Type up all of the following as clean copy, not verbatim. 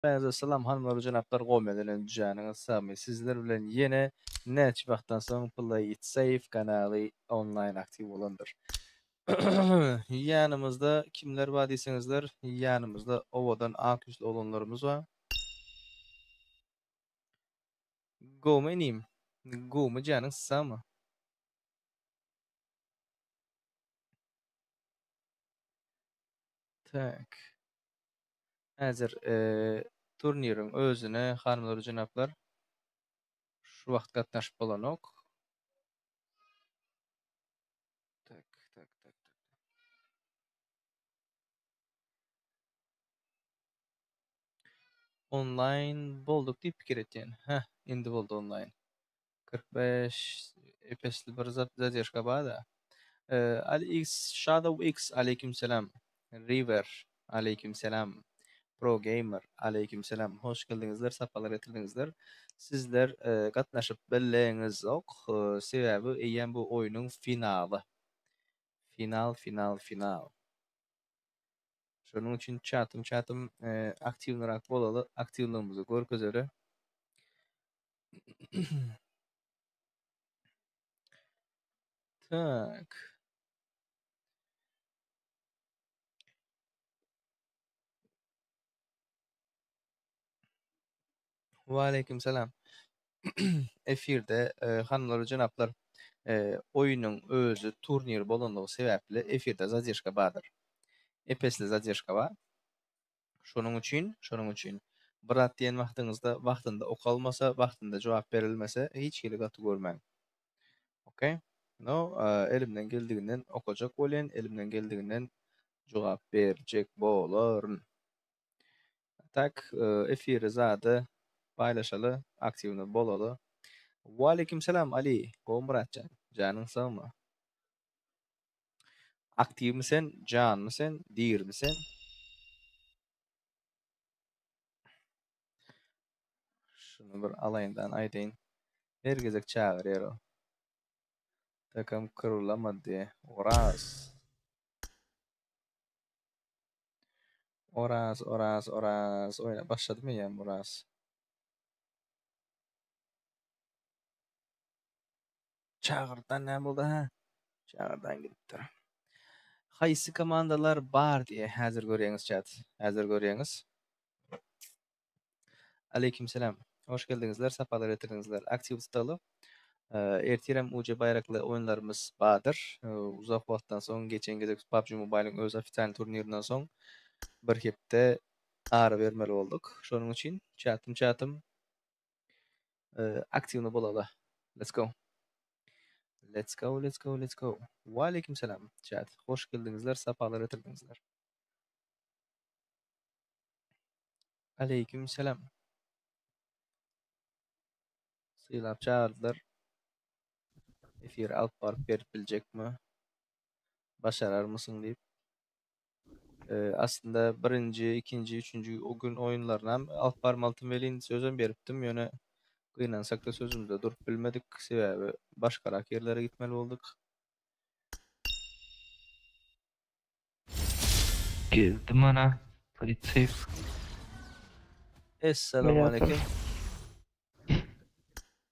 Hemmäňize salam hanymlar we jenaplar gowy janyňyz sagmy sizler bilen ýene näçe wagtdan soň Play it safe kanaly onlaýn aktiw bolandyr. Ýanymyzda kimler bar diýseňizler ýanymyzda owadan ak ýüzli oglanlarymyz bar. Gowmy inim? Gowmy janyň sagmy? Tak. Häzir turniriň özüne hanymlar we jenaplar şu wagt gatnaşyp bolanok. Tak, tak, tak, tak. Onlaýn bolduk diýip pikir etýän. Heh, indi boldy onlaýn. 45 epesli bir zadержка bar-da. Ali X Shadow X aleýkim salam. River aleýkim salam. Pro Gamer aleýkim salam. Hoş geldiňizler, sapalar getirdiňizler. Sizler gatnaşyp bileňizok. Sebäbi eýýäm bu oýnuň finaly. Final, final, final. Şonuň üçin çatym çatym aktiwnyrak bolaly, aktiwlygymyzy görkezeli. Tak. Waleýkim salam. Efirde e, hanymlar we jenaplar e, oýnuň özi turnir bolanlygy sebäpli efirde zadержка bardyr. Epesli zadержка bar. Şonuň üçin, şonuň üçin bir zat diýen wagtyňyzda wagtynda okalmasa, wagtynda jogap berilmese hiç hili gaty görmäň. Ok? No, elimden geldiginden okajak bolýan, elimden geldiginden jogap berjek bolaryn. Tak, efiri zady paýlaşaly, aktiwny bolaly. Waleýkim salam Ali, gowy Myratjan, janyň sagmy? Aktiwmi sen, janmy sen, dirimi sen? Şuny bir alaýyndan aýdaýyn. Her gezek çagyrýar o. Takam kyrylamadı. Oraz. Oraz, Oraz, Oraz. Oýna başladymy eýýäm Oraz? Çagyrdan näme boldy hä? Çagyrdan gidipdir. Haýsy komandalar bar diýe häzir görýäňiz chat. Häzir görýäňiz. Aleýkim selam. Hoş geldiňizler, sapalar getirdiňizler. Aktiw tutaly. Ertirem UC baýrakly oýunlarymyz bardyr. Uzak wagtdan soň geçen gezek PUBG Mobile-iň öz ofitsial turnirinden soň bir hepde ara bermeli bolduk. Şonuň üçin chatym chatym aktiwny bolaly. Let's go. Let's go, let's go, let's go. Waleýkim salam chat. Hoş geldiňizler, sapalar getirdiňizler. Aleýkim salam. Sylap çagyrdylar. Efir alyp baryp berip biljekmi? Başararmysyň diýip. Aslynda birinji, ikinji, üçünji o gün oýunlarynam alyp barmalydym welin sözem beripdim, ýöne gynansak-da sözümizde durup bilmedik, sebäbi başgarak ýerlere gitmeli bolduk. Geldi mana polisiý. Essalamu aleýkum.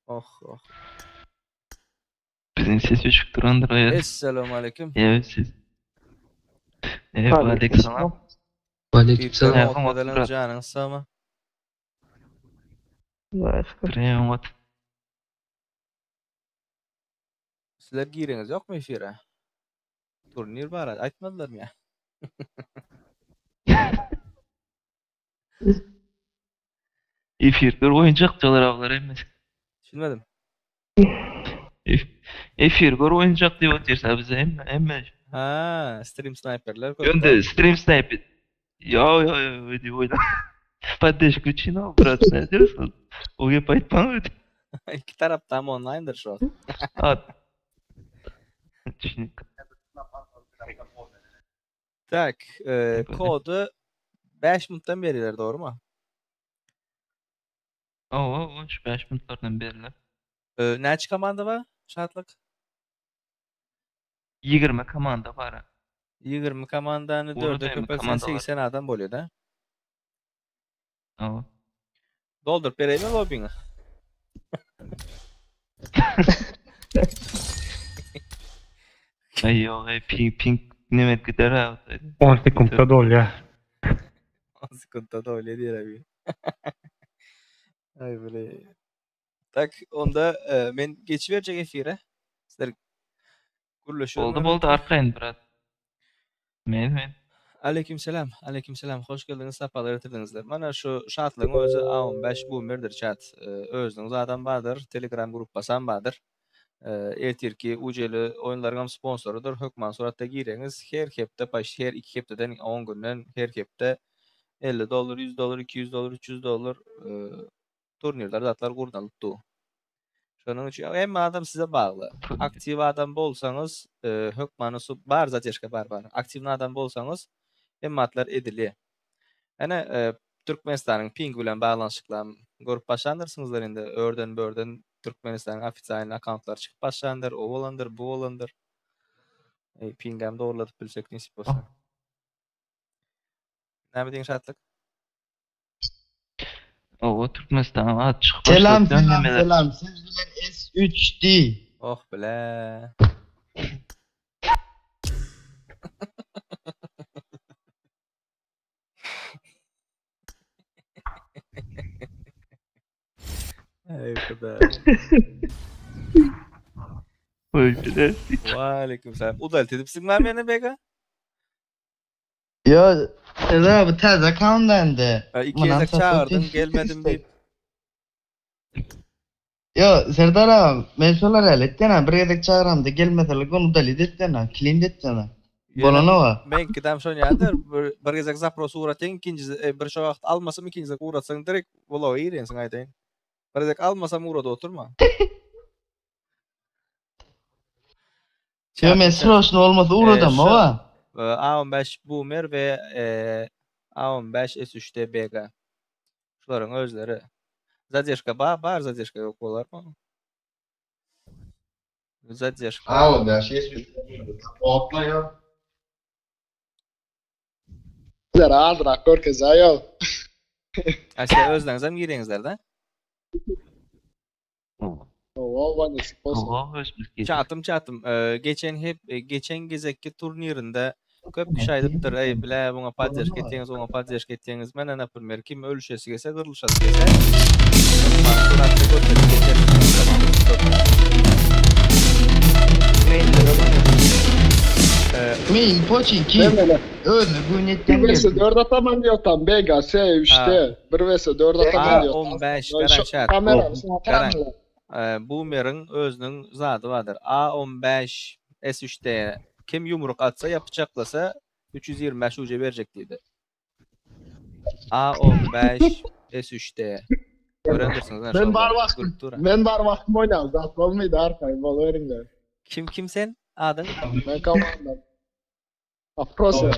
Oh, oh. Biziň ses öçük durandyr aýal. Essalamu aleýkum. Evet siz. Evet aleyküm selam. Aleyküm selam. Aleyküm Otmadan selam. janyň sagmy? Priyam Sizler gireňiz ýokmy efire? Turnir bar, aýtmadylarmy ýa? Efir gör oýunjakçylar awlar emmes. Düşünmedim. Efir gör oýunjak diýip otyrsa bize emme emme. Ha, stream sniperler köp. Önde stream snipe. Yo yo yo öýdi oýna. Поддержку чинал брат, ne diyorsun? O gep aýtmaň öýdi. Iki tarapdan online'dır şu an. At. Düşünik. Tak, e, kodu 5 minutdan berýärler, dogry mu? Oo, o şu 5 minutlardan beriler. E, näçe komanda bar? Şatlyk. 20 komanda bar. 20 komandany Uly 4'e dämi köpeltsen komandalar? 80 adam bolýar da. Hawa. Dolduryp bereýinmi lobbyňy? Aý ýok eý ping ping neme gider ha. 10 sekuntda dolýar. 10 sekuntda dolýar diýer abi. Aý bile. Tak onda e, men geçiberjek efire. Sizler gürleşiň. Boldy boldy arkaýyn brat. Men men. Aleyküm selam. Aleyküm selam. Hoş geldiňiz, sapalar getirdiňizler. Mana şu şatlygyň özi A15 Boomerdir chat. E, Özüniň zadam bardyr, Telegram gruppasam bardyr. E, Ertirki UCL oýunlaryň hem sponsorydyr. Hökman suratda gireňiz. Her hepde, paş her 2 hepdeden 10 günden her hepde 50 dollar, 100 dollar, 200 dollar, 300 dollar e, turnirler zatlar gurnalyp du. Şonuň üçin hemme adam size bagly. Aktiw adam bolsaňyz, e, hökmany su bar zadержка bar bar. Aktiw adam bolsaňyz, hemme atlar edilýär. Ene e, Türkmenistanyň ping bilen baglanyşyklan görüp başlandyrsyňyzlar indi örden börden Türkmenistanyň ofitsial akkauntlary çykyp başlandyr, o bolandyr, bu bolandyr. E, pingem dogruladyp bilsek nesip bolsa. Näme diýiň Şatlyk? Owa Türkmenistanyň ady çykyp Selam başlady selam nemeler. selam. Siz bilen S3D. Oh bile. Ey Huda. Oý bile. Aleyküm selam. Udalt edipsiň lan meni bega? Yo Serdar abi täze account endi. Ha, iki Munam gezek satın çağırdın değil. gelmedim deyip. Yo Serdar abi men şolar el etken bir gezek çağıramda gelmeseler onu da etken clean etken. Ýöne Bolana men gidem şon ýadyr bir, bir gezek zapros uğratayın ikinci e, bir şo wagt almasam ikinci gezek uğratsaň direkt bulawa girensiň aýdaýyn. Bir gezek almasam uğrada oturma. Yo men Çatım çat. sroçny olmasa E, uğradam şu baba. e, A15 Boomer we e, A15 S3'te BG. Şularyň özleri. Zadержка bar, bar zadержка yok bolar mı? Zadержка. A15 S3. Otla ya. Sizler azrak görkezäýo. Ha, sizler özleriňizem gireňizler de. Owa, nesip bolsa. Owa hoş biz Çatım çatım. Ee, geçen hep e, geçen gezekki turnirinde köp kişi aýdypdyr, ey bile buna podдержка etdiňiz, ona podдержка etdiňiz. Men например, kim ölüşesi gelse, gyrlyşasy gelse, hökman suratda göterip geçer. Ee, Main poçinki Ben öyle. özüne gün 1 etken vs geldi. 4 ataman diyor tam. BG S 3'te. 1 vs 4 ataman diyor. A15 Şu garan çat. Kameranın Garan. kameranın. Ee, Boomer'ın özünüň zady bardyr. A15 S3'te kim yumruk atsa yapıçaklasa 325 UC berjek diýdi. A15 S3'te. Görendirsiniz lan Ben bar şolda. wagtym. Görüp dur. Men bar wagtym oynam. Zat bolmaýdy arkayım. Bol verin Kim kim sen? Adın? Ben komandam. Afrosya.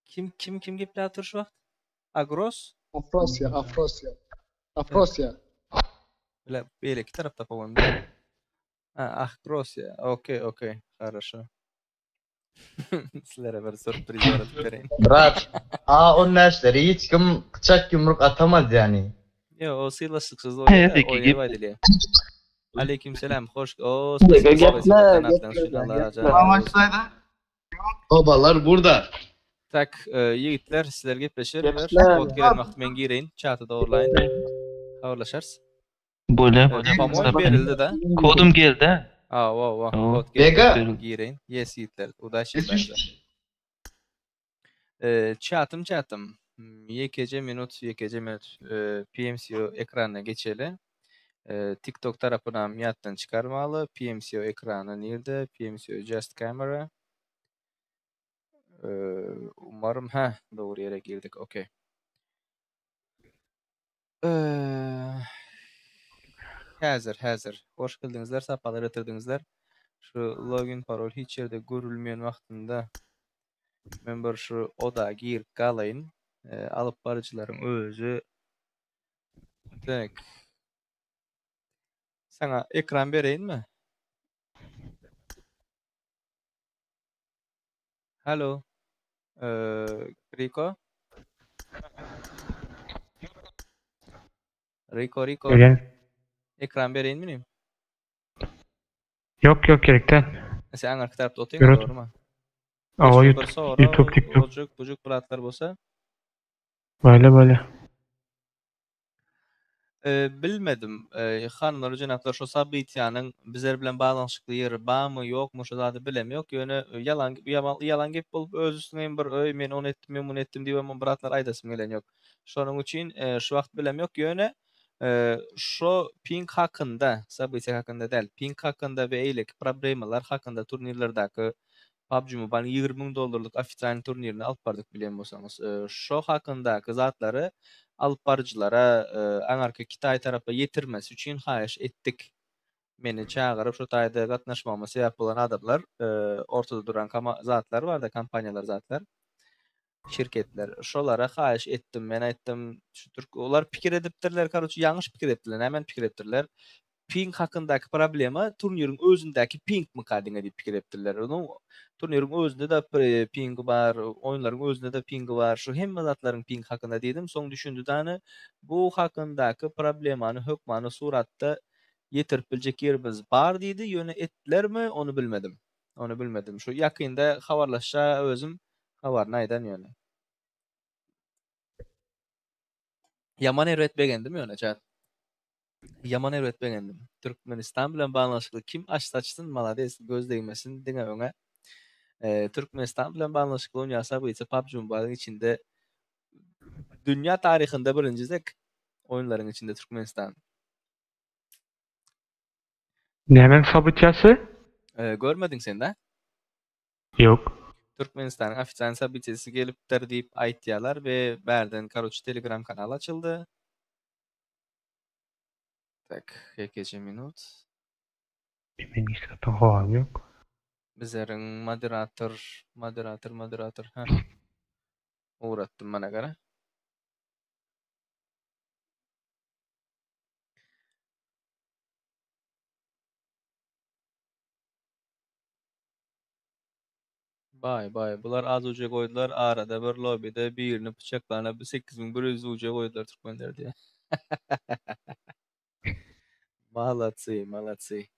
Kim kim kim gepli otur şu wagt? Agros? Afrosya, Afrosya. Afrosya. Bile beýleki tarapda po-moему. Ha, Agros ya. Okey, okey. Хорошо. Sizlere bir sürpriz yaratıp bereýin. Brat A15'leri hiç kim bıçak yumruk atamaz yani. Yo, o sylaşyksyz Evet, oýnaýar, iki oýnaýar gep. aýdylýar. Aleyküm selam. Hoş. O, spasibo, spasibo. Geple, Tanatlaň geple, üçin Allah geple. razı olsun. Babalar burada. Tak, e, ýigitler sizler gepleşerler. Gepler. Bot gelen wagt men gireýin. Çaty dogrulayın. Habarlaşarys. Bole E, bole. По-моему berildi da. Kodum geldi ha. Aa, wow, wow. Oo. Kod geldi. Vega. Gireýin. Yes ýigitler. Udaşi bence. S3D. E, çatım çatım. YKC minut, YKC minut. E, PMCO ekranına geçeli. E, TikTok tarafına ýatdan çıkarmaly. PMCO ekranı nerede? PMCO just camera. E, umarım ha doğru yere girdik. Okey. Ee, hazır hazır. Hoş geldinizler, sapalar getirdiňizler. Şu login parol hiç ýerde görülmeýän wagtynda men bir şu oda girip galaýyn. Ee, alyp baryjylaryň özi Tek. Sana ekran bereýin mi? Halo. Ee, Rico. Riko Riko. Görýän. Ekran bereýinmi inim? Ýok ýok gerek däl. Sen aňyrky tarapda otyň Görüp. dogrymy? Awa Bir YouTube, sorag, YouTube, TikTok. ojuk bujuk buratlar bolsa. Böyle böyle. Bilmedim. Hanymlar we jenaplar şo sabytýanyň bizler bilen baglanyşykly ýeri barmy ýokmy şo zady bilem ýok. Ýöne ýalan ýalan gep bolup öz üstüňe hem bir öý men ony etdim men muny etdim diýibem bir zatlar aýdasym gelen ýok. Şonuň üçin şu wagt bilem ýok. Ýöne şo ping hakynda sabytýa hakynda däl ping hakynda we eýleki problemalar hakynda turnirlerdäki PUBG Mobile 20 müň dollarlyk ofitsialnyý turnirini alyp bardyk bilýän bolsaňyz. Şo hakyndaky zatlary alyp baryjylara aňarky Kitaý tarapa ýetirmesi üçin haýyş etdik. Meni çagyryp şo taýda gatnaşmagyma sebäp bolan adamlar ortada duran zatlar barda kompaniýalar zatlar şirketler. Şolara haýyş etdim. Men aýtdym şu türk olar pikir edipdirler karoçe ýalňyş pikir edipdirler. Nämäni pikir edipdirler? Ping hakyndaky problema turniriň özündäki pingmyka diňe diýip pikir edipdirler. Onuň turniriň özünde-de pingi bar, oýunlaryň özünde-de pingi bar. Şu hemme zatlaryň ping hakynda diýdim. Soň düşündi dany bu hakyndaky problemany hökmany suratda ýetirip biljek ýerimiz bar diýdi. Ýöne etdilermi ony bilmedim. Ony bilmedim. Şu ýakynda habarlaşja özüm habaryny aýdan ýöne. Ýaman erbet begendim ýöne chat. Ýaman erbet begendim. Türkmenistan bilen baglanyşykly kim açsa açsyn malades göz degmesin diňe öňe. Türkmenistan bilen baglanyşykly oýnaýan sabyça PUBG Mobile'yň içinde dünýä taryhynda birinji zek oýunlaryň içinde Türkmenistan. Nämäň sabytýasy? Görmediň sen da? Ýok. Türkmenistanyň ofitsial sabytýasy gelipdir diýip aýtýalar we bärden karoçe telegram kanal açyldy. Tak, ýekeje minut. Men hiç zatdan habarym ýok. Bizleriň moderator, moderator, moderator, hä. Ugratdym mana gara. Baý baý bular az uje goýdular arada bir lobide birini pyçaklana 8100 uje goýdular türkmenler diýä. Malatsy malatsy.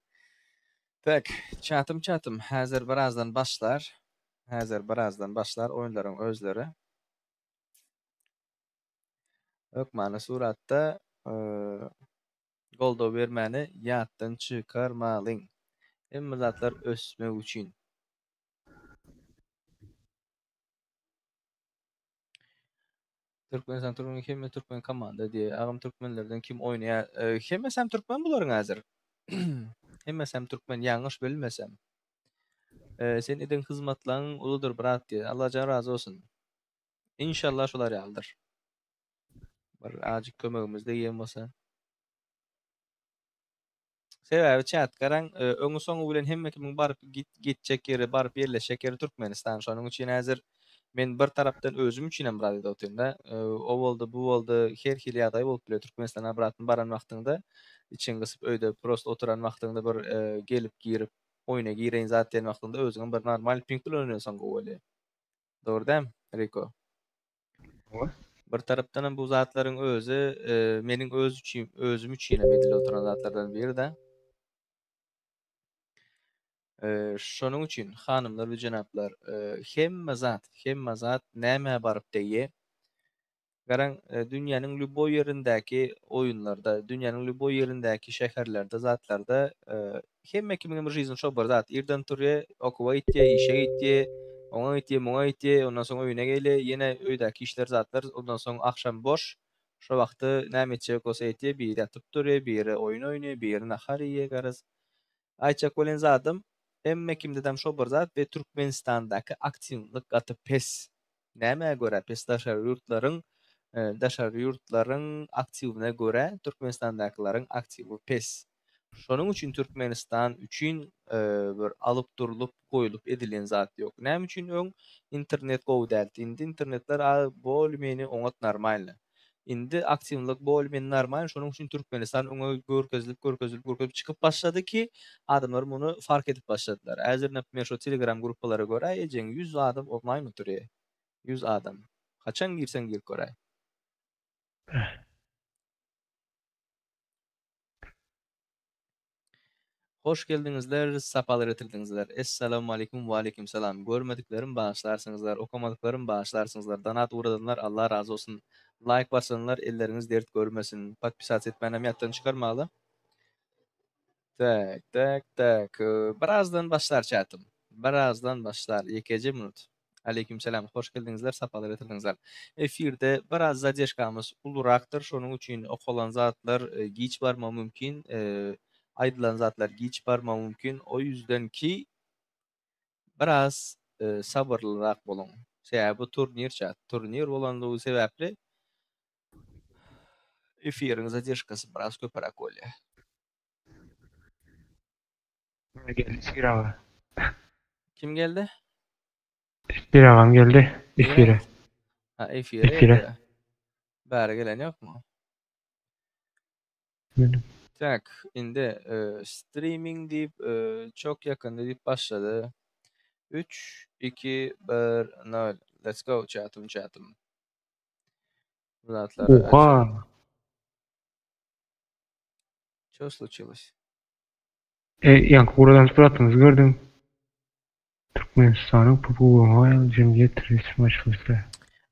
Tak çatym çatym häzir birazdan başlar. Häzir birazdan başlar oýunlaryň özleri. Hökmany suratda goldaw bermäni ýatdan çykarmalyň. Hemme zatlar ösmek üçin. Türkmenistan türkmen hemme türkmen komanda diýe. Agam türkmenlerden kim oýnaýar? Hemmesem türkmen bularyň häzir. Hemmesem türkmen ýalňyş bilmesem. Sen eden hyzmatlaň uludyr brat diýe. Allajan razy bolsun. Inşallah şolar ýalydyr. Bir azjyk kömegimiz degýän bolsa. Sebäbi çat garaň, öňi soňy bilen hemme kimiň baryp gitjek ýeri, baryp ýerleşjek ýeri Türkmenistan. Şonuň üçin häzir men bir tarapdan özüm üçin hem biraz edip otyryn-da. O boldy, bu boldy, her hili ýagdaý bolup biler. Türkmenistana obratno baran wagtyňda, içiň gysyp öýde prosto oturan wagtyňda bir gelip girip oýna gireýin zat diýen wagtyňda özüňem bir normal ping bilen oýnasaň gowy bolýar. Dogry dämi, Riko? Bir tarapdanam bu zatlaryň özi meniň öz üçin özüm üçin hem edilip oturan zatlardan biri-de. Şonuň üçin hanymlar we jenaplar hemme zat, hemme zat nämä baryp degýär? Garaň, dünýäniň lýuboý ýerindäki oýunlarda, dünýäniň lýuboý ýerindäki şäherlerde, zatlarda hemme kimiňem жизни şo bir zat. Irden turýar, okuwa gitýär, işe gitýär, oňa gitýär, muňa gitýär, ondan soň öýüne gelýär, ýene öýdäki işler, zatlar, ondan soň agşam boş. Şo wagty näme etjek bolsa etýär, biri ýatyp durýar, biri oýun oýnaýar, biri nahar iýýär, garaz. Aýtjak bolýan zadym, hemme kimdedem şo bir zat we Türkmenistandaky aktiwlik gaty pes. Nämä görä pes daşary ýurtlaryň daşary ýurtlaryň aktiwine görä Türkmenistandakylaryň aktiwi pes. Şonuň üçin Türkmenistan üçin bir alyp durlup goýlup edilen zat ýok. Näme üçin öň internet gowy däldi. Indi internetler bolmeni oňat normalny. Indi aktiwlik bolmeni normalny şonuň üçin Türkmenistan öňe görkezilip görkezilip görkezilip çykyp başlady ki adamlar muny fark edip başladylar. Häzir naprimýer şo telegram gruppalara göräý ejeň 100 adam onlaýn oturýa. 100 adam. Haçan girseň girip göräý. Hoş geldiňizler, sapalar getirdiňizler. Essalamualeýkum, waleýkim salam. Görmediklerim bagyşlarsyňyzlar, okamadyklarym bagyşlarsyňyzlar. Donat ugradanlar Allah razy bolsun. Laýk basanlar elleriňiz dert görmesin. Podpisats etmänem ýatdan çykarmaly. Tak, tak, tak. Birazdan başlar çatym. Birazdan başlar. Ýekeje minut. Aleýkim salam. Hoş geldiňizler, sapalar getirdiňizler. Efirde biraz zadержkamyz ulurakdyr, şonuň üçin okalan zatlar giç barmagy mümkin, aýdylan zatlar giç barmagy mümkin. O ýüzden ki biraz sabyrlyrak boluň. Sebäbi bu turnir çat. Turnir bolanlygy sebäpli efiriň zadержkasy biraz köpüräk bolýar. Geldi Şir aga. Kim geldi? Şir agam geldi efire. Ha efire. Efire. Bäri gelen ýokmy? Tak, indi e, streaming diýip e, çok ýakynda diýip başlady. 3 2 1 0. Let's go chatym chatym. Zatlary Oha. Что случилось? E, ýaňky guradan suratyňyzy gördüm. Türkmenistanyň PUBG jemgyýet resmi açylşy.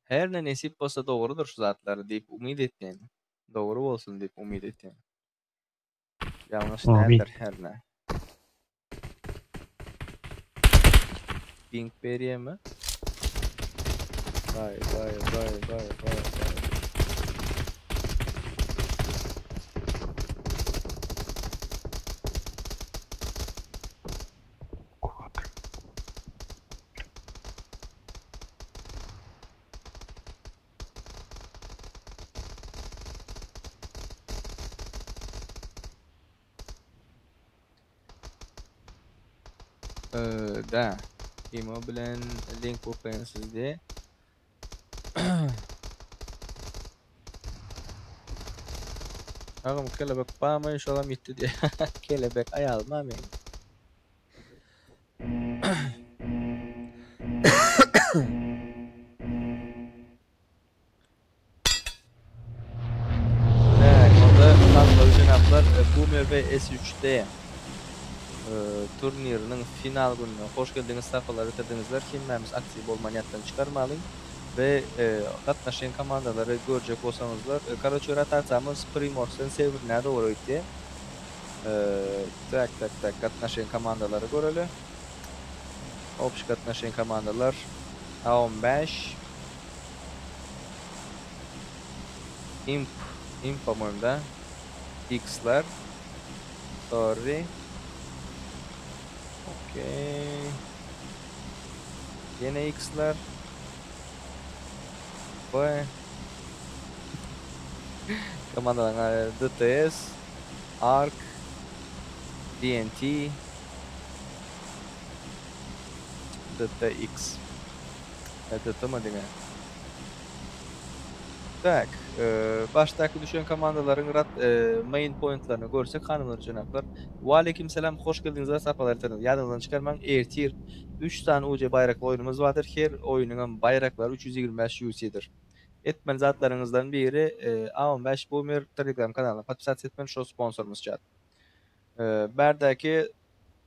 Her ne nesip bolsa dogrudyr şu zatlar diýip umyt etýän. Dogry bolsun diýip umyt etýän. Ýalňyş Amin. däldir her ne. Ping berýärmi? Vay vay vay vay vay vay. Ee, da. Imo bilen link okaýan sizde. Agam kelebek barmy şolam ýitdi diýe. Kelebek aýalym-a meň. Tak, onda tanrıly jenaplar Boomer we S3D turniriniň final gününe hoş geldiňiz, sapalar getirdiňizler. Hemmämiz aktiw bolmany ýatdan çykarmalyň we gatnaşýan komandalary görjek bolsaňyzlar, karoçe rotasiýamyz Primorskdan Sewerna dogry gitdi. Tak, tak, tak, gatnaşýan komandalary göreli. Obşi gatnaşýan komandalar A15 Imp, Imp po-moýemu da. X-ler. Sorry. Okey. Ýene X-ler. B. Komandalaryň DTS, Ark, DNT, DTX. DT mi diňe? Tak, başdaky düşen komandalaryň rat main pointlaryny görsek hanymlar jenaplar. Waleýkim salam hoş geldiňizler sapalar getirdiňiz. Ýadyňyzdan çykarmaň ertir 3 sany UC baýrakly oýnumyz bardyr. Her oýnuňam baýraklary 325 UC-dir. Etmeli zatlaryňyzdan biri A15 Boomer Telegram kanalyna podpisats etmeli şol sponsorymyz chat. Bärdäki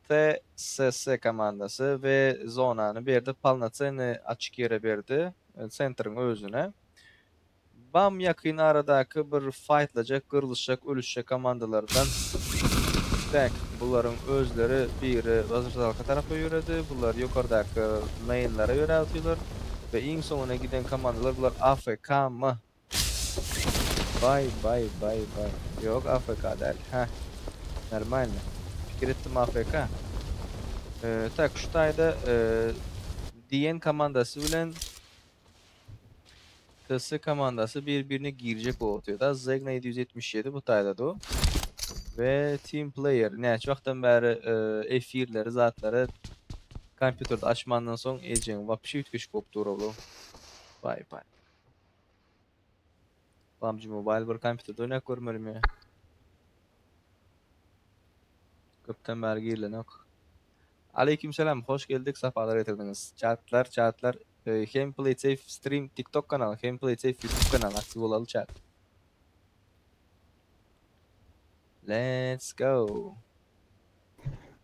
TSS komandasy we zonany berdi polnocennyý açyk ýere berdi sentriň özüne. Bam ýakyn aradaky bir faýtlajak gyrlyşjak ölüşjek komandalardan tak bularyň özleri biri Wazirsalka tarapa ýöredi bular ýokardaky mainlara ýöräp otyrlar we iň soňuna giden komandalar bular AFK my Baý baý baý baý ýok AFK däl hä normalny pikir etdim AFK tak şu taýda DN komandasy bilen TS komandasy bir-birine girjek bolup otyrda. Zegna 777 bu taýda du. We Team Player näçe wagtdan bäri efirleri zatlary kompýuterde açmandan soň ejeň wapşe üýtgeşik bolup dur oglu. Baý baý. PUBG Mobile bir kompýuterde oýnap görmelimi? Köpden bäri girilenok. Aleýkim salam, hoş geldik, sapalar getirdiňiz. Chatlar, chatlar, hem PlaySafe Stream TikTok kanaly, hem PlaySafe YouTube kanaly aktiw bolaly chat. Let's go.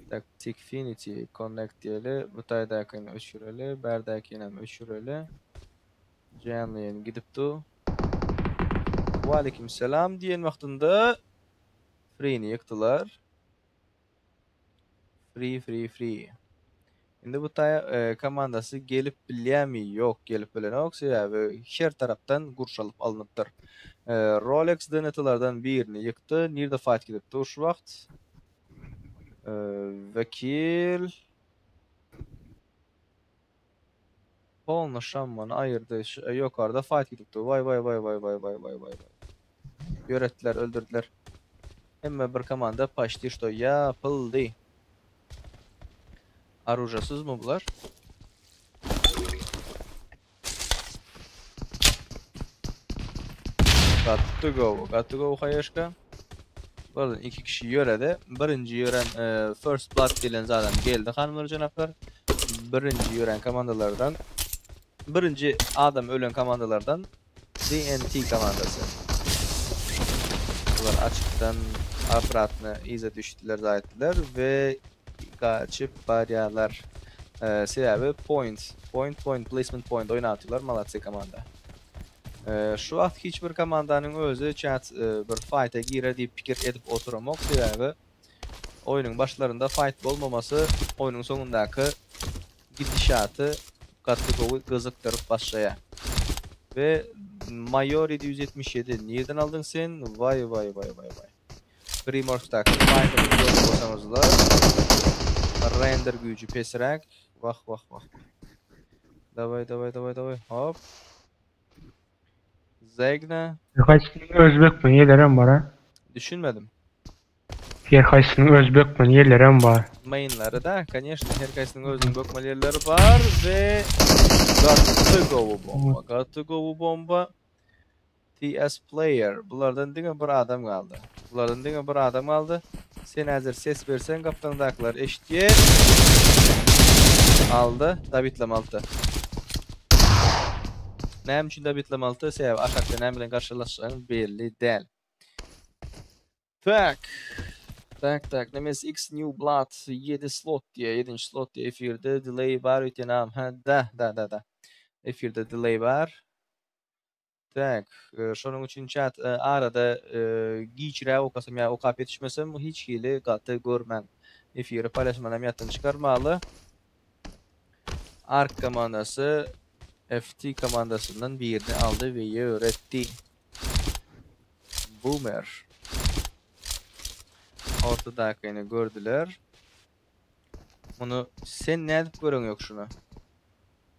Tak, Tikfinity connect diýeli. Bu taýdakyny öçüreli, bärdäkinem öçüreli. Janly ýaýyn gidip dur. Waleýkim salam diýen wagtynda Free-ni ýykdylar. Free free free. Indi bu taýa e, komandasy gelip bilýärmi? Ýok, gelip bilenok. Sebäbi her tarapdan gurşalyp alnypdyr. E, Rolex DNT-lardan birini ýykdy. Nirde fight gidip dur şu wagt? E, Wekil Polny şammany aýyrdy. Şu, e, ýokarda fight gidip dur. Waý waý waý waý waý waý waý waý. Ýöretdiler, öldürdüler. Hemme bir komanda paçti şto ýapyldy. Aružasyzmy bular? Gaty gowy, gaty gowy haýaşka. Bulardan iki kişi ýöredi. Birinji ýören e, First Blood diýlen zadam geldi hanymlar jenaplar. Birinji ýören komandalardan birinji adam ölen komandalardan DNT komandasy. Bular açykdan obratno yza düşdüler zaýtdylar we gaçyp barýarlar. E, sebäbi point, point, point, placement point oýnatdylar malatsy komanda. E, şu wagt hiç bir komandanyň özi chat e, bir fight'a girer diýip pikir edip oturamok sebäbi oýnuň başlarynda fight bolmamasy oýnuň soňundaky gidişaty gaty gowy gyzykdyryp başlaýar. We Mayor 777 nirden aldyň sen? Vay vay vay vay vay. Primorsk'daky fight'ı görüp bolsaňyzlar render güýji pesräk. Wah wah wah. Daway daway daway daway. Hop. Zegna. Her haýsynyň öz bökmen ýerlerem bar ha. Düşünmedim. Her haýsynyň öz bökmen ýerlerem bar. Main'lary da, конечно, her haýsynyň özüniň bökmeli ýerleri bar we gaty gowy bomba. Gaty gowy bomba. TS player. Bulardan diňe bir adam galdy. Bulardan diňe bir adam galdy. Sen häzir ses berseň gapdaňdakylar eşitýär. Aldy. Davidlem aldy. Näme üçin Davidlem aldy? Sebäbi aşakda näme bilen garşylaşjagyň belli däl. Tak. Tak tak. Nemes X New Blood 7 slot diýe, 7 slot diýe efirde delay bar öýtýän Ha, da, da, da, da. Efirde delay bar. Tak, e, şonuň üçin chat e, arada e, giçräk okasam ýa okap ýetişmesem hiç hili gaty görmäň. Efiri paýlaşmanam ýatdan çykarmaly. Ark komandasy FT komandasyndan birini aldy we ýöretdi. Boomer. Ortadakyny gördüler. Bunu sen nädip göreň ýok şunu?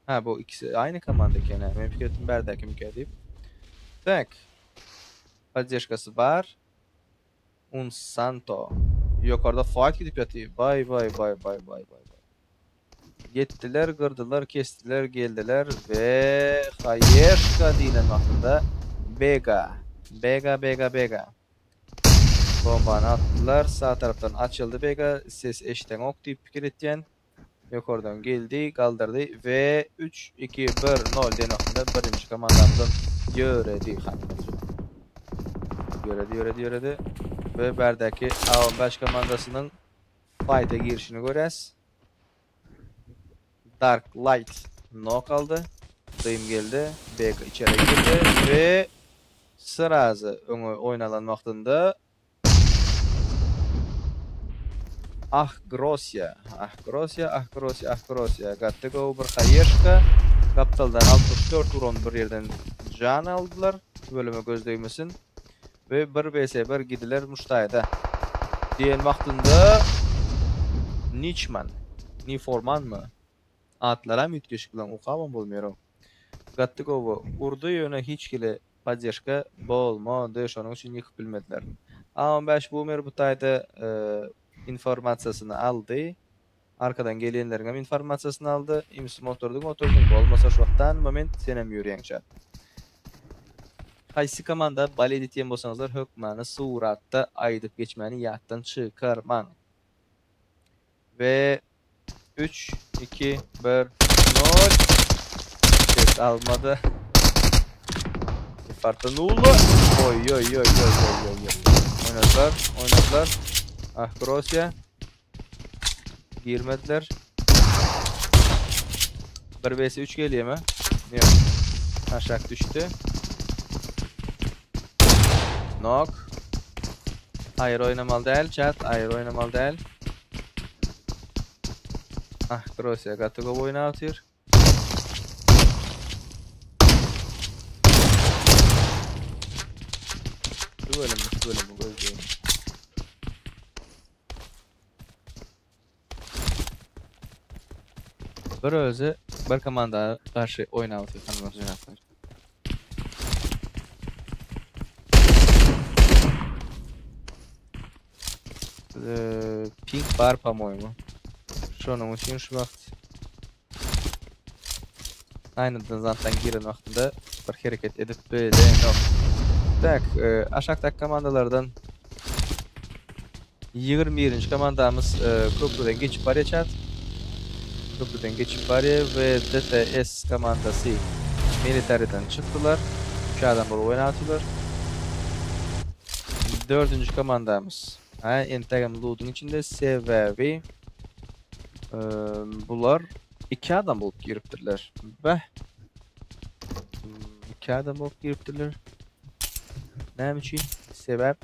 Ha bu ikisi aynı komanda eken. ha. Men pikir etdim bärdäki kimkä diýip. Tak. Поддержкасы bar. Un Santo. Ýokarda fight gidip ýatyr. Bay bay bay bay bay bay. bay. Ýetdiler, gyrdylar, kestiler, geldiler we Haýeşka diýlen wagtynda Bega. Bega, Bega, Bega. Bombany atdylar. Sağ tarapdan açyldy Bega. Ses eşden ok diýip pikir etýän. Ýokardan geldi, galdyrdy we 3 2 1 0 diýen wagtynda birinji komandamyzdan ýöredi hanymlar. Ýöredi, ýöredi, ýöredi. We bärdäki A15 komandasynyň fight'a girişini görýäs. Dark Light knock aldy. Dym geldi. Bega içeri girdi we srazy öňe oýnalan wagtynda Ah Grossia, ah Grossia, ah Grossia, ah Grossia. Gaty gowy bir haýeşka. Gapdaldan 64 uran bir ýerden jan aldylar. Bölüme göz degmesin. We 1 vs 1 gidiler muştaýda. Diýen wagtynda Niçman, Niforman mı? Atlaram üýtgeşik bilen okabam bolmaýar. Gaty gowy urdy ýöne hiç hili podдержка bolmady. Şonuň üçin ýykyp bilmediler. A15 Boomer bu taýda e, informasiýasyny aldy. Arkadan gelenleriň hem informasiýasyny aldy. Imsi oturdyň oturdyň bolmasa şu wagtdan moment senem ýörýäň çat. Haýsy komanda balet etýän bolsaňyzlar hökmany suratda aýdyp geçmäni ýatdan çykarmaň. We 3 2 1 0 Ses almady. Farklı nullu. Oy oy oy oy oy oy oy. Oynadılar, oynadılar. Ah Grossia. Girmediler. 1 vs 3 gelýärmi? Ýok. Aşak düşdi. Knock. Aýry oýnamaly däl, chat. Aýry oýnamaly däl. Ah, Grosiýa gaty gowy oýnap otyr. Tüweleme, tüweleme gözleýin. Bir özi bir komanda garşy oýnap otyr hanymlar jenaplar. Pink bar po-moýemu. Şonuň üçin şu wagt Aýnadan zatdan giren wagtynda bir hereket edip bilenok. Tak, e, aşakdaky komandalardan 21-nji komandamyz e, köprüden geçip barýar chat. Köprüden geçip barýar we DTS komandasy militarydan çykdylar. 3 adam bolup oýnatylar. Dördünji komandamyz. Ha, entegem loot'un içinde sebäbi e, bular 2 adam bolup giripdirler. Beh. 2 adam bolup giripdirler. Näme üçin? Sebäp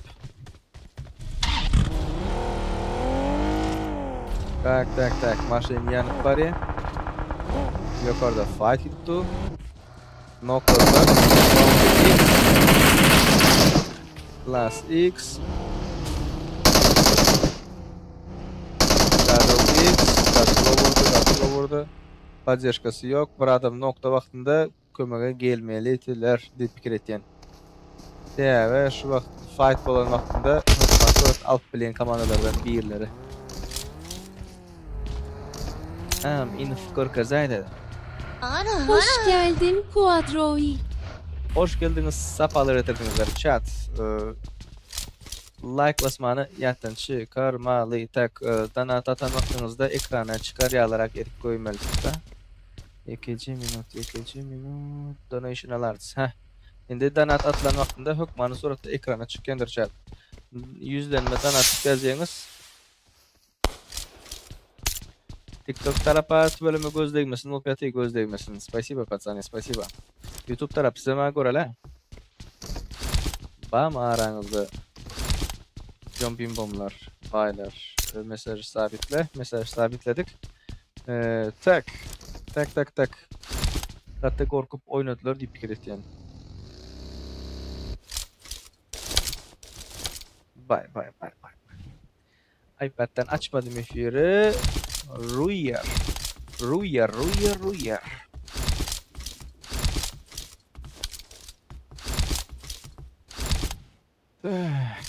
Tak tak tak maşyn ýanyp barýar. Ýokarda fight gidip dur. Nokladylar. Plus X. Shadow X. Gatyla vurdy, gatyla vurdy. Poddeşkasy ýok. Bir adam nokta wagtynda kömege gelmelidiler diýip pikir etýän. Sebäbi şu wagt fight bolan wagtynda hökman surat alyp bilýän komandalardan birleri. Am inf görkezäýdi. Hoş geldin Quadroid. Hoş geldiňiz, sapalar getirdiňizler chat. Like basmany ýatdan çykarmaly. Tak, donat atan wagtyňyzda ekrana çykar ýalyrak edip goýmalyda. Ýekeje minut, ýekeje minut. Donation alarys. Heh. Indi donat atylan wagtynda hökmany suratda ekrana çykýandyr chat. Ýüzlenme donat diýip ýazýaňyz. TikTok tarapa tüweleme göz degmesin bolup ýatyr göz degmesin. Spasibo patsany, spasibo. YouTube tarap size maňa görele. Bamy araňyzda Jumping bomlar, baýlar. Mesaj sabitle, mesaj sabitledik. Ee, tak. Tak tak tak. Gaty gorkup oýnadylar diýip pikir etýän. Bay bay bay bay. iPad'den açmadım efiri. Rüyar. Rüyar, rüyar, rüyar. Tak.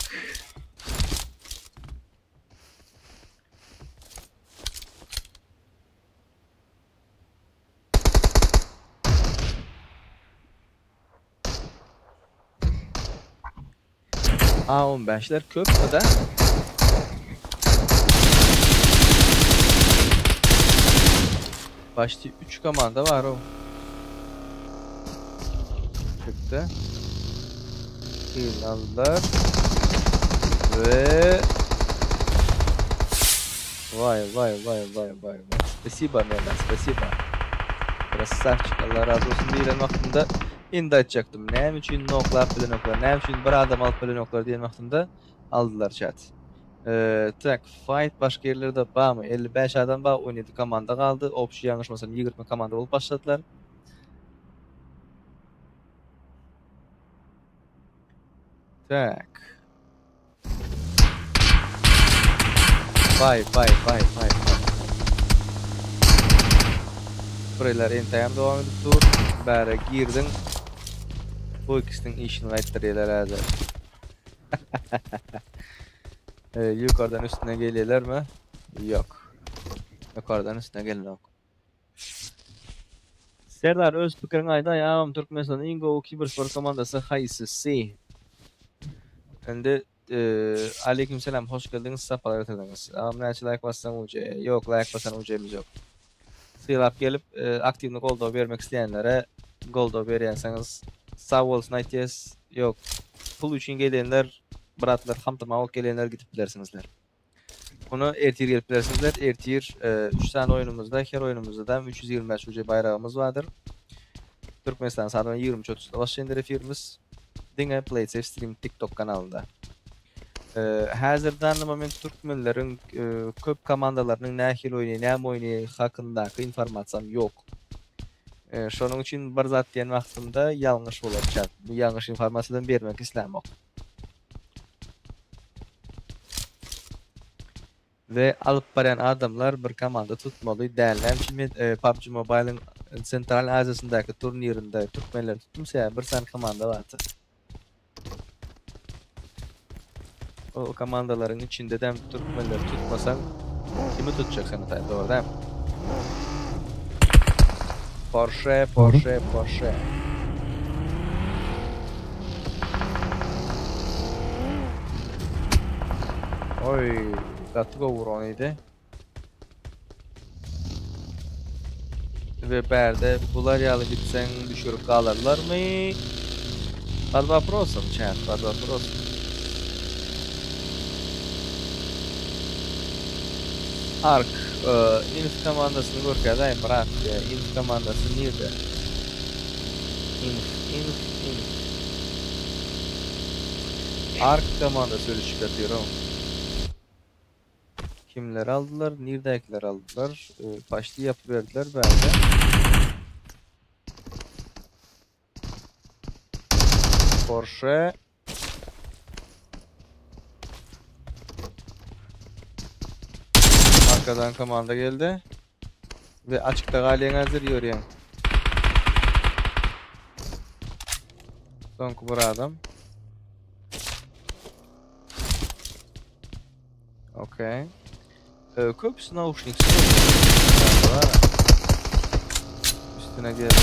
A15'ler köp da. Başta 3 komanda var o. Çıktı. Kill aldılar. Ve Vay vay vay vay vay vay. Spasibo Mehmet, spasibo. Krasavçik Allah razı olsun diýlen wagtynda indi aýtjakdym. Näme üçin noklap bilenoklar, näme üçin bir adam alyp bilenoklar diýen wagtynda aldylar chat. Ee, tak fight başga ýerlerde barmy? 55 adam bar, 17 komanda galdy. Общий ýalňyşmasam 20 komanda bolup başladylar. Tak. Vay vay vay vay vay. Buraylar entägem dowam edip dur. Bäre girdiň. Bu ikisiniň işini gaýtdyrýarlar häzir. Ee, yukarıdan üstüne gelýärlermi? Ýok. Yukarıdan üstüne gelenok. Serdar öz pikiriňi aýdaý agam Türkmenistanyň iň gowy kibersport komandasy haýsysy? Indi Aleýkum selam hoş geldiňiz sapalar getirdiňiz. Agam näçe laýk bassaň uje ýok laýk basan ujemiz ýok. Sylap gelip aktiwny goldaw bermek isleýänlere goldaw berýänsiňiz sag bolsun aýtýas ýok pul üçin gelenler bratlar hamtama bolup gelenler gidip bilersiňizler. Ony ertir gelip bilersiňizler. Ertir 3 sany oýunymyzda, her oýunymyzda 325 UJ baýragymyz bardyr. Türkmenistan saat 23.30-da başlaýandyr efirimiz. Diňe PlaySafe Stream TikTok kanalynda. Häzir danly moment türkmenleriň köp komandalarynyň nähili oýnaýan, näme oýnaýan hakyndaky informasiýam ýok. Şonuň üçin bir zat diýen wagtymda ýalňyş bolar chat. Bu ýalňyş informasiýadan bermek islämok. We alyp barýan adamlar bir komanda tutmaly däl. Näme üçin men PUBG Mobile-iň Sentral Aziýasyndaky turnirinde türkmenleri tutdum? Sebäbi bir sany komanda bardy. O komandalaryň içinde de türkmenleri tutmasaň kimi tutjak sen ataý dogry däl. Porsche, Porsche, Porsche. Oy, gaty gowy uran idi. We bärde bular ýaly gitseň düşürip galarlarmy? Pod waprosom chat, pod waprosom. Ark, Inf komandasyny görkezäý brat, Inf komandasy nirde? Inf, Inf, Inf. Ark komandasy ölüşip ýatyr-ow. Kimleri aldylar, nirdäkileri aldylar? Paşti yapyberdiler bärde. Porsche. Arkadan komanda geldi. Ve açıkta galýan hazır ýörýän. Soňky bir adam. Okey. Ee, köpüsi nauşniksiz var. Üstüne geldi.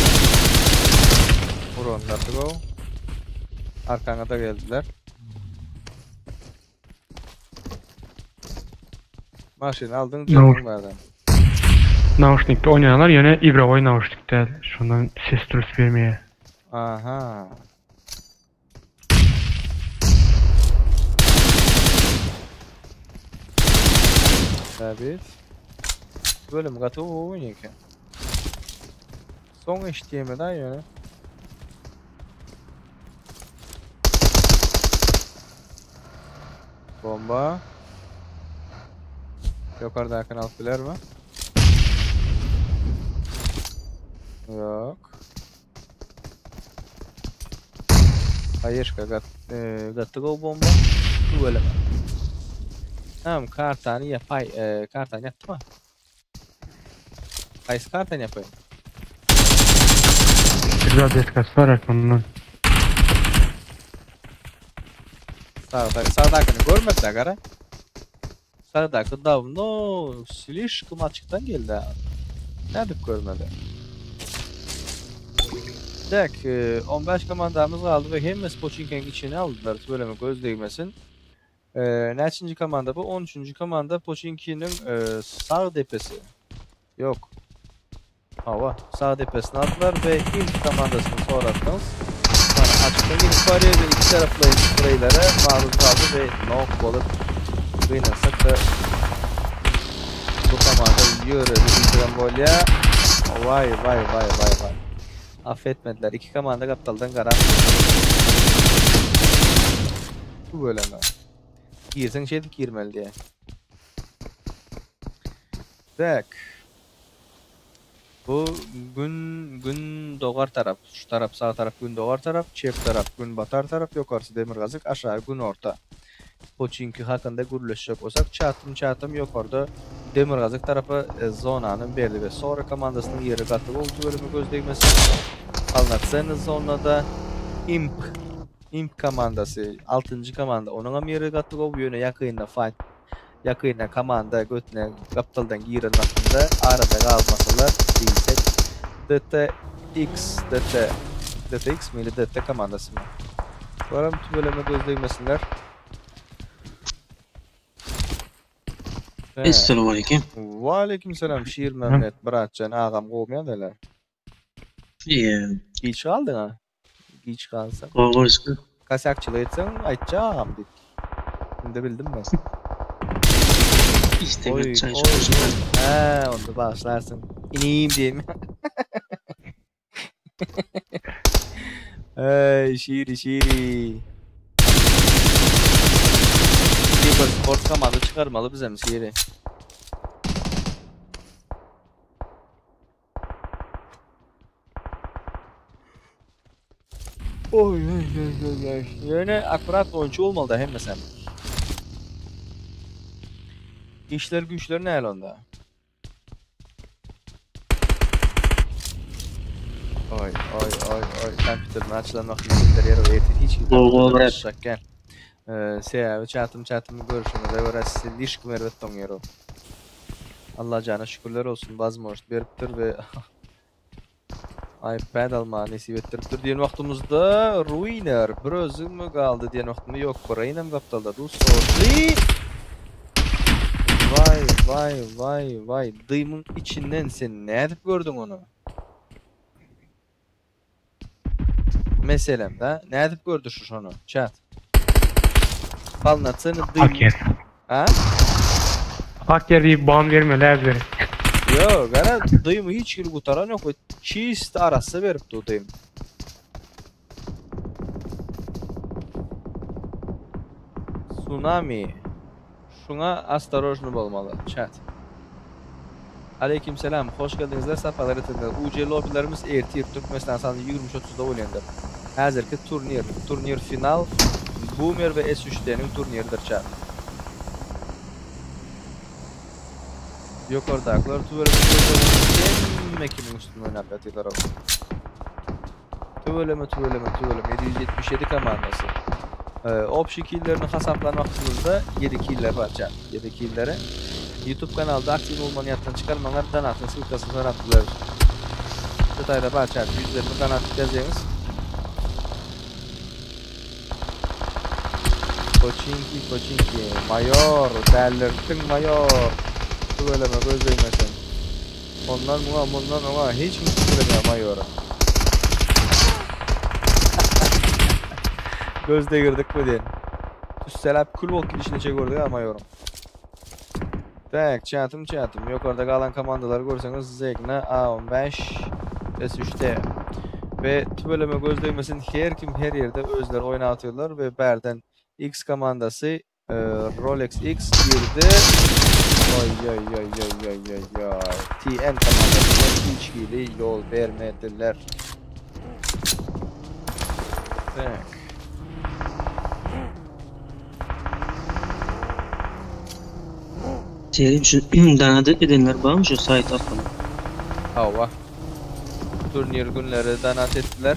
Vur onları go. Arkana da geldiler. Maşyn aldyň canyn bardan. Nauşnikde oýnaýarlar ýöne igrowoý nauşnik däl. Şondan ses dürüst bermeýär. Aha. Tabii. Bölüm gaty gowy oýun eken. Soň eşitýemedi ýöne. Bomba. Yukarıdakini alıp biler mi? Yok. Hayır, gat, e, gaty gowy bomba. Tüweleme. Tamam, kartany yapay, e, kartany yaptı mı? Haýsy kartany ýapaýyn? Güzel deskası var arkamdan. Sağda, sağdakini görmediler gara. Sağdaki davno slişkom açıktan geldi ha. Nädip görmedi? Dek, 15 komandamyz galdy we hemmesi Poçinkiň içine aldylar. Tüweleme göz degmesin. Näçinji komanda bu? 13-nji komanda Poçinkiniň sag depesi. Ýok. Hawa, sag depesini aldylar we ilk komandasyny soratdyňyz. Mana açykdan gelip barýar we iki taraplaýyn spreýlere maruz galdy we nok bolup gynansak-da bu komanda ýöredi diýsegem bolýar. Waý, waý, waý, waý, waý. Affetmediler. Iki komanda gapdaldan garap. Tüweleme. Girseň şeýdip girmeli diýýär. Tak. Bu gün gün dogar tarap. Şu tarap sag tarap gün dogar tarap, çep tarap gün batar tarap, ýokarsy demirgazyk, aşagy günorta. Poçinki hakynda gürleşjek bolsak, çatym çatym ýokarda demirgazyk tarapa zonany berdi we Sora komandasynyň ýeri gaty gowy tüweleme göz degmesin. Polnocenny zonada Imp Imp komandasy altynjy komanda onuňam ýeri gaty gowy ýöne ýakynda fight ýakynda komanda götüne gapdaldan giren wagtynda arada galmasalar diýsek DTX DT DTX mi ili DT komandasymy Bulam tüweleme göz degmesinler. Essalamu aleýkim. Waleýkim salam Şirmämmet bratjan agam gowmy ýagdaýlar? Eee. Giç galdyň a. Giç galsaň. Gowy şükür. Kosýakçylyk etseň aýtjak agam diýip. Indi bildim men. Işde Oý, bir çaý oý, içip oý. Hä, onda bagyşlarsyň. Inim diýen. Eý, şiri, şiri. Bir sport komanda çykarmaly bizem şiri. Oý oý oý oý oý. Ýöne akkurat oýunçy bolmalyda hemmesem. Işler güýçler nähili onda? Oý oý oý oý kompýuterden açylan wagtynda bildirýär o ertir hiç kim Gol gol brat. çykyşjak gel. Sebäbi çatym çatym görüşüňize görä slişkim erbet doňýar o. Allajana şükürler olsun wazmožnost beripdir we iPad almagy nesip etdiripdir diýen wagtymyzda Ruiner bir özümi galdy diýen wagtymda ýok Brainem gapdalda Dusody Waý waý waý waý dymyň içinden sen nädip gördüň ony? Meselem da nädip gördü şu şony chat? Polnocenny dym. Haker. Ha? Haker diýip ban bermeli äzberi. Ýok, gara dymy hiç hili gutaran ýok we çist arassa beripdi o dym. Tsunami. Şuňa astorojny bolmaly, chat. Aleýkim selam, hoş geldiňizler, sapalar getirdiňiz. UC lobbylarymyz ertir Türkmenistan sany 23 otuzda bolýandyr. Häzirki turnir, turnir final Boomer we S 3 D-niň turniridir chat. Ýokardakylar tüweleme tüweleme hemme kimiň üstünde oýnap ýatyrlar. Tüweleme tüweleme tüweleme 777 komandasy. Obşi killerini hasaplan wagtymyzda 7 killer bar chat. 7 killeri. YouTube kanalda aktiw bolmany ýatdan çykarmaňlar donatyň ssylkasyny sorap bileris. Şu taýda bar chat 120 donat ýazýaňyz. Poçinki poçinki maýor dälirtdiň maýor tüweleme göz degmesin. Ondan muňa mundan oňa hiç kim tüweleme maýora. Göz degirdik mi diýen. Tüsseläp kül bolup gidişini gördük ha maýoryň. Tak, çatym çatym. Ýokarda galan komandalary görseňiz Zegna A15 S3D. We tüweleme göz degmesin her kim her ýerde özleri oýnatýarlar we bärden X komandasy e, Rolex X girdi. Oý oý oý oý oý oý oý. TN komandasyna hiç hili ýol bermediler. Tak. Serim şu donat edenler barmy şu saýt arkaly? Hawa. Turnir günleri donat etdiler.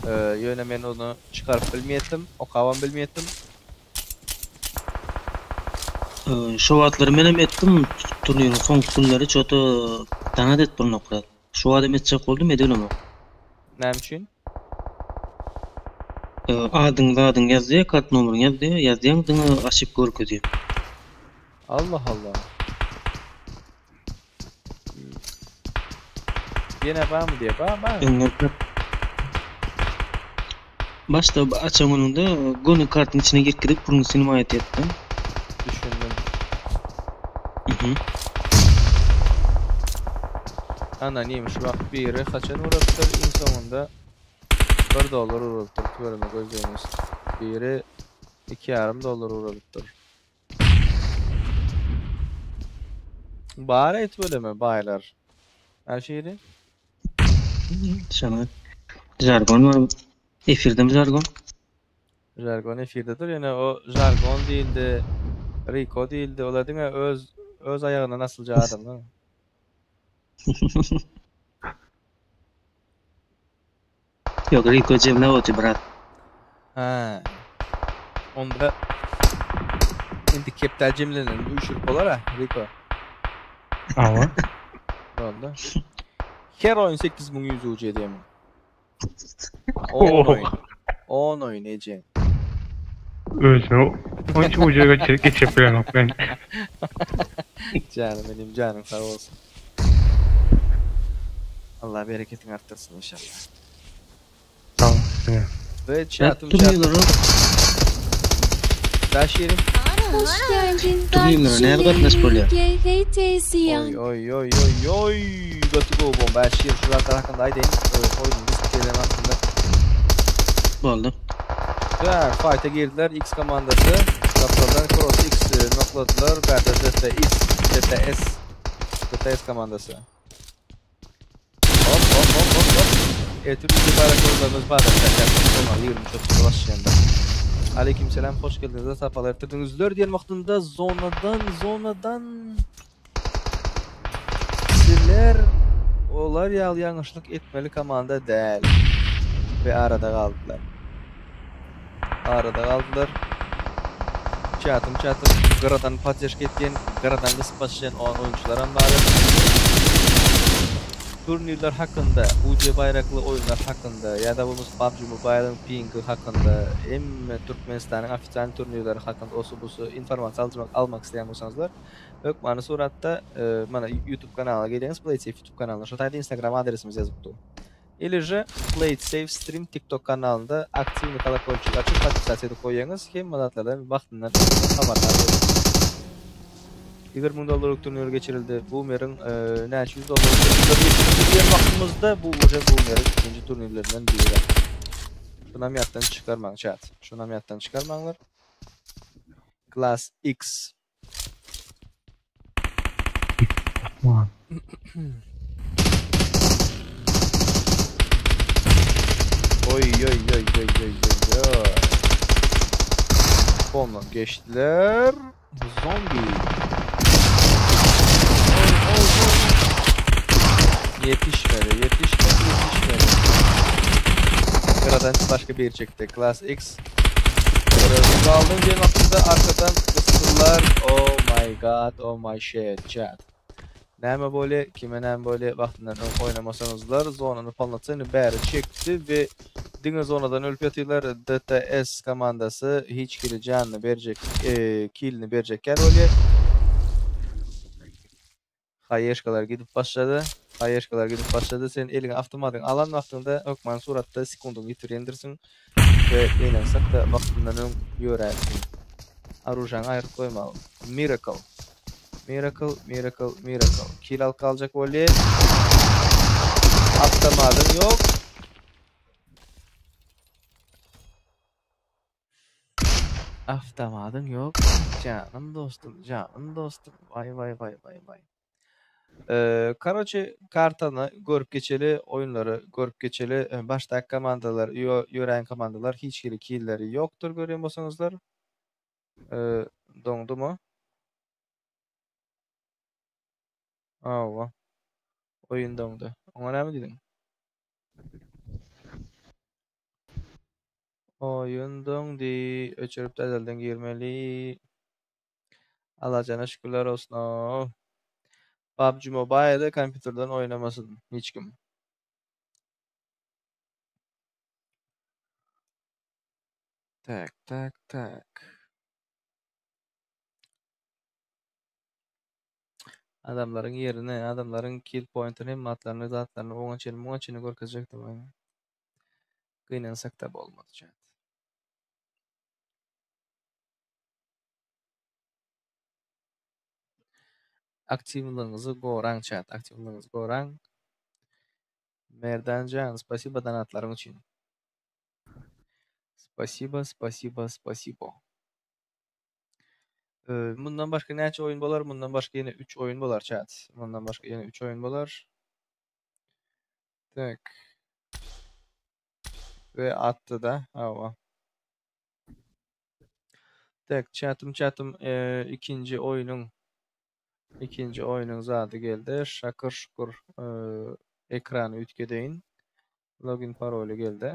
Ee, ýöne men ony çykaryp bilmeýetdim, okabam bilmeýetdim. Şu wagtlary menem etdim turniriň soňky günleri çota donat et bir nokrat. Şu adam etjek boldum edilemok. Näme üçin? Adyň zadyň ýazýar, kart nomeryň ýazýar, ýazýaň diňe açyp görkezýär. Allah Allah. Ýene barmy diýe, bar bar. Öňler Başda açan gününde göni kartyň içine girip puluny sinimaýat etdim. Düşündim. Mhm. Anonim şu wagt biri haçan ugrapdyr iň soňunda 1 dollar ugrapdyr tüweleme göz degmesin. Biri 2,5 dollar ugrapdyr. Bar et tüweleme baýlar. Her şeyi Şana jargon var. Efirde mi jargon? Jargon efirdedir. Ýöne o jargon diýildi, Rico diýildi. Olar diňe öz öz aýagyna nasylja adamlar. Yok Rico cemle oty brat. Ha. Onda indi keptel jemlenen üşürip bolar ha Rico. Awa. Boldy. Her oyun 8100 UC diýemi. 10 oyun. 10 oyun ece. Özüne onun için ucuya geçirip geçirip bilen ben. Canım benim canım sağ olsun. Allah bereketini arttırsın inşallah. Tamam. Ve Ben çatım çatım. turnirleri Daş yerim. Hoş geldin Turnirlere nädip gatnaşyp bolýar? GHT Ziyan. Oý oý oý oý oý gaty gowy bomba. Şir şu zatlar hakynda aýdaýyn. Oýnuň gysyp gelen wagtynda. Boldy. Tak, fight'a girdiler X komandasy. Gapdaldan Cross X nokladylar. Bärde ZTX, ZTS, ZTS komandasy. Hop hop hop hop hop. Ertir ülke bayraklarımız var. Normal 23.30'da başlayanda. Aleykümselam hoş geldiniz. Safalar getirdinizler diýen wagtynda zonadan zonadan Sizler olar ýaly ýalňyşlyk etmeli komanda däl. We arada galdylar. Arada galdylar. Çatym çatym gyradan poddeşka etýän, gyradan gysyp başlaýan oýunçylar hem bar. Turnirler hakynda, UC baýrakly oýunlar hakynda ýa-da bolmasa PUBG Mobile'yň pingi hakynda, hemme Türkmenistanyň ofitsial turnirleri hakynda osu busu informasiýa almak, almak isleýän bolsaňyzlar, hökmany suratda e, mana YouTube kanalyna gelýäňiz, PlaySafe YouTube kanalyna. Şo taýda Instagram adresimiz ýazyp dur. Или же Play It Safe Stream TikTok kanalynda aktiwny kolokolçik açyp podpisasiýa edip goýýaňyz, hemme zatlardan wagtyndan habardar bolýaňyz. 20 müň dollarlyk turnir geçirildi. Boomer'in e, näçe ýüz dollarlyk turnirler geçirildi diýen wagtymyzda bu уже Boomer'in ikinji turnirlerinden biri. Şunam ýatdan çykarmaň chat. Şunam ýatdan çykarmaňlar. Class X. Man. Oy oy oy oy oy oy oy. Fonla geçtiler. Zombi. Oy oy oy. Yetişmedi, yetişmedi, yetişmedi. Sıradan başka bir çekti. Class X. Kırıldı aldım diye noktada arkadan kıstılar. Oh my god, oh my shit, chat. Näme böyle, kime näme böyle wagtyndan öň oýnamasaňyzlar zonany palnatsany bäri çekdi we diňe zonadan ölüp ýatyrlar. DTS komandasy hiç kili janyny berjek, e, killini berjek ýer bolýar. Haýeşkalar gidip başlady. Haýeşkalar gidip başlady. Sen eliňe awtomatyň alan wagtyňda hökman suratda sekundyňy ýitirýändirsiň we gynansak da wagtyndan öň ýörärsiň. Orужияňy aýryp goýmaly. Miracle. Miracle, Miracle, Miracle. Kill alyp galjak bolýar. Avtomatyň ýok. Avtomatyň ýok. Janym dostum, janym dostum. Vay vay vay vay vay. Ee, Короче, kartany görüp geçeli, oýunlary görüp geçeli. Ee, Başdaky komandalar, ýören komandalar hiç hili killleri ýokdur görýän bolsaňyzlar. Ee, doňdu mu? Awa. Oýun doňdy. Oňa näme diýdiň? Oýun doňdy. Öçürip täzelden girmeli. Allajana şükürler olsun. Oh. PUBG Mobile'ı kompýuterden oýnamasyn hiç kim. Tak, tak, tak. Adamlaryň ýerini, adamlaryň kill pointini, hem matlaryny, zatlaryny oňa çenli, muňa çenli görkezjekdim. Gynansak da bolmady chat. Aktiwligiňizi goraň chat, aktiwligiňizi goraň. Merdanjan, спасибо donatlaryň üçin. Спасибо, спасибо, спасибо. Ee, bundan başga näçe oýun bolar? Bundan başga ýene 3 oýun bolar chat. Bundan başga ýene 3 oýun bolar. Tak. We atdy da. Hawa. Tak, chatym chatym e, ikinji oýnuň ikinji oýnuň zady geldi. Şakır şukur e, ekrany üýtgedeýin. Login paroly geldi.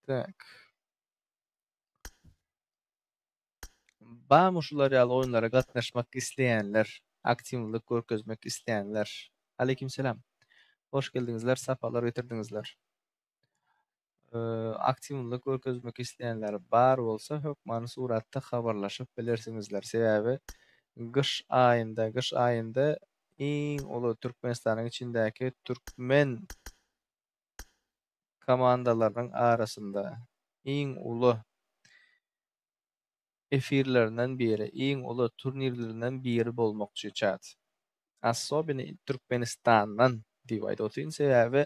Tak. Barmy şular ýaly oýunlara gatnaşmak isleýänler, aktiwlik görkezmek isleýänler. Aleykümselam. Hoş geldiňizler, sapalar getirdiňizler. Ee, aktiwlik görkezmek isleýänler bar bolsa hökmany suratda habarlaşyp bilersiňizler. Sebäbi gyş aýynda, gyş aýynda iň uly Türkmenistanyň içindäki türkmen komandalarynyň arasynda iň uly. Efirlerinden biri, iň uly turnirlerinden biri bolmakçy chat. Asobini Türkmenistandan diýip aýdyp otyryn, sebäbi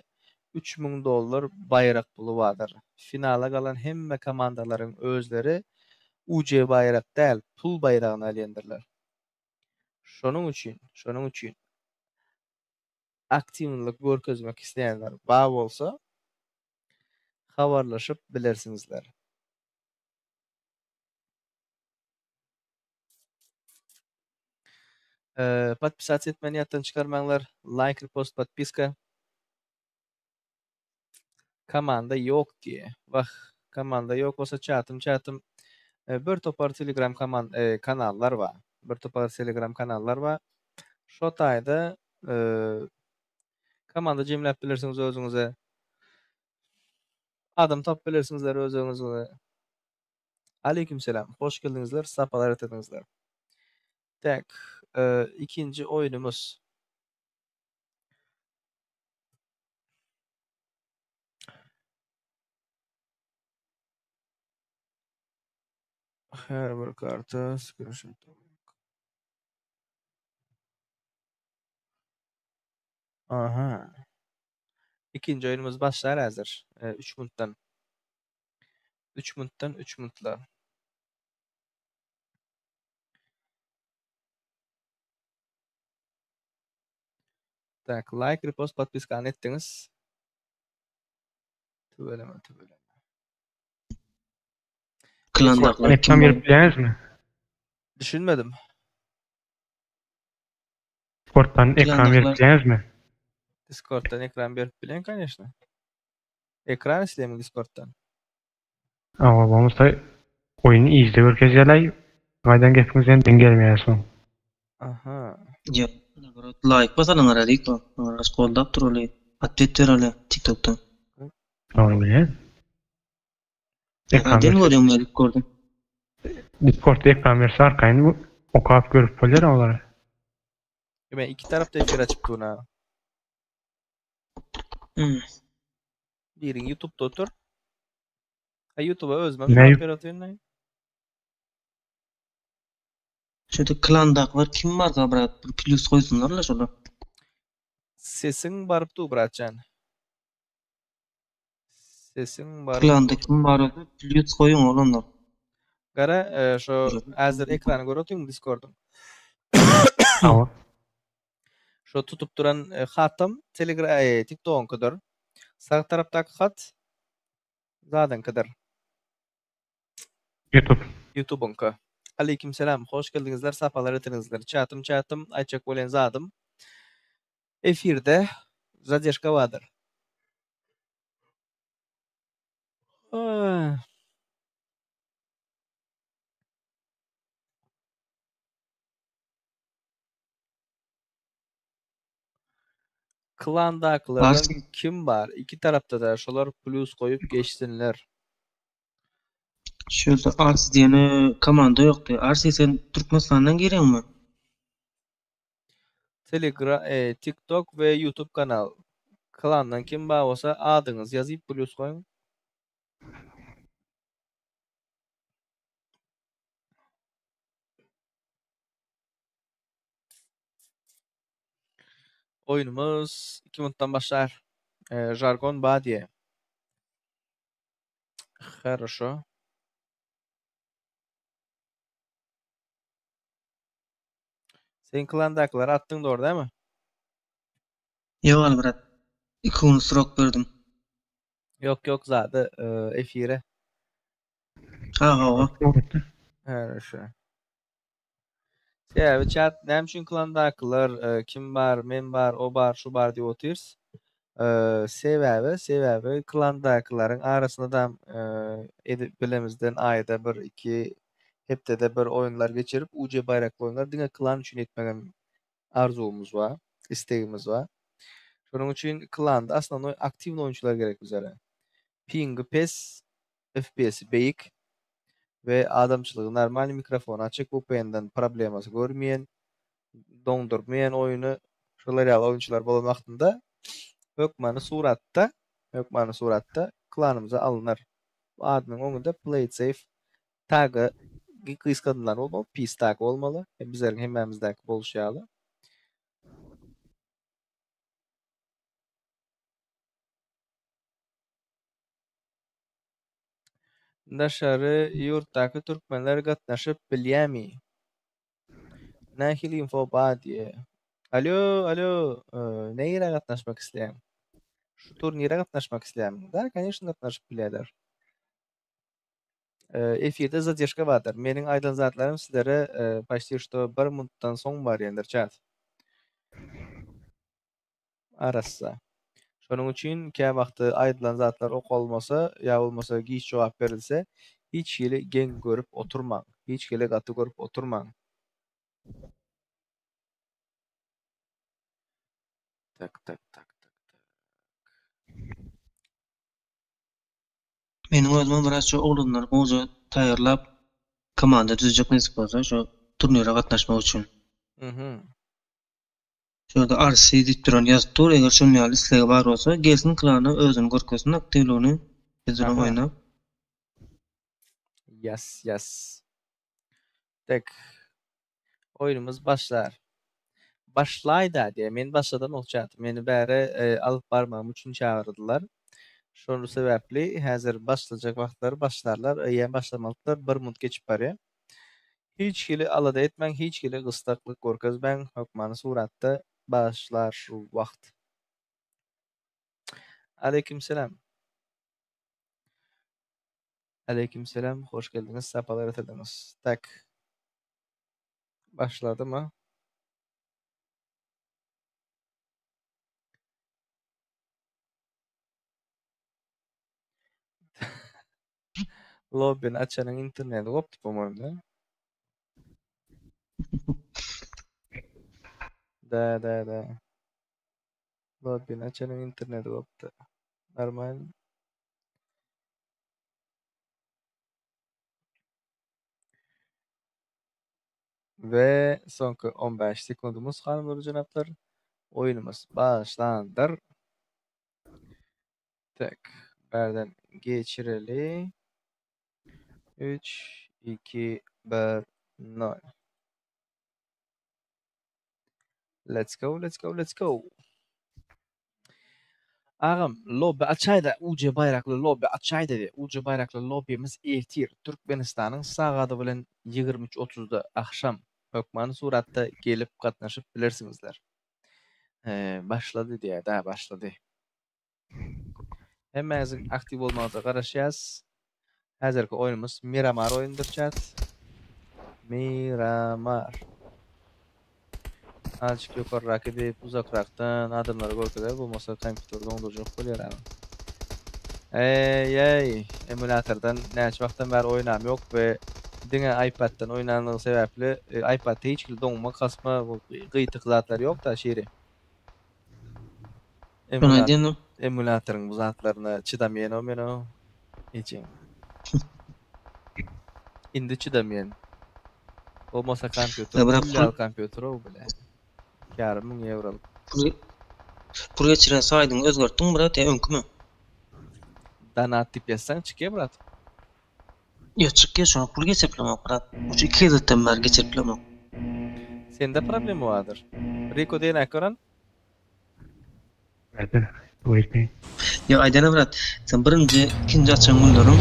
3000 dollar baýrak puly bardyr. Finala galan hemme komandalaryň özleri UC baýrak däl, pul baýragyny alýandyrlar. Şonuň üçin, şonuň üçin aktiwnylyk görkezmek isleýänler bar bolsa, habarlaşyp bilersiňizler. Podpisasiýa etmäni ýatdan çykarmaňlar. Like, repost, podpiska. Komanda ýok diýe. Wah, komanda ýok bolsa çatym çatym. Bir topar Telegram kaman kanallar bar. Bir topar Telegram kanallar bar. Şo taýda komanda jemläp bilersiňiz özüňize. Adam tapyp bilersiňizler özüňize. Aleýkum selam. Hoş geldiňizler, sapalar getirdiňizler. Tak, ikinji oýnumyz. Her bir karta screenshot. Aha. Ikinji oýnumyz başlar häzir. 3 minutdan. 3 minutdan 3 minutla. Tak, like, repost, podpiskany etdiňiz. Tüweleme, tüweleme. Klandakylar Ekran kim berip bilýäňizmi? Düşünmedim. Discord'dan ekran berip Klandakylar bilýäňizmi? Discord'dan ekran berip bilen, конечно. Ekran isleýärmi Discord'dan? Awa bolmasa oýuny izde görkezýärler. Gaýdan gepiňizden deň gelmeýär soň. Aha. Ýa, naobорот, like basalyň aralyk. Araş goldap duraly. Ответ bereli TikTok'tan. Dogry bilýän. Ekran Neden berse, görüyorum ben Discord'u? Discord'da ekran berse arkaýyn bu okap görüp bolýar olary. Men iki tarapda efir açyp durun ha. Hmm. Birin YouTube'da otur. Ha YouTube'a özüm Ne jogap berip otyryn. Şurada klandakylar kim var da brat? Bir plus koysunlar la şurada. Sesiň baryp dur bratjan. Sesiň baryp Klanda dur. kim var olsa plus koyun oğlumlar. Gara, e, şu häzir ekrany görüp otyryn Discord'un. Awa. Şu tutup duran e, hatym Telegram e, TikTok'unkydyr. Sag tarapdaky hat zadyňkydyr. YouTube. YouTube'unky. Aleyküm selam. Hoş geldiňizler. Sapalar getirdiňizler. Çatym çatym aýtjak bolýan zadym. Efirde zadержка bardyr. Ah. Klandakylardan Varsın. kim bar? Iki tarapda da şolar plus goýup geçsinler. Şurada Arsi diyene komanda yoktu. Arsi sen Türkmenistan'dan giriyor mu? Telegram, e, TikTok ve YouTube kanal. Klandan kim bar bolsa adyňyzy ýazyp plus goýuň. Oýnumyz 2 minutdan başlar. E, jargon bar diýe. Хорошо. Sen klandakylar atdyň dogry dälmi? Yok al brat. İki gün srok berdim. Ýok ýok zady e, efire. Ha ha ha. Хорошо. Sebäbi chat näme üçin klandakylar e, kim bar, men bar, o bar, şu bar diýip otyrys. E, sebäbi sebäbi klandakylaryň arasynda da e, edip bilemizden aýda bir iki hepdede bir oýunlar geçirip UC baýrakly oýunlar diňe klan üçin etmegem arzuwymyz bar, istegimiz bar. Şonuň üçin klanda aslynda aktiw oýunçylar gerek bizlere. Pingi pes, FPS beýik we adamçylygy normal mikrofon açyk VPN-den problemasy görmeýän, doňdurmaýan oýuny şolar ýaly oýunçylar bolan wagtynda hökmany suratda, hökmany suratda klanymyza alynar. Adynyň öňünde play it safe tagı. gysgadylan bolmaly, pistaki bolmaly. Bizleriň hemmämizdäki bolşy ýaly. Daşary ýurtdaky türkmenler gatnaşyp bilýämi? Nähili info bar diýe. Alýo, alýo, nirä gatnaşmak isleýäň? Şu turnire gatnaşmak isleýärmiň? Da, koneçno gatnaşyp bilýärler. Efirde zadержка bardyr. Meniň aýdan zatlarym sizlere paçti şto bir minutdan soň barýandyr çat. Arassa. Şonuň üçin käwagty aýdylan zatlar okalmasa ýa bolmasa giç jogap berilse hiç hili geň görüp oturmaň. Hiç hili gaty görüp oturmaň. Tak tak tak tak tak. Meniň özümem biraz şu oglanlary gowja taýýarlap komanda düzjek nesip bolsa şu turnire gatnaşmak üçin. Mhm. Şu ýerde RC diýip duran ýazyp dur eger şonuň ýaly islegi bar bolsa gelsin klana özüni görkezsin aktiwligini biz bilen oýnap. Yes yes. Tek oýnumyz başlar. Başlaýda diýe men başladamok çat. Meni bäre alyp barmagym üçin çagyrdylar. Şol sebäpli häzir başlajak wagtlary başlarlar. Eýýäm başlamalydylar. Bir munt geçip barýar. Hiç hili alada etmäň, hiç hili gysdaklyk görkezmäň, hökmany suratda başlar şu wagt. Aleýkim selam. Aleýkim selam, hoş geldiňiz, sapalar getirdiňiz. Tak. Başladymy? Lobbini açanyň interneti gopdy po-moýmu da. Da da da. Lobbini açanyň interneti gopdy. Normal. We soňky 15 sekundymyz hanymlar jenaplar. Oýunymyz başlandyr. Tek bärden geçireli. 3 2 1 0. Let's go, let's go, let's go. Agam, lobby açaýda, UJ baýrakly lobby açaýda diýýär. UJ baýrakly lobbymiz ertir Türkmenistanyň sagady bilen 23:30-da agşam hökmany suratda gelip gatnaşyp bilersiňizler. Başlady diýýär, da başlady. Hemmäňiziň aktiw bolmagyňyza garaşýas. Häzirki oýnumyz Miramar oýnudyr chat. Miramar. Azajyk ýokarrak gidip uzakrakdan adamlara görkezer bolmasa kompýuter doňdurjak bolýar agam. Eý eý emulatordan näçe wagtdan bäri oýnam ýok we diňe iPad'dan oýnanlygy sebäpli iPad'da hiç hili doňma kasma gyýtyk zatlar ýokda şiri. Şony aýdýanam. Emulatoryň bu zatlaryna çydamaýanok men o hiç. Indi çydamaýan. Bolmasa kompýuter, pul ýaly kompýuter o bile. 2,5 müň ýewrolyk. Pul geçirýän saýdyňy özgertdiňmi brat ýa öňkümi? Donat diýip ýazsaň çykýar brat. Ýok çykýar şoňa pul geçirip bilemok brat. Şu iki gezekden bäri geçirip bilemok. Sende problema bardyr. Riko diýen gören. Aýdan, waiting. Ýok aýdana brat, sen birinji, ikinji açan günleriň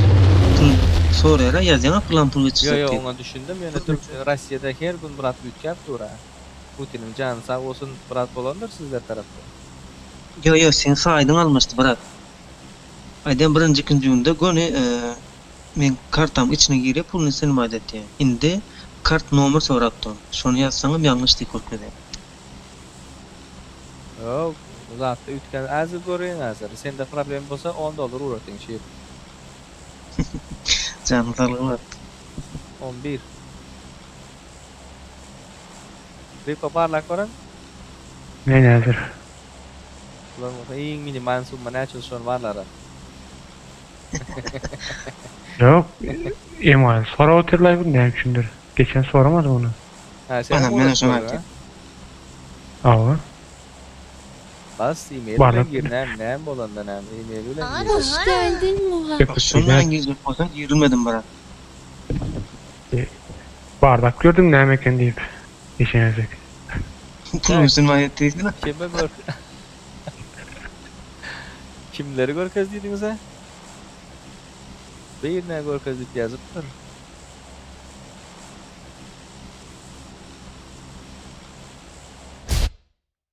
pul soraýara ýazýaňa pylan pul Ýo geçirjek ýo diýip. oňa düşündim ýöne türk Rossiýada her gün brat üýtgäp dur-a. Putiniň jany sag bolsun brat bolandyr sizler tarapda. Ýo ýo seň saýdyň almaşdy brat. Aýdýan birinji ikinji günde göni meň kartam içine girýär puluny snimat etýär. Indi kart nomer sorap dur. Şony ýazsaňam ýalňyş diýip görkezýär. Ýok, zatda üýtgän äzir görýäň häzir. Sende problem bolsa on dollar ugratyň şir. Janyň saglygy bar. 11. Repo barlap gören. Men häzir. Bular bolsa iň minimal summa näçe şony barlara. Ýok, email sorap otyrlaý bu näme üçindir. Geçen soramadym ony. Ha, sen Ana, men şony aýtýan. Hawa. Bas email bilen gir, näme, näme bolanda näme, email bilen gir. Hoş geldin Muhammed. Şondan girjek bolsaň girilmedim brat. Barlap gördüm näme eken diýip. Geçen gezek. Puluny syn et diýsene. Kime gör Kimleri görkez diýdiňiz-ä? Birine görkez diýip ýazypdyr.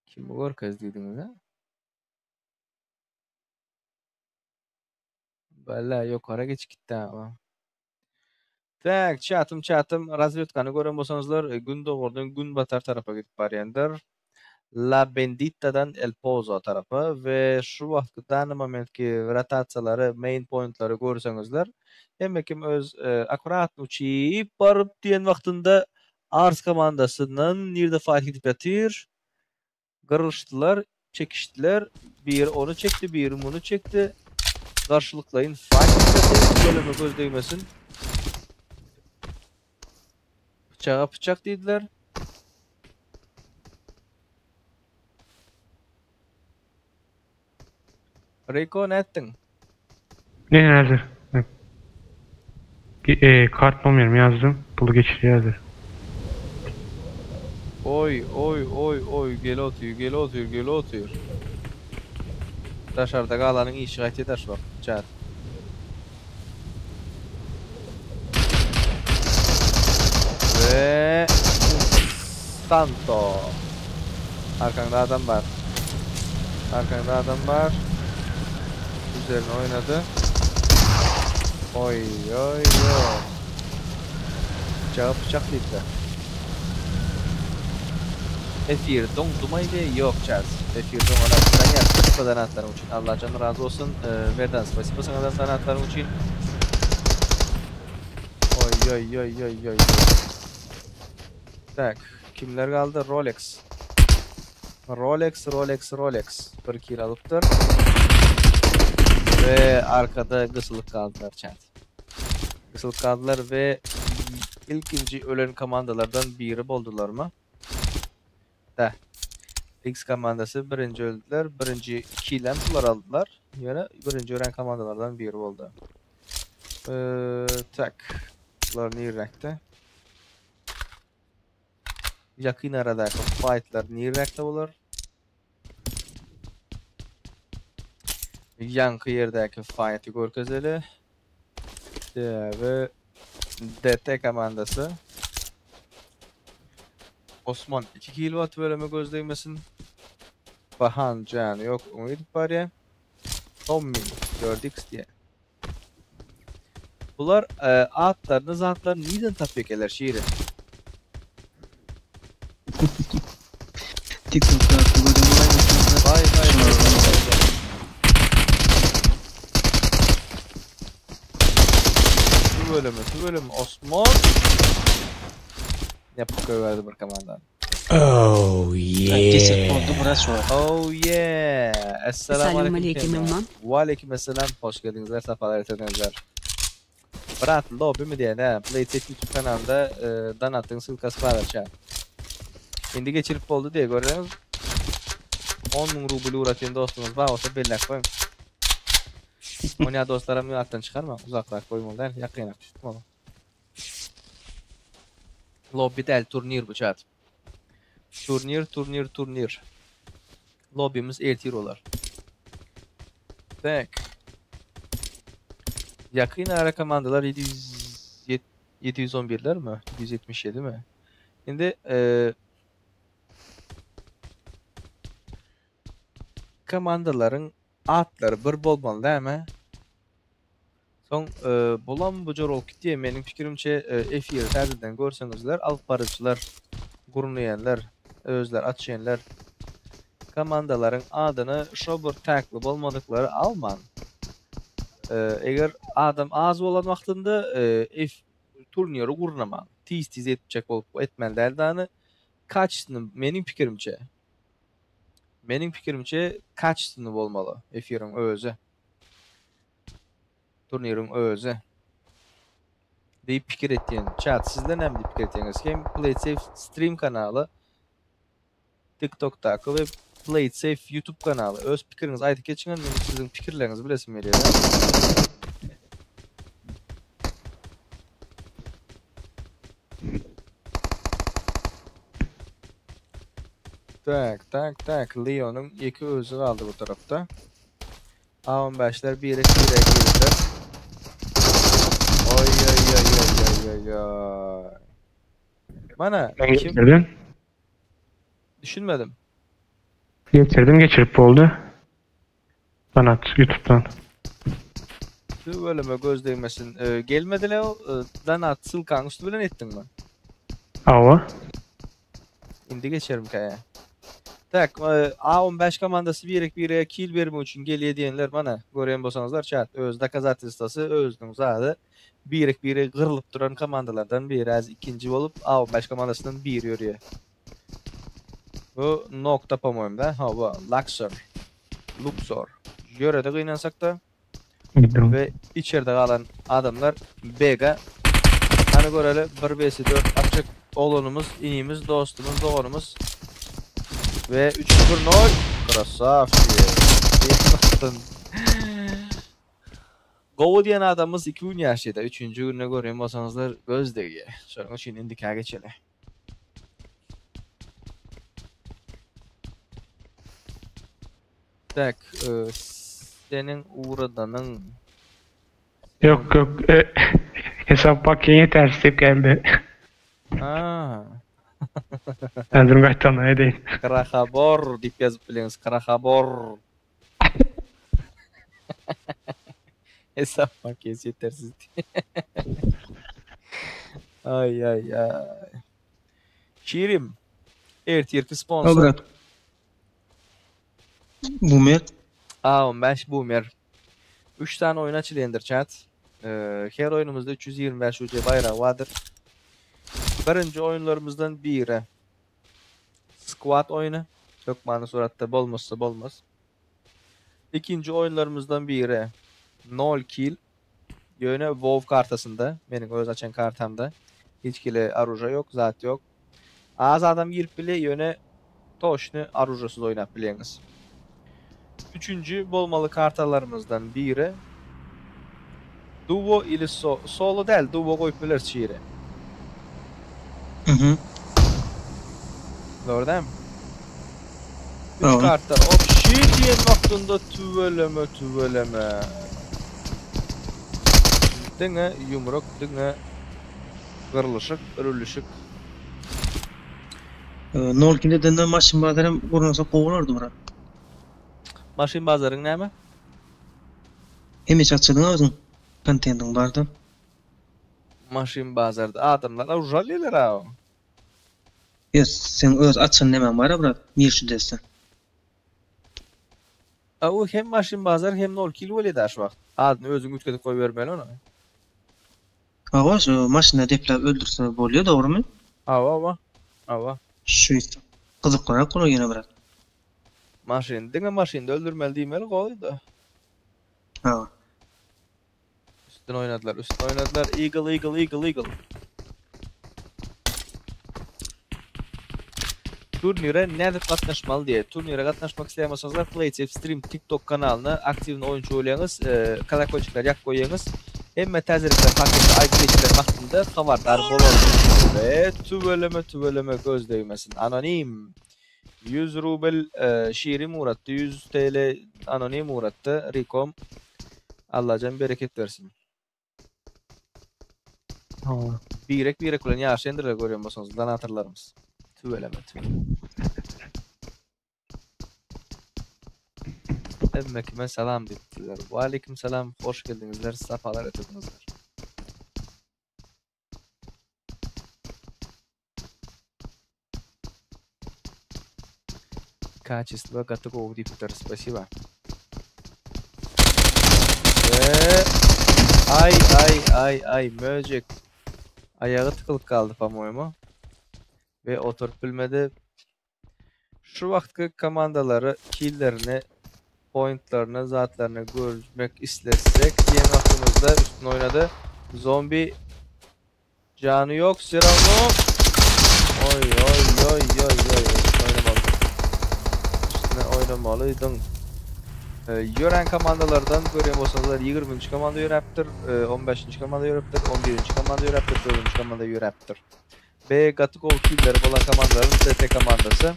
Kimi görkez diýdiňiz-ä? Bala ýokara geçip gitdi aga. Tak, çatym çatym razwedkany gören bolsaňyzlar gündogardan günbatar tarapa gidip barýandyr. La Bendittadan El Pozo tarapa we şu wagtky dany momentki rotasiýalary, main pointlary görseňizler, hemme kim öz akkuratny uçyp baryp diýen wagtynda Ars komandasyndan nirde fight gidip ýatyr. Gyrylyşdylar, çekişdiler, biri ony çekdi, biri muny çekdi. Garşylyklaýyn fight başlady, göleme göz degmesin. Pyçaga pyçak diýdiler. Riko nätdiň? Ne häzir? E, kart nomerimi ýazdym, puly geçirýär häzir. Oý, oý, oý, oý, gel otyr, gel otyr, gel otyr. Daşarda galanyň işi gaýtýa daş wagt, chat. We Santo. Arkaňda adam bar. Arkaňda adam bar. Üzerine oýnady. Oý, oý, oý. Pyçaga pyçak diýipdir. Efir doňdumaý diýe ýok çaz. Efir doňana sanýar spasiba donatlaryň üçin. Allajan razy bolsun. Merdan spasiba saňa donatlaryň üçin. Oý oý oý oý oý. Tak, kimler galdy? Rolex. Rolex, Rolex, Rolex. Bir kill alypdyr. We arkada gysylyp galdylar chat. Gysylyp galdylar we ilkinji ölen komandalardan biri boldularmy? Da. X komandasy birinji öldüler. Birinji killem şular aldylar. Ýöne birinji ölen komandalardan biri boldy. Ee, tak. Bular nirekde? Ýakyn aradaky fightlar nirekde bolar? Ýaňky ýerdäki fighty görkezeli. Sebäbi DT komandasy Osman 2 kill batyp öleme göz degmesin. Bahan jany ýok öňe gidip barýar. Tommy 4x diýe. Bular e, atlaryny zatlaryny nirden tapýarlar şirin? TikTok'ta gördüm Vay vay vay vay vay. vay. Şu bölümü, şu bölümü Osman yapıp koyverdi bir komandan. Oh Geçip yeah. oldu biraz şu an. Oh yeah. Esselamu Esselamu aleyküm aleyküm Semra. Elman. Ve aleyküm esselam. Hoş geldinizler, sefalar getirdinizler. Brat lobby mi diýen he? PlayStation YouTube kanalynda e, Donat'ın sılkası var aşağı. Indi geçirip boldy diye görüyorsunuz. 10 bin rubl uğratayım dostumuz var olsa bellek koyun. Onya dostlarım alttan çıkarma. Uzaklar koymalı değil. Yakın tutmalı. Lobby değil turnir bu chat. Turnir turnir turnir. Lobby'miz ertir olar. Tek. Yakın ara komandalar 700, 711'ler mi? 777 mi? Şimdi e, komandalaryň atlary bir bolmaly dämi? Soň e, bolan bu rol diýe meniň pikirimçe e, efiri täzeden görseňizler, alyp baryjylar, gurnaýanlar, özler açýanlar komandalaryň adyny şo bir täkli bolmadyklary alman. E, eger adam az bolan wagtynda e, F turniri gurnaman. Tiz tiz etjek bolup etmeli däl dany. Kaçsyny meniň pikirimçe Meniň pikirimçe kaçsyny bolmaly efiriň özi. Turniriň özi. Diýip pikir etýän. Chat sizden hem diýip pikir etýäňiz. Hem PlaySafe stream kanaly TikTok'daky we PlaySafe YouTube kanaly. Öz pikiriňizi aýdyp geçiň, men siziň pikirleriňizi bilesim gelýär. Tak, tak, tak. Leon'un iki özi galdy bu tarapda. A15'ler birek birek girdiler. Oy oy oy oy oy oy oy. Mana Ben kim geçirdim. düşünmedim. Geçirdim geçirip oldu. Sanat YouTube'dan. Tüweleme göz degmesin. Ee, gelmedi Leo. Ee, Danat sylkaň üstü bilen etdiňmi? Awa. Indi geçerim kaya. Tak, e, A15 komandasy birek birege kill bermek üçin gelýär diýenler mana görýän bolsaňyzlar chat öz dokazatelstwosy özüniň zady birek birege gyrlyp duran komandalardan biri az ikinji bolup A15 komandasyndan biri ýörýär. Bu nokta по-моему, da? Hawa, Luxor. Luxor. Ýörede gynansak da Gittim. ve içeride kalan adamlar Bega. Hani göreli 1 vs 4 açık oğlunumuz, inimiz, dostumuz, doğrumuz. Ve 3 0 0 Krasavçı. Govu diyen adamımız 2 gün yaşaydı. 3. gününe göreyim olsanızlar göz değiyor. Sonra için indika geçeli. Tak, e, senin uğradanın Yok yok. E, hesap bak yine ters tep geldi. Aa. Ben durum kaçtan ne değil. Krahabor deyip yazıp biliniz. Krahabor. Hesap makinesi yetersiz. ay ay ay. Şirim. Ertirki sponsor. Brat. Boomer. A15 Boomer. 3 tane oyun açılyandır chat. Ee, her oyunumuzda 325 UC bayrağı vardır. Birinci oyunlarımızdan biri Squad oyunu. Hökmany suratda bolmasa bolmaz. İkinci oyunlarımızdan biri Nol Kill. Ýöne WoW kartasynda, meniň öz açan kartamda hiç kile aruja yok, zat yok. Az adam girip bile ýöne toşny arujasyz oýnap bileňiz. Üçüncü bolmaly kartalarymyzdan biri Duo ili so solo däl, duo goýup biler şiri. Mhm. Doğru değil mi? 3 Tamam. karta. Obşi diýen wagtynda tüweleme tüweleme. Diňe yumruk, diňe gyrlyşyk, örülüşük. Ee, Nolkin'de denden maşın bazarım gurnasa kovulardı brat. Maşyn bazaryň näme? Hemiş açyldın özün. Kontentin bardı. Maşyn bazarda adamlar awjalýarlar ha. Yes, sen öz açın nemen var brat. Mir şu desen. A o hem maşyn bazar hem nol kilo bolýar şu wagt. Adyny özüň üýtgedip goýbermeli onu. Awa şu maşına deplap öldürse bolýar dogry mu? Awa awa. Awa. Şu gyzyklyrak bolar ýene brat. Maşyn diňe maşynda öldürmeli diýmeli goýdy. Ha. Üstüne oynadylar, üstüne oynadylar. Eagle, Eagle, Eagle, Eagle. Turnire nädip gatnaşmaly diye. Turnire gatnaşmak isleýän bolsaňyzlar PlaySafe Stream TikTok kanalyna aktiw oýunçy bolýaňyz, e, kolokolçikler ýak goýýaňyz. Hemme täzelikler paketi aýdyp wagtynda habardar bolarsyňyz. Ve tüweleme tüweleme göz degmesin. Anonim 100 rubl e, Şirim uğratdy, 100 TL anonim uğratdy. Rikom Allajan bereket versin. Awa. Birek birek bilen ýaşaýandyr görýän bolsaňyz donatorlarymyz. Tüweleme tüweleme. Hemme kime salam diýipdiler. Ve aleyküm selam. Hoş geldiňizler. Sapalar getirdiňizler. Качество готово diýipdir. Спасибо. Ve ay ay ay ay Möcek ayağı tıkılıp kaldı по-моему. Ve oturup bilmedi. Şu vaxtky komandalary killerini, pointlarını, zatlaryny görmek islesek diýen wagtymyzda üstüne oynadı. Zombi canı yok. Cyrano. Oy oy oy oy oy üstüne oynamalı. Üstüne oynamalydyň. Ee, ýören komandalardan görýän bolsaňyzlar 20. komanda ýörepdir, 15. komanda ýörepdir, 11. komanda ýörepdir, 4. komanda ýörepdir. B Gatukov killeri bolan komandalaryň CT komandasy.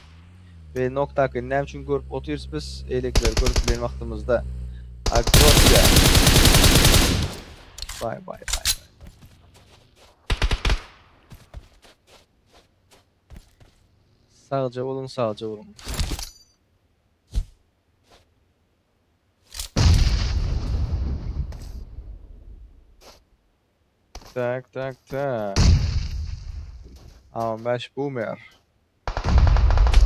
We noktaky näme üçin görüp otyrys biz eýlekileri görüp bilen wagtymyzda. Agrosiýa. Bay bay bay. Sagja boluň, sagja boluň. Tak tak tak. A15 Boomer.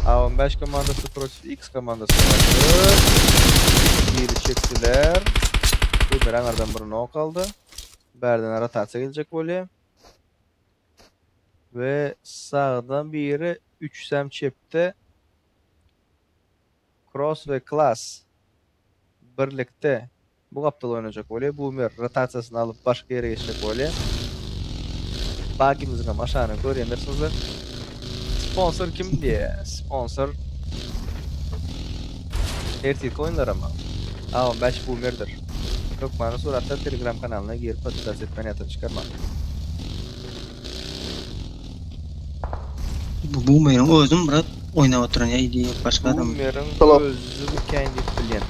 A15 komandasy protiv X komandasy. Biri çekdiler. Boomer aňardan bir nok aldy. Bärden rotasiýa geljek bolýar. We sagdan biri, üçüsem çepde. Cross we Class birlikde bu gapdal oýnajak bolýar. Boomer rotasiýasyny alyp başga ýere geçjek bolýar. Bagimiziň hem aşagyny görýändirsiňizler. Sponsor kim diýýär. Sponsor ertirki oýunlaramy? A15 Boomerdir. Hökmany suratda Telegram kanalyna girip podpisasiýa etmän ýatan çykarmaň. Bu Boomeriň özümi brat oýnap oturan ýa ili ýok başga adam. Boomeriň özi kän diýip bilýän.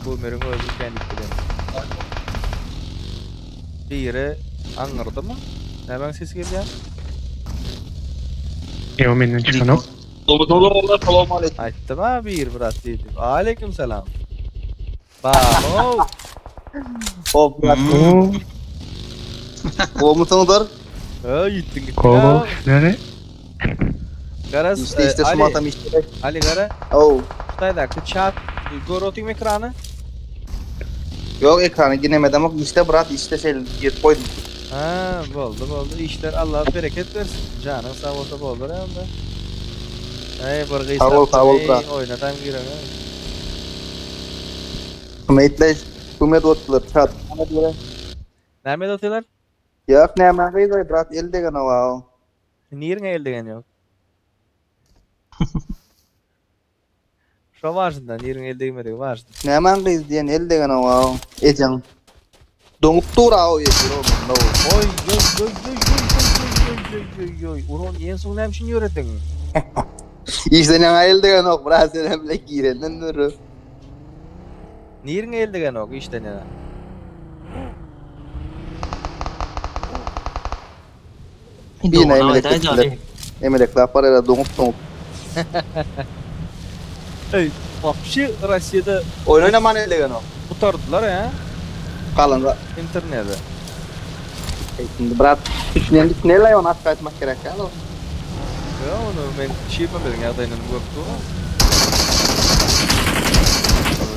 Boomeriň özi kän diýip bilýän. Biri aňyrdymy? Nämäň sesi gelýär? Ýok menden çykanok. Aýtdym a bir brat diýdim. Aleyküm selam. Baho. Hop brat. Oo. Gowy Ha gittin gittin. Gowy nere? Garaz İşte işte Ali, şumatam işte. Ali gara. Oh. Hytaýdaky chat gör otyň ekrany. Yok ekrana giremedim ok işte brat işte şey girip koydum. Ha boldy boldy işler Allah bereket bersin. Janyň sag bolsa boldur ýa-da. Ey bir gyz Sag bol, sag bol, brat. Oýnadan girene. Hümetle hümet otdular chat. Näme otyrlar? Yok näme gyz brat el degen o. Nirine el degen yok. Şo важно, nirine el degmedigi важно. Näme gyz diýen el degen o. Ejeň. Doňup dur o ýetir o. Oý oý oý oý oý oý oý oý oý Uron en soň näme üçin ýörediň? İşte näme el degen ok brat sen bile girenden dur. Nirine el degen ok işden ýa. Bir näme etdiler. Emelek parayla doňup doňup. Ey, вообще Rossiýada Oyun oynaman el degen ok. gutardylar ha Galan interneti. Şimdi brat düşünen düşünen onu at kaçmak gerek ya. Ýa onu men şipa bilen ýagdaýyny görüp durun.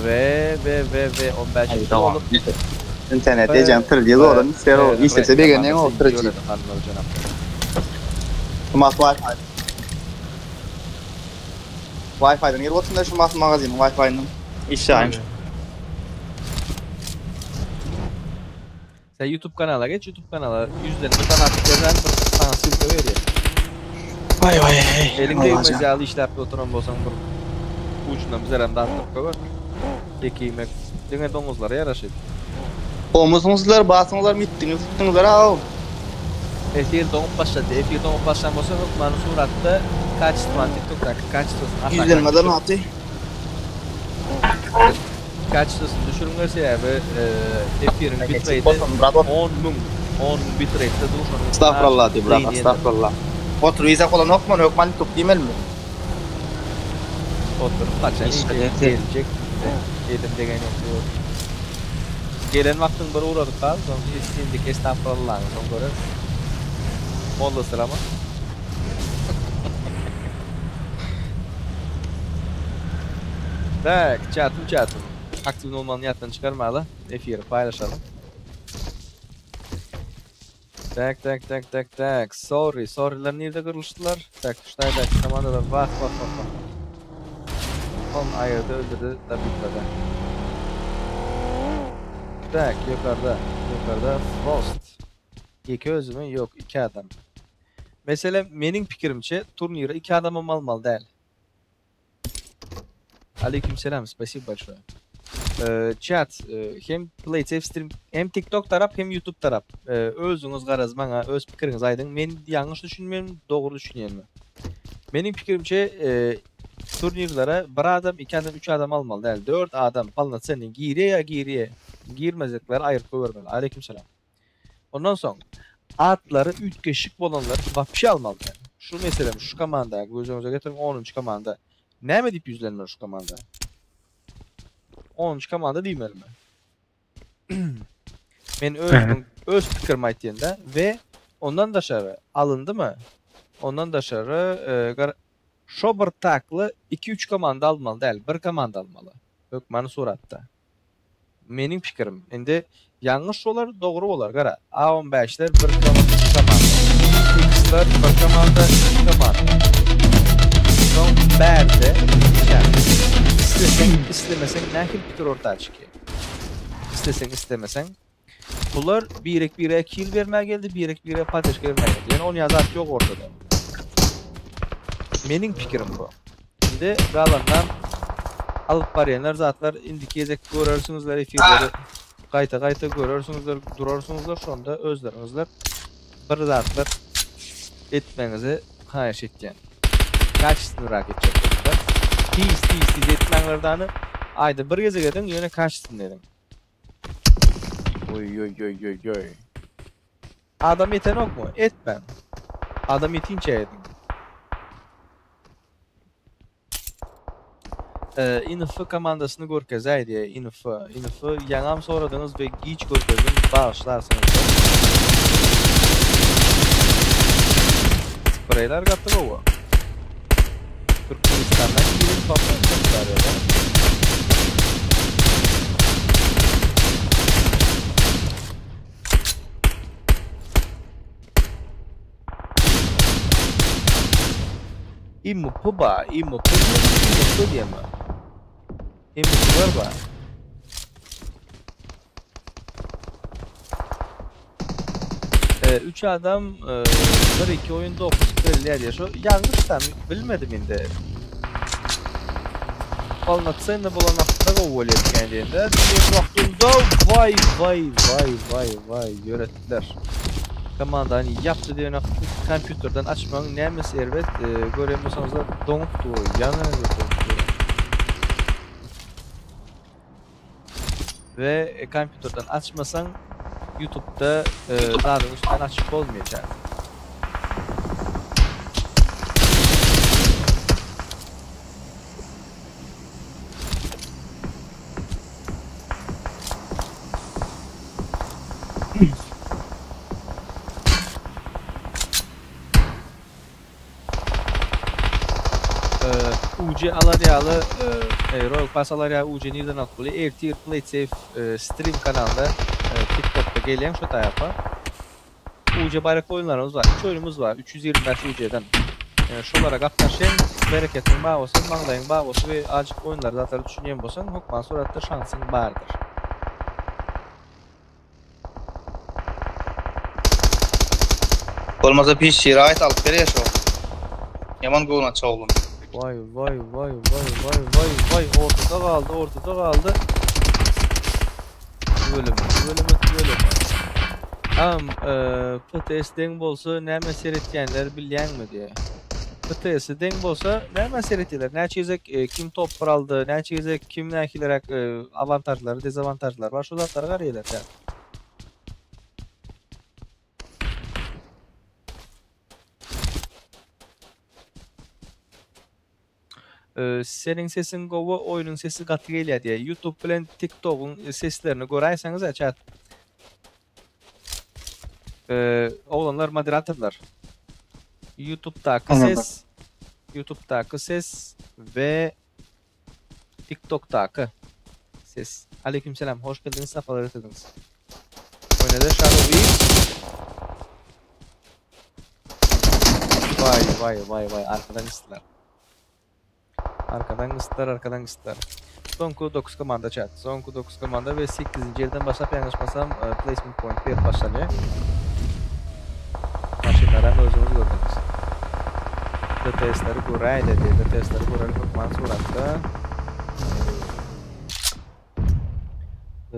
V V V V 15 Tamam. İnternet diyeceğim tırcı zorun ister o istese bir gün o tırcı. Mas Wi-Fi. Wi-Fi'den yer olsun da şu mas magazin Wi-Fi'nin işi aynı. Sen YouTube kanala geç, YouTube kanala yüzlerini tanattık yazan bir sana silke veriyor. Vay vay. Elin değmez yağlı işläp oturan bolsaň bir ucundan bizler hem dağıttık köp. Eki yemek diňe doňuzlara ýaraşyp. Omuzunuzlar, basınızlar, mittiniz, tuttunuzlar ha. Efir doňup başlady. Efir doňup başlan bolsa hökmany suratda kaçtman TikTok'daky kaçtosunu Yüzlenmeden atı. Kaçtosunu düşürüň sebäbi efiriň bitrate Brat 10 müň 10 müň bitrate duşan. Estağfurullah di brat, estağfurullah. Otur vize kolan okman, okman tutup demel mi? Oturup kaçan gelecek. Elim degen yok diyor. Gelen vaktin bir uğradık abi. Soň indik estağfurullah. Soň göreriz. Molla sırama. Tak, çatım çatım. Aktif olmanın yattan çıkarmalı. Efiri paylaşalım. Tak tak tak tak tak. Sorry, sorry'ler nerede kırılıştılar? Tak, şunayda komandalar bak bak bak bak. Son ayırdı, öldürdü, da bitmedi. Tak, yukarıda, yukarıda Frost. İki özümün yok, iki adam. Mesela menin fikrimçe turniri iki adamım almalı değil. Aleykümselam, спасибо большое. Chat hem PlaySafe stream hem TikTok tarap hem YouTube tarap özüňiz garaz maňa öz pikiriňizi aýdyň men ýalňyş düşünmem dogry düşünýänmi? Meniň pikirimçe turnirlere bir adam iki adam üç adam almaly däl dört adam polnocennyý girýä ýa girýä girmejekleri aýryp goýbermeli. Aleýkumsalam. Ondan soň atlary üýtgeşik bolanlary wapşe almaly däl. Şu meselem şu komanda göz öňüňize getiriň onunjy komanda näme diýip ýüzlenmeli şu komanda? Onunjy komanda diýmelimi? Men özümiň öz pikirimi aýtýanda we ondan daşary alyndymy? Ondan daşary şo bir takly iki-üç komanda almaly däl, bir komanda almaly. Hökmany suratda. Meniň pikirim. Indi ýalňyş bolar, dogry bolar. Gara, A on bäşler bir komanda, X-ler bir komanda, iki komanda. Soň bärde içer. Isleseň, islemeseň nähili pikir orta çykýar? Isleseň, islemeseň. Bular birek-birege kill bermäge geldi, birek-birege poddežka bermäge geldi. Ýöne onýa zat ýok ortada. Meniň pikirim bu. Indi galandan alyp barýanlar zatlar indiki gezek görersiňizler efirleri gaýta gaýta görersiňizler durarsyňyzlar şonda özleriňizler bir zatlar etmegiňizi haýyş etýän. Kaçestnyrak etjek bolsalar tiz tiz tiz etmäňler dany aýda bir gezek ediň ýöne kaçestnyny ediň. Oý oý oý oý oý. Adam ýetenokmy? Etmäň. Adam ýetinçä ediň. Inf komandasyny görkezäý diýýär. Inf. Inf ýaňam soradyňyz we giç görkezdim. Bagyşlarsyňyz. Spreýler gaty gowy. Türkmenistandan giren toprak çykar ýa-da. IMP ba, IMP diýemi, IMP diýemi? IMP-ler ba. 3 adam 1-2 oyun 9 berilýär diýýär. Şu ýalňyş da bilmedim indi. Polnocenny bolan wagtynda gowy bolýar eken diýende. Diýen wagtynda waý waý waý waý waý ýöretdiler. Komandany ýapdy diýen wagt kompýuterden açmagyň nämesi erbet görýän bolsaňyzlar doňup dur ýaňy doňup dur. We kompýuterden açmasaň ýutubda zadyň üstünden açyp bolmaýar. UC alar ýaly Royal Pass alar ýaly UC nirden alyp bolýar? Ertir PlaySafe stream kanalynda TikTokda gelýän şo tarapa. UC baýrakly oýunlarymyz bar. 3 oýnumyz bar. 325 UC-den. Şolara gatnaşyň. Bereketiň bar bolsun, maňlaýyň bar bolsun we azjyk oýunlara zatlara düşünýän bolsaň, hökman suratda şansyň bardyr. Bolmasa PC raýat alyp berýä şo. Ýaman göwün açjak oglan. Waý waý waý waý waý waý waý ortada galdy ortada galdy. Tüweleme tüweleme tüweleme. Agam PTS deň bolsa näme seretýänler bilýäňmi diýä. PTS deň bolsa näme seretýärler näçe gezek kim top bir aldy näçe gezek kim nähiliräk awantažlary dezawantažlary bar şo zatlary garaýarlar tä. Seniň sesiň gowy oýnuň sesi gaty gelýär diýýär. Youtube bilen TikTogyň seslerini göräýseňiz-ä chat. Oglanlar moderatorlar. Youtubedaky ses Youtubedaky ses we TikTokdaky ses. Aleykümselam hoş geldiňiz sapalar getirdiňiz. Oýnada Shadow Vay vay vay vay arkadan gysdylar. Arkadan gysdylar arkadan gysdylar. Soňky 9 komanda chat. Soňky 9 komanda we 8-nji ýerden başlap ýalňyşmasam placement point berip başlanýar. Maşynlaram özüňiz gördüňiz. DTS-leri göräýeli. DTS-leri göreli hökman suratda.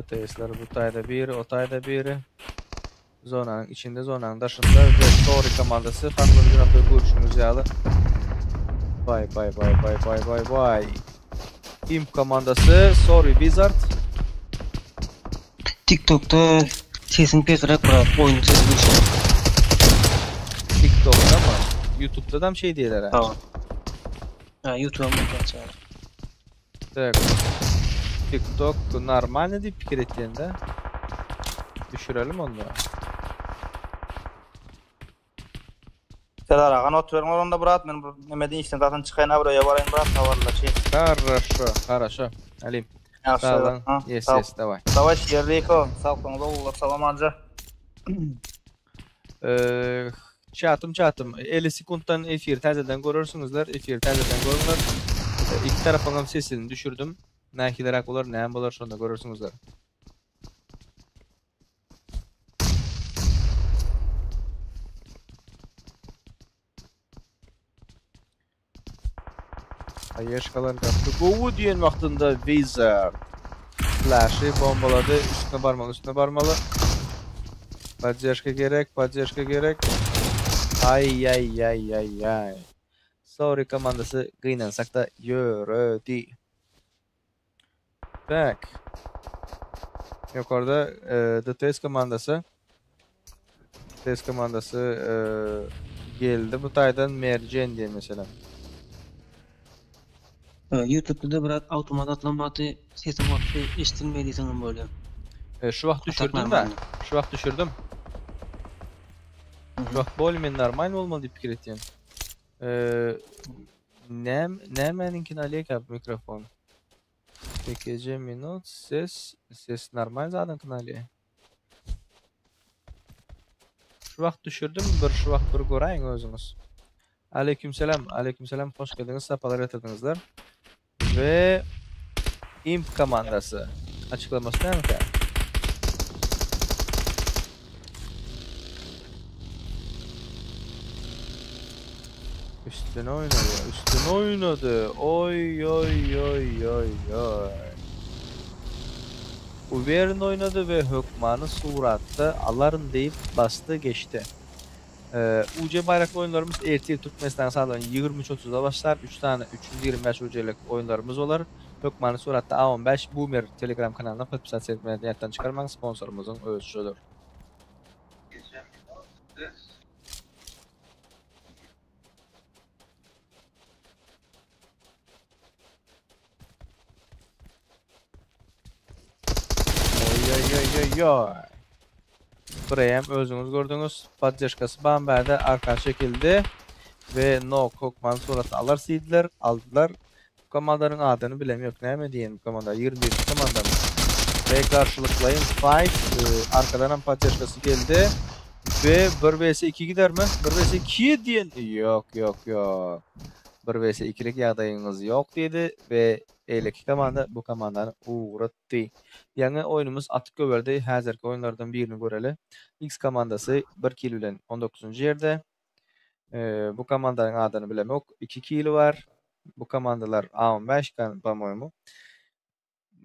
DTS'ler bu taýda biri, o taýda biri. Zonanyň içinde, zonanyň daşynda we Story komandasy hanlar jenaplar görüşüňiz ýaly. Bay bay bay bay bay bay bay. Imp komandasy Sorry Wizard. TikTokda sesiň pesräk brat, oýnuň sesi güýçli. TikTokda mı? YouTube'da da mı şey diýerler ha? Tamam. Ha, YouTube'a mı geçer? Tak. TikTok normalny diýip pikir etýän-de. Düşürelim onda. Serdar aga not beriň onda brat men bu nemeden işden zaten çykaýyn abroýa baraýyn brat habarlaşyň. Хорошо, хорошо. Alim. Ýagşy. Sag boluň. Ha, Yes, sag. yes, daway. Daway Şerriko, saglygyňyza ogullar salam anca. Eee, Çatym çatym. 50 sekuntdan efir täzeden görersiňizler. Efir täzeden görüňler. Iki tarapyň hem sesini düşürdim. Nähiliräk bolar, näme bolar şonda görersiňizler. Aýeşkalar gapdy. Gowy diýen wagtynda Wizard Flash'y bombalady. Üstüne barmaly, üstüne barmaly. Poddeşka gerek, poddeşka gerek. Ay ay ay ay ay. Sorry komandasy gynansak-da ýöredi. Tak. Ýokarda e, DTS komandasy DTS komandasy e, geldi. Bu taýdan Merjen diýen mesela. YouTube'da da brat awtomat atlamady, sesiň wagty eşidilmeýär diýseňem bolýar. E, şu wagt Atak düşürdüm da. Şu wagt düşürdüm. Şu wagt bolmen normal bolmaly diýip pikir etýän. E, näm nämäniňkini alýak abi mikrofon? Tekeje minut ses ses normal zadyňkyny alýa. Şu wagt düşürdüm bir şu wagt bir göräýiň özüňiz. Aleykümselam, aleykümselam hoş geldiňiz, sapalar getirdiňizler. We Imp komandasy. Açyklamasy nämekä? Üstüne oýnady, üstüne oýnady. Oý oý oý oý oý. Uverin oýnady we hökmany suratda alaryn diýip basdy geçdi. UC baýrakly oýunlarymyz ertir Türkmenistanyň sagatlary 23:30-da başlar. 3 sany 325 UC-lik oýunlarymyz bolar. Hökmany suratda A15 Boomer Telegram kanalyna podpisasiýa etmegi ýatdan çykarmaň, sponsorymyzyň özi şudur. Oý oý oý oý oý. Burayam özüňiz gördüňiz. Poddeşkasy bambärde arka çekildi we no hökman suratda alar diýdiler, aldylar. Bu komandanyň adyny bilem ýok. Näme diýen bu komanda? 21 komandamy? Ve garşylyklaýyn fight e, arkadan hem poddeşkasy geldi. Ve 1 vs 2 gider mi? 1 vs 2 diýen ýok, ýok, ýok. 1 vs 2-lik ýagdaýyňyz ýok diýdi we beýleki komanda bu komandany ugratdy. Ýaňy oýnumyz atyp göberdi. Häzirki oýunlardan birini göreli. X komandasy 1 kill bilen 19-njy ýerde. Ee, bu komandanyň adyny bilemok. 2 kill bar. Bu komandalar A15 kan po-moýemu.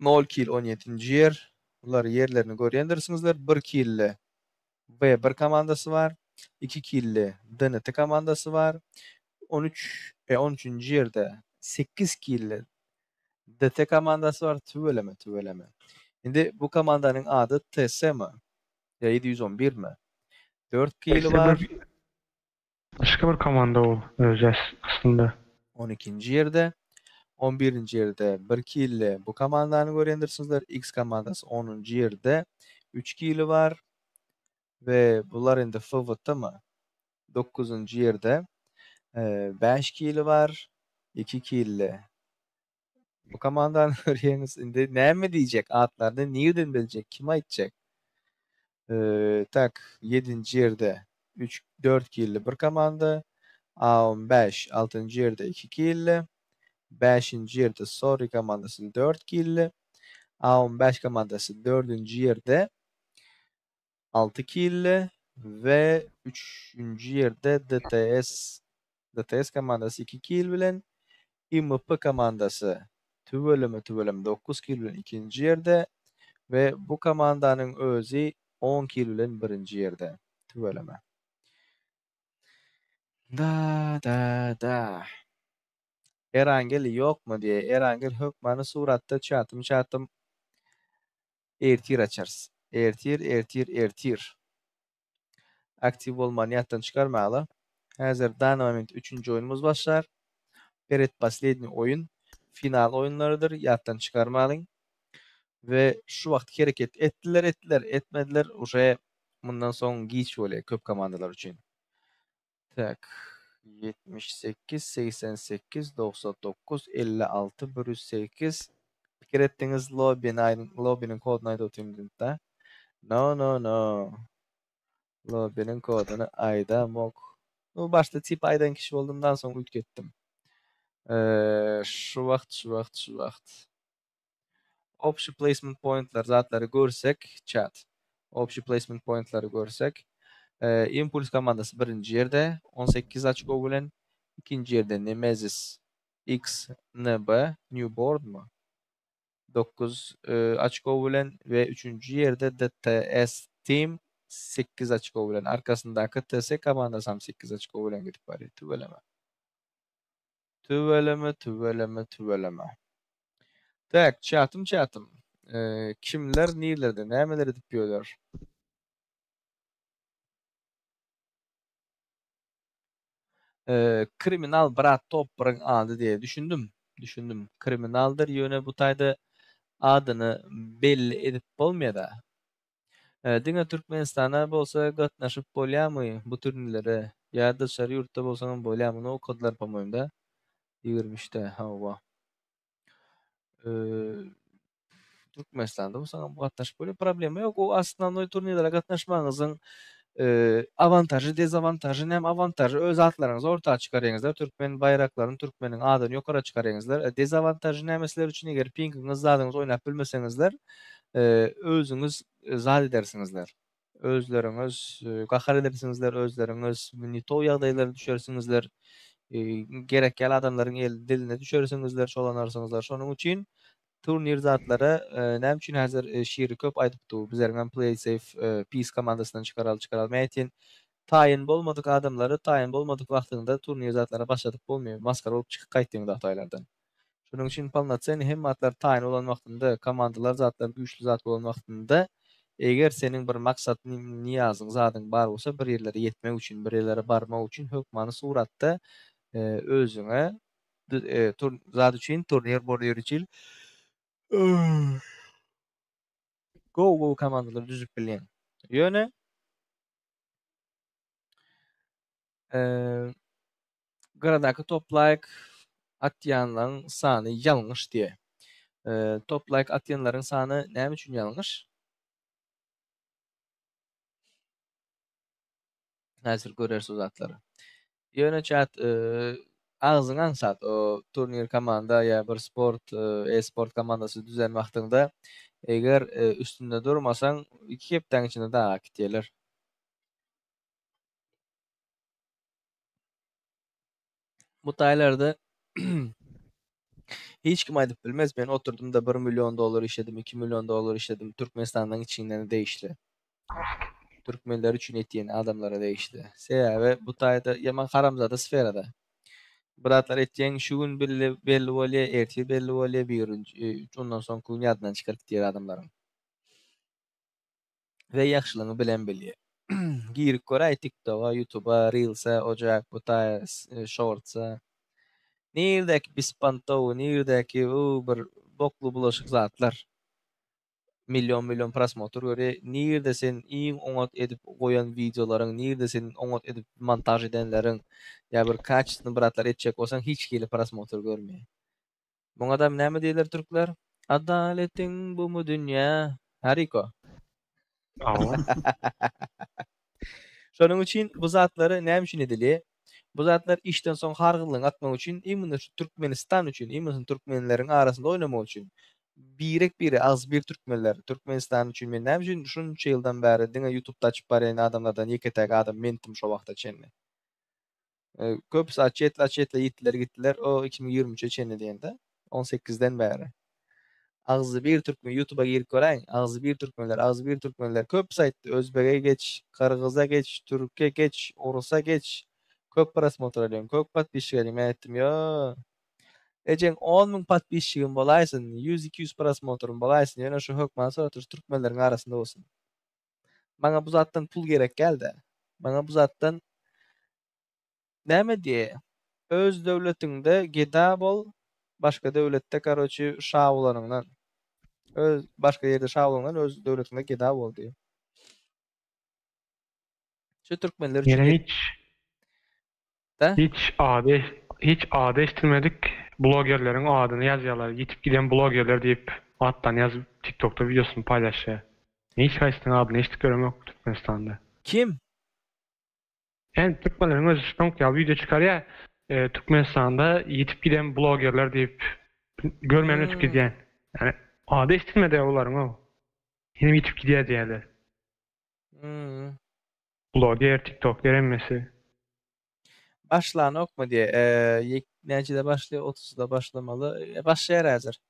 0 kill 17-nji ýer. Bular ýerlerini görýändirsiňizler. 1 kille B1 komandasy bar. 2 kille DNT komandasy bar. 13 e 13-nji ýerde 8 kille DT komandasy bar. Tüweleme, tüweleme. Indi bu komandanyň ady TS mi? Ýa 711 mi? 4 kill bar. Başga bir komanda ol özi aslynda. 12-nji ýerde 11-nji ýerde 1 kille bu komandany görýändirsiňizler. X komandasy 10-njy ýerde 3 killi bar. We bular indi FVT mi? 9-njy ýerde 5 killi bar. 2 kille. Bu komandany görýäňiz. Indi näme diýjek? Atlaryny nirden biljek? Kim aýtjak? Ee, tak 7-nji ýerde 3 4 killi bir komanda. A15 6-njy ýerde 2 killi. 5-nji ýerde Sorry komandasy 4 killi. A15 komandasy 4-nji ýerde 6 killi we 3-nji ýerde DTS DTS komandasy 2 kill bilen IMP komandasy tüweleme tüweleme 9 kill bilen 2-nji ýerde. We bu komandanyň özi 10 kill bilen birinji ýerde. Tüweleme. Da da da. Erangel ýokmy diýe. Erangel hökmany suratda çatym çatym ertir açarys. Ertir ertir ertir. Aktiw bolmany ýatdan çykarmaly. Häzir dany moment üçünji oýunymyz başlar. Peredposledniý oýun final oýunlarydyr ýatdan çykarmalyň. We şu wagt hereket etdiler etdiler etmediler uje mundan soň giç bolýar köp komandalar üçin. Tak 78 88 99 56 108 Pikir etdiňiz lobbyny aýdyň lobbynyň koduny aýdyp otyryn diýip-dä. No no no. Lobbynyň koduny aýdamok. Nu başda tip aýdan kişi boldum dan soň üýtgetdim. Şu wagt şu wagt şu wagt. Общий placement pointlar zatlary görsek chat. Общий placement pointlary görsek. Impuls komandasy birinji ýerde 18 oçko bilen, ikinji ýerde Nemesis XNB Newbornmy 9 oçko bilen we üçünji ýerde DTS Team 8 oçko bilen. Arkasyndaky TS komandasy hem 8 oçko bilen gidip barýar. Tüweleme. Tüweleme, tüweleme, tüweleme. Tak, çatym çatym. Kimler nirlerde, nämeler edip ýörler? Kriminal brat topparyň ady diýe düşündim. Düşündim. Kriminaldyr, ýöne bu taýda adyny belli edip bolmaýar-da. Diňe Türkmenistana bolsa gatnaşyp bolýarmy bu turnirlere ýa daşary ýurtda bolsaňam bolýarmy? Muny okadylar po-moýmu-da. 23-de, hawa. Türkmenistanda bolsaňam gatnaşyp bolýar, problema ýok. O osnownoý turnirlere gatnaşmagyňyzyň awantažy, dezawantažy näme? Awantažy öz atlaryňyzy orta çykarýaňyzlar, türkmen baýraklaryny, türkmeniň adyny ýokara çykarýaňyzlar. Dezawantažy näme sizler üçin eger pinkiňiz zadyňyz oýnap bilmeseňizler, özüňiz zat edersiňizler. Özleriňiz gahar edersiňizler, özleriňiz ne to ýagdaýlara düşersiňizler. Gerek ýaly adamlaryň el diline düşersiňizler, çolanarsyňyzlar. Şonuň üçin turnir zatlara näme üçin häzir Şiri köp aýdypdy, bizleriňem Play Safe Peace komandasyndan çykaraly çykaraly. Men aýtýan, taýyn bolmadyk adamlary taýyn bolmadyk wagtyňda turnir zatlara başladyp bolmaýar. Masgara bolup çykyp gaýtdyň zat aýlardan. Şonuň üçin polnocennyý hemme zatlar taýyn bolan wagtynda, komandalar zatlar güýçli zat bolan wagtynda, eger seniň bir maksat niýazyň zadyň bar bolsa bir ýerlere ýetmek üçin, bir ýerlere barmak üçin hökmany suratda özüňe zat üçin turnir murnir üçin gowy gowy komandalar düzüp bilýäň. Ýöne Gyradaky top laýk atýanlaryň sany ýalňyş diýe. Top laýk atýanlaryň sany näme üçin ýalňyş? Häzir göreris o zatlary. Ýöne chat agzyň aňsat o turnir komanda ýa bir sport e-sport komandasy düzen wagtyňda eger üstünde durmasaň iki hepdäň içinde daga gitýärler. Bu taýlarda hiç kim aýdyp bilmez. Men oturdym-da 1 million dollar işledim, 2 million dollar işledim. Türkmenistanyň içinden degişli. Türkmenler üçin etýän adamlara degişli. Sebäbi bu taýda ýaman haramzada sferada. Bir zatlar etýäň şu gün belli belli bolýar, ertir belli bolýar, birinji ondan soňky gün ýadyndan çykaryp gidýär adamlaryň. We ýagşylygyňy bilen bilýär. Girip göräý TikToga, YouTubea, Reels'e, ojak, bu taýa, Shorts'a. Nirdäki bespontowy, nirdäki u bir bokly bulaşyk zatlar. Million million prosmotr görýär. Nirde sen iň oňat edip goýan wideolaryň, nirde sen oňat edip montaž edenleriň ýa bir kaçestwny bir zatlar etjek bolsaň hiç hili prosmotr görmeýär. Muňadam näme diýerler türkler? Adaletiň bumy dünýä? Hariko. Hawa. Şonuň üçin bu zatlary näme üçin edilýär? Bu zatlar işden soň hargynlygyňy atmak üçin, imенно şu Türkmenistan üçin, imенно türkmenleriň arasynda oýnamak üçin. Birek-bire agzybir türkmenler, Türkmenistan üçin men näme üçin şunça ýyldan bäri diňe ýutubda açyp barýan adamlardan ýeke-täk adam mendim şo wagta çenli. Köpüsi açýetli açýetli ýitdiler gitdiler o 2023-e çenli diýende 18-den bäri. Agzybir türkmen ýutuba girip göräýiň. Agzybir türkmenler, agzybir türkmenler köp saýtda özbege geç, gyrgyza geç, türke geç, orusa geç. Köp prosmotr alýaň, köp podpisçik alýaň. Men aýtdym, ýo. Ejeň 10 000 podpisçigim bolaýsyn, 100-200 prosmotrym bolaýsyn, ýöne şu hökman suratda şu türkmenleriň arasynda bolsun. Maňa bu zatdan pul gerek däl-de. Maňa bu zatdan Näme diýe? Öz döwletiňde geda bol, başga döwletde karoçi şa bolanyňdan. Öz başga ýerde şa bolanyňdan öz döwletiňde geda bol diýe. Şu türkmenler üçin Ýene hiç Da? hiç ady hiç ady eşdilmedik blogerleriň adyny ýazýarlar. Ýitip giden blogerler diýip atdan ýazyp TikTokda wideosyny paýlaşýar. Men hiç haýsysynyň adyny eşidip göremok Türkmenistanda. Kim? Ýani türkmenleriň özi şoňk ýaly wideo çykarýar Türkmenistanda ýitip giden blogerler diýip görmän ötüp gidýän. Ýani ady eşdilmedi olaryň o. Ýene ýitip gidýär diýýärler. Bloger, tiktoker hemmesi. Başlanokmy diýe. Näçede başlaýar? 30-da başlamaly. Başlaýar häzir.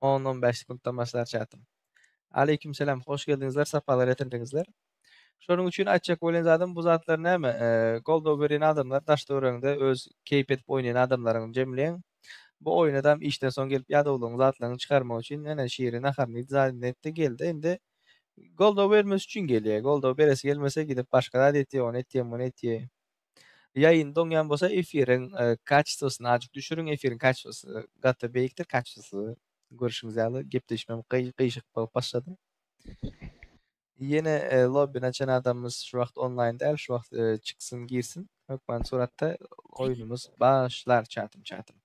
10-15 sekuntdan başlar çatym. Aleyküm selam. Hoş geldiňizler, sapalar getirdiňizler. Şonuň üçin aýtjak bolýan zadym bu zatlar näme? Goldaw berýän adamlar daş-töweregiňde öz keýp edip oýnaýan adamlaryňy jemleýäň. Bu oýunadam işden soň gelip ýadawlygyň zatlaryňy çykarmak üçin ene şiri naharyny iýdi zadyny etdi geldi. Indi goldaw bermesi üçin gelýär. Goldaw beresi gelmese gidip başga zat etýär, ony etýär, muny etýär. Ýaýyn doňýan bolsa efiriň kaçestwosyny azjyk düşüriň, efiriň kaçestwosy gaty beýikdir, kaçestwosy görşüňiz ýaly gepleşmem gyşyk bolup başlady. Ýene lobbini açan adamymyz şu wagt onlaýn däl, şu wagt çyksyn girsin. Hökman suratda oýnumyz başlar çatym çatym.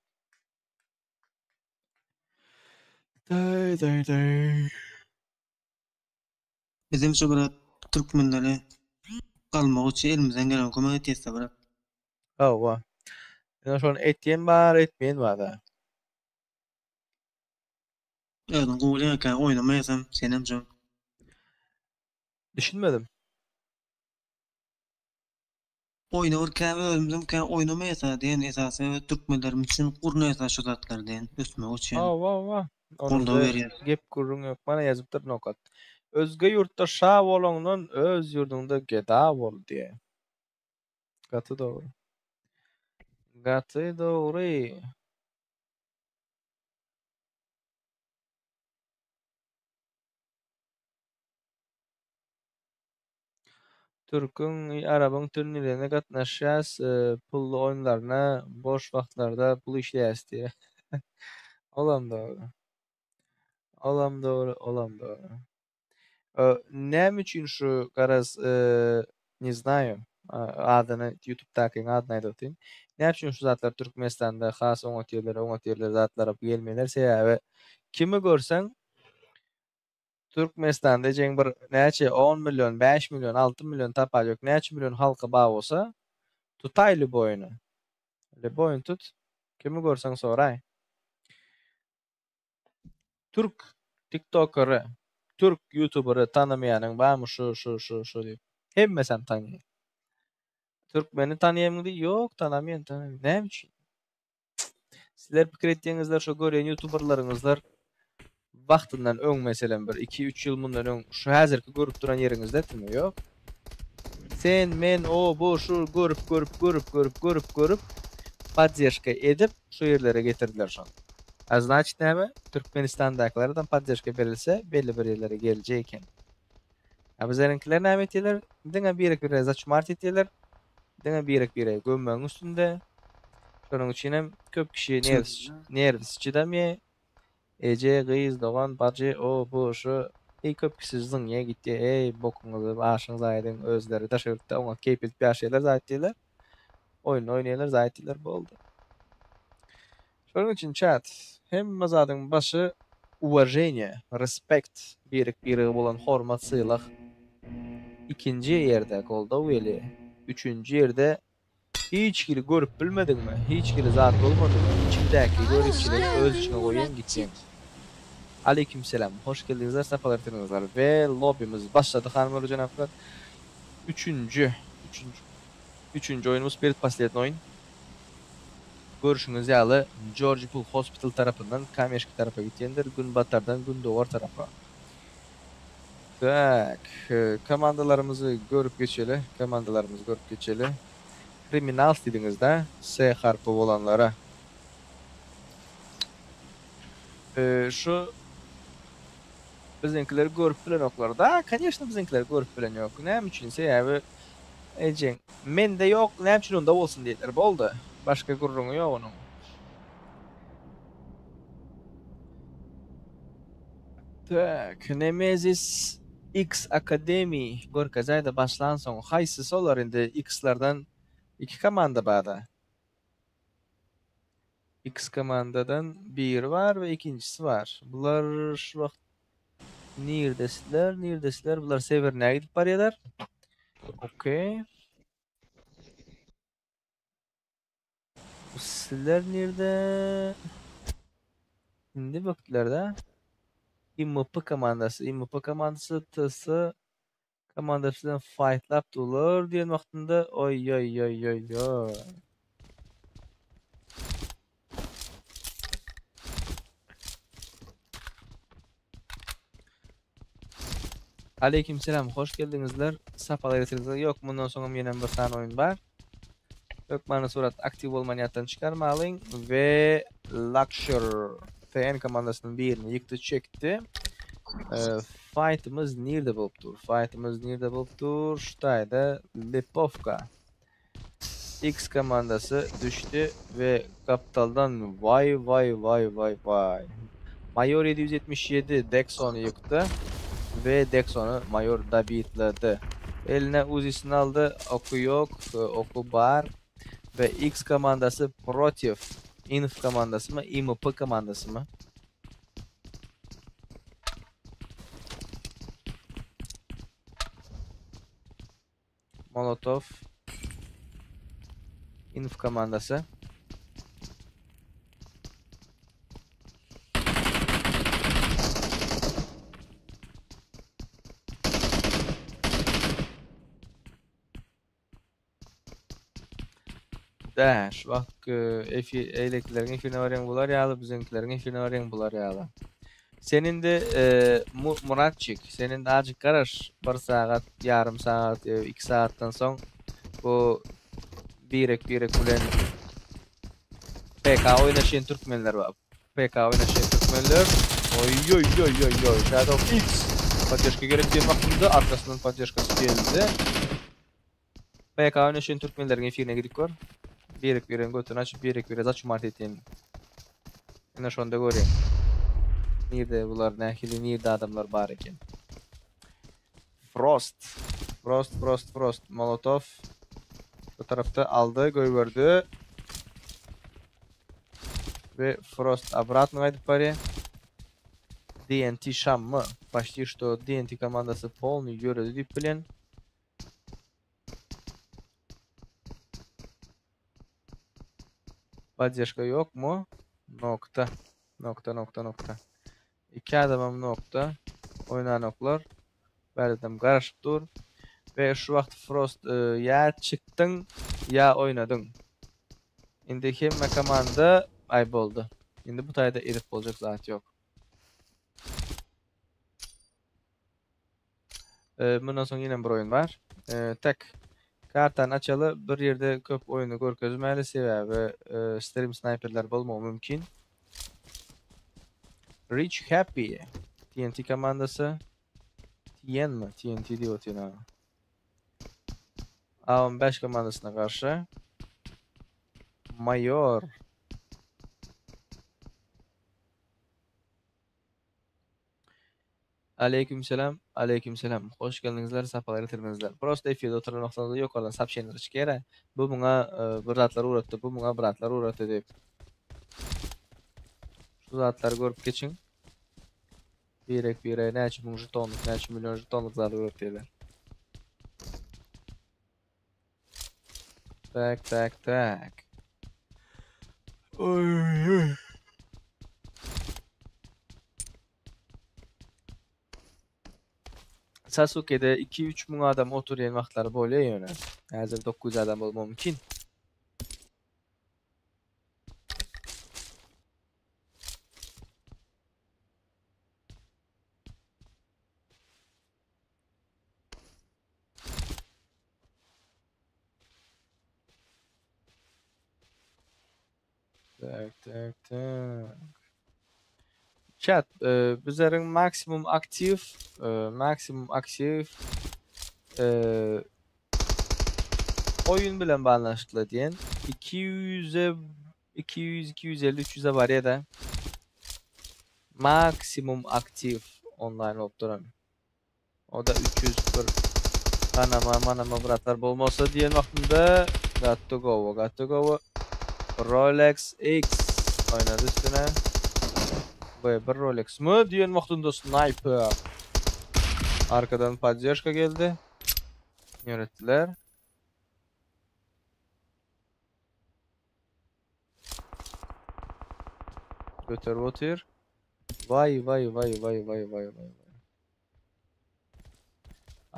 Daý daý daý. Bizem şu brat türkmenlere galmagy üçin elimizden gelen kömek etýäsda brat. Hawa. Ýöne şony etýän bar, etmeýän bar-da. Özüň gowy bilýän eken oýnamaýasam senem şo. Düşünmedim. Oýna bir kä özümizem kä oýnamaýasa diýen esasy öz türkmenlerimiz üçin gurnaýasa şu zatlary diýen ösmegi üçin. Hawa hawa. Goldaw berýär. Gep gürrüň ýok. Mana ýazypdyr nokat. Özge ýurtda şa bolaňdan öz ýurduňda geda bol diýe. Gaty dogry. Gaty dogry. Türküň, arabyň turnirlerine gatnaşýas, pully oýunlaryna boş wagtlarda pul işleýäs diýýär. Olam dogry. Olam dogry, olam dogry. Näme üçin şu garaz ne znaýu adyny ýutubdakyň adyny aýdyp otyryn. Näme üçin şu zatlar Türkmenistanda has oňat ýerlere oňat ýerlere zatlara gelmeýärler sebäbi kimi görseň Türkmenistanda ejeň bir näçe 10 million 5 million 6 million tapar ýok näçe million halky bar bolsa tutaý lýuboýyny lýuboýyny tut kimi görseň soraý. Türk tiktokery, türk ýutubery tanamaýanyň barmy şu şu şu şu diýip. Hemmesem tanaýar. Türkmeni tanaýamyň diý, ýok tanamaýan tanamaýan. Näme üçin? Sizler pikir etýäňizler şo görýän ýutuberleriňizler wagtyndan öň meselem bir 2-3 ýyl mundan öň şu häzirki görüp duran ýeriňizdetimi? Ýok. Sen, men, o, bu, şu görüp görüp görüp görüp görüp görüp poddežka edip şu ýerlere getirdiler şony. A znaçit näme? Türkmenistandakylardan poddežka berilse belli bir ýerlere geljek eken. A bizleriňkiler näme etýärler? Diňe birek-birege zaçmart etýärler. Diňe birek-biregi gömmegiň üstünde. Şonuň üçin hem köp kişi nerws nerwsi çydamýar. Eje, gyz, dogan, bajy, o, bu, şu. Eý köp kişi zyňýar gitýär. Eý bokuňyzy, aşyňyzy aýdyň özleri daşary ýurtda oňat keýp edip ýaşaýarlar zat diýýärler. Oýun oýnaýarlar zat diýýärler boldy. Şonuň üçin chat hemme zadyň başy uwaženiýe, respekt, birek-birege bolan hormat, sylag. Ikinji ýerde goldaw gelýär. Üçünji ýerde hiç hili görüp bilmediňmi, hiç hili zat bolmadymy, içiňdäki göripçiligi öz içiňe goýaň gitýäň. Aleýkim selam. Hoş geldiňizler, sapalar getirdiňizler. We lobbimiz başlady hanymlar we jenaplar. Üçünji, üçünji, üçünji oýunymyz predposlednyý oýun. Görşüňiz ýaly, Georgipul Hospital tarapyndan Kameşki tarapa gitýändir, günbatardan gündogar tarapa. Tak, komandalarymyzy görüp geçeli, komandalarymyzy görüp geçeli. Kriminals diýdiňiz-dä, S harpy bolanlara. Şu biziňkileri görüp bilenoklar-da, koneşno biziňkileri görüp bilen ýok. Näme üçin? Sebäbi ejeň mende ýok, näme üçin onda bolsun diýdiler. Boldy. Başga gürrüňi ýok onuň. Tak, Nemesis X Academy görkezäýde başlansoň haýsysy olar indi X-lardan iki komanda barda. X komandadan biri bar we ikinjisi bar. Bular şu wagt nirdesiler, nirdesiler? Bular Sewernaýa gidip barýarlar. Okey. Sizler nirde? Indi bökdüler-de. IMP komandasy, IMP komandasy TS komandasy bilen fightlap durlar diýen wagtynda oý oý oý oý oý. Aleyküm selam, hoş geldiňizler. Sapalar getirdiňizler. Ýok, mundan soňam ýene bir sany oýun bar. Hökmany surat aktiw bolmany ýatdan çykarmalyň we Luxure TN komandasynyň birini ýykdy çekdi. Fightymyz nirde bolup dur? Fightymyz nirde bolup dur? Şu taýda Lipovka. X komandasy düşdi we gapdaldan waý waý waý waý waý. Maýor 777 Dexony ýykdy we Dexony Maýor dobitledi. Eline uzisini aldy, oky ýok, oky bar we X komandasy protiv Inf komandasymy, IMP komandasymy? Molotov. Inf komandasy. Dä, şu wagtky efir eýlekileriň efirine barýaň bular ýaly, biziňkileriň efirine barýaň bular ýaly. Sen indi Muratçik, sen indi azjyk garaş, bir sagat, ýarym sagat, iki sagatdan soň bu birek-birek bilen PK oýnaşýan türkmenler bar. PK oýnaşýan türkmenler. Oý-oý-oý-oý-oý, Shadow X. Poddežka gerek diýen wagtynda arkasyndan poddežkasy geldi. PK oýnaşýan türkmenleriň efirine gidip gör. Birek-biregiň götüni açyp, birek-birege zaçumart etýän. Ine şonda görýäň. Nirde bular, nähili nirde adamlar bar eken. Frost. Frost, Frost, Frost. Molotov. Bu tarapda aldy, goýberdi. We Frost obratno gaýdyp barýar. DNT Şammy. Почти что DNT komandasy polny ýöredi diýip bilen. Poddežka ýokmy? Nokta. Nokta, nokta, nokta. Iki adamam nokta. Oýnanoklar. Bäridem garaşyp dur. We şu wagt Frost e, ýa çykdyň, ýa oýnadyň. Indi hemme komanda aý boldy. Indi bu taýda edip boljak zat ýok. Mundan soň ýene bir oýun bar. Tak. Kartany açaly. Bir ýerde köp oýny görkezmäli, sebäbi stream sniperler bolmagy mümkin. Rich Happy TNT komandasy. TN mi? TNT diýip otyryn. A15 komandasyna garşy. Mayor. Aleýkum selam, aleýkum selam. Hoş geldiňizler, sapalar getirdiňizler. Prosta efirde oturan wagtyňyzda ýokardan soobşeniýalar çykýar-a. Bu muňa bir zatlar ugratdy, bu muňa bir zatlar ugratdy diýip. Şu zatlary görüp geçiň. Birek-birege näçe müň žetonlyk, näçe million žetonlyk zat ugratýarlar. Tak, tak, tak. Oý, oý. Sasuke'de 2-3 müň adam oturýan wagtlary bolýar ýöne. Häzir 900 adam bolmagy mümkin. Tak, tak, tak. Chat, e, bizleriň maksimum aktiw, e, maksimum aktiw e, oýun bilen baglanyşykly diýen 200-e 200, 250, 300-e barýar da. Maksimum aktiw onlaýn bolup duran. O da 300 bir kanama manama bratlar bolmasa diýen wagtynda gatdy gowy, gatdy gowy. Rolex X oýnady üstüne. Bu bir Rolex mı diýen wagtynda sniper. Arkadan poddežka geldi. Ýöretdiler. Göterip otyr. Vay vay vay vay vay vay vay.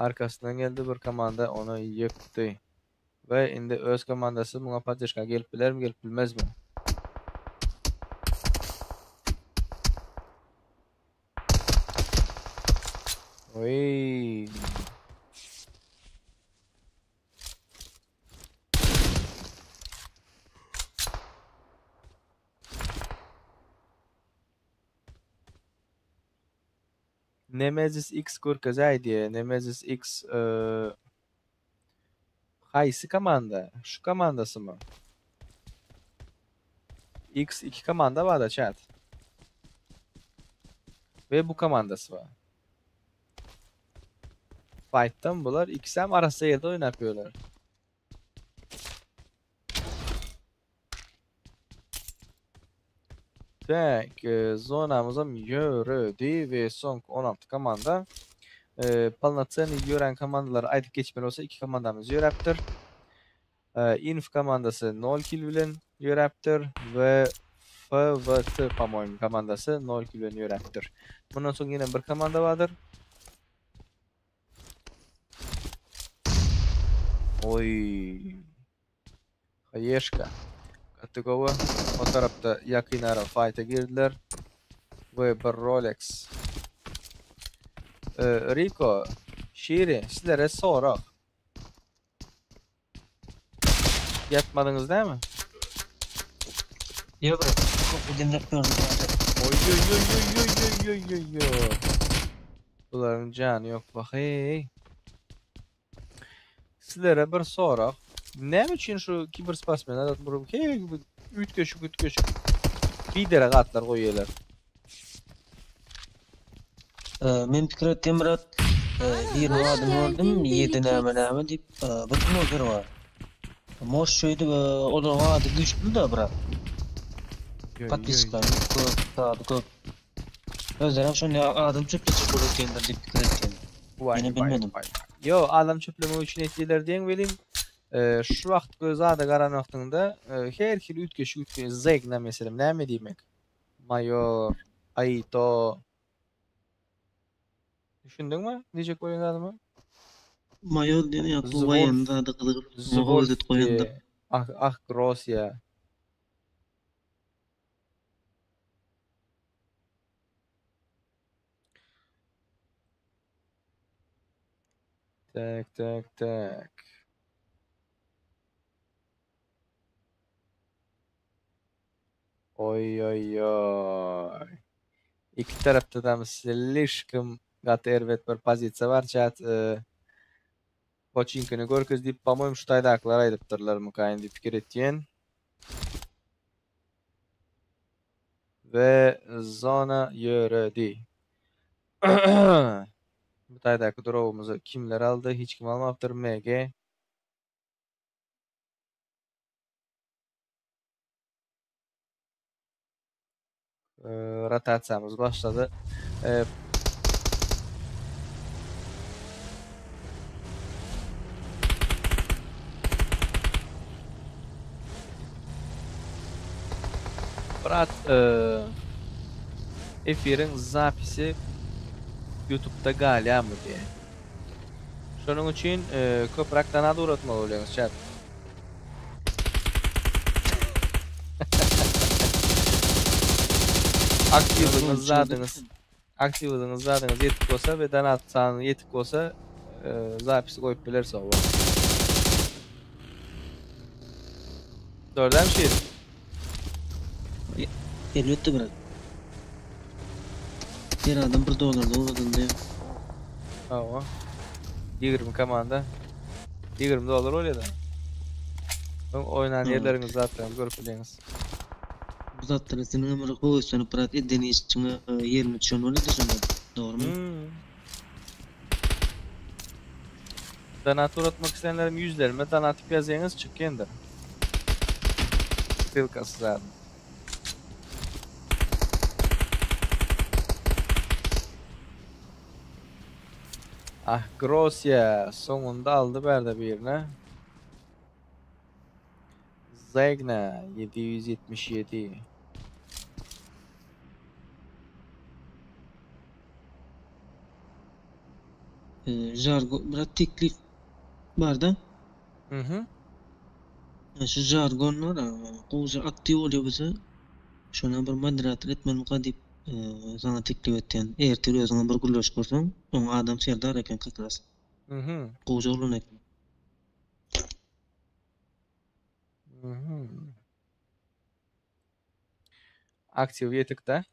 Arkasyndan geldi bir komanda ony ýykdy. We indi öz komandasy muňa poddežka gelip bilermi, gelip bilmezmi? Oý. Nemesis X görkezäýdi. Nemesis X e, haýsy komanda? Şu komandasymy? X2 komanda bar da chat. We bu komandasy bar. Fight'tan bular ikisi hem arası ýerde oýnap ýörler. Tak, e, zonamyzam ýöredi we soňky 16 komanda. E, polnocenny ýören komandalary aýdyp geçmeli bolsa iki komandamyz ýöräpdir. E, Inf komandasy 0 kill bilen ýöräpdir we FVT по-моему komandasy 0 kill bilen ýöräpdir. Bundan soň ýene bir komanda bardyr. Oy. Haýeşka. Gaty gowy. O tarapda ýakyn ara fight'a girdiler. We bir Rolex. E, Rico, Şiri, sizlere sorag. Ýatmadyňyz dämi? Ýok brat. Köp demlep gördüm. Oy oy oy oy oy oy oy oy oy. Bularyň jany ýok bak hey. Sizlere bir sorag. Näme üçin şu kibersportsmenler bu hey üýtgeşik üýtgeşik biderek atlar goýýarlar? Men pikir etdim brat. Birini Hoş adyny gördüm. geldin Ýedi Bereket. näme näme diýip bir bloger bar. Moş şeýdip olaryň ady güýçli da brat. Ýoý, ýoý. Podpisklar köp, ady köp. Özleri şony adam çöpleşip bolup diýendir diýip pikir etdim. Vay Ýene vay bilmedim. vay. Yo adam çöplemek üçin etdiler diýen welim e, şu wagt göz ada garan wagtyňda e, her hil üýtgeşik üýtgeşik zegna meselem näme diýmek? Mayor, Aito. Düşündiňmi? Diýjek bolýan zadymy? Mayor diýen ýa bu Zvolf, waýanda ady gyzygyp Zvolf özet goýandyr. diye. Ah ah Grosya. Tak tak tak. Oy oy oy. Iki tarapda da slişkim gaty erbet bir pozisiýa bar chat. E, Poçinkini görkez diýip, по-моему, şu taýdaklar aýdypdyrlar mykaýyn diýip pikir etýän. We zona ýöredi. Bu taýdaky drop'umuzy kimler aldy? Hiç kim almapdyr. MG. E, rotasiýamyz başlady. E, Brat, e, efiriň zapisi YouTube'da galýarmy diýe. Şonuň üçin e, köpräk donat uğratmaly bolýaňyz chat. Aktiwligiňiz zadyňyz aktiwligiňiz zadyňyz ýetik bolsa we donat sany ýetik bolsa e, zapisi goýup bilersiň o. Dördem şir. Elbetde brat. Her adam bir dollardan ugradyldy. Hawa. 20 komanda. 20 dollar bolýar-da. Öň oýnan ýerleriňizi zatlaryňyzy görüp bilýäňiz. Bu zatlara seniň hem bir höweslenip brat eden işiňe ýerine düşen bolýar-da şonda. Dogrymy? Hmm. Donat uratmak isleýänlerim ýüzlerime donat diýip ýazýaňyz çykýandyr. Ssylkasy zadyň. Ah Grosiýa soňunda aldy bärde birine. Zegna 777. Žargo brat teklip barda. Mhm. Şu žargon bar gowja aktiw bolýar bize. Şona bir moderator etmelimikä diýip saňa teklip etýän. Ertir özüňem bir gürleşip görseň, oň adam serdar eken как раз. Mhm. Gowja oglan eken. Mhm. Aktiw ýetikdä.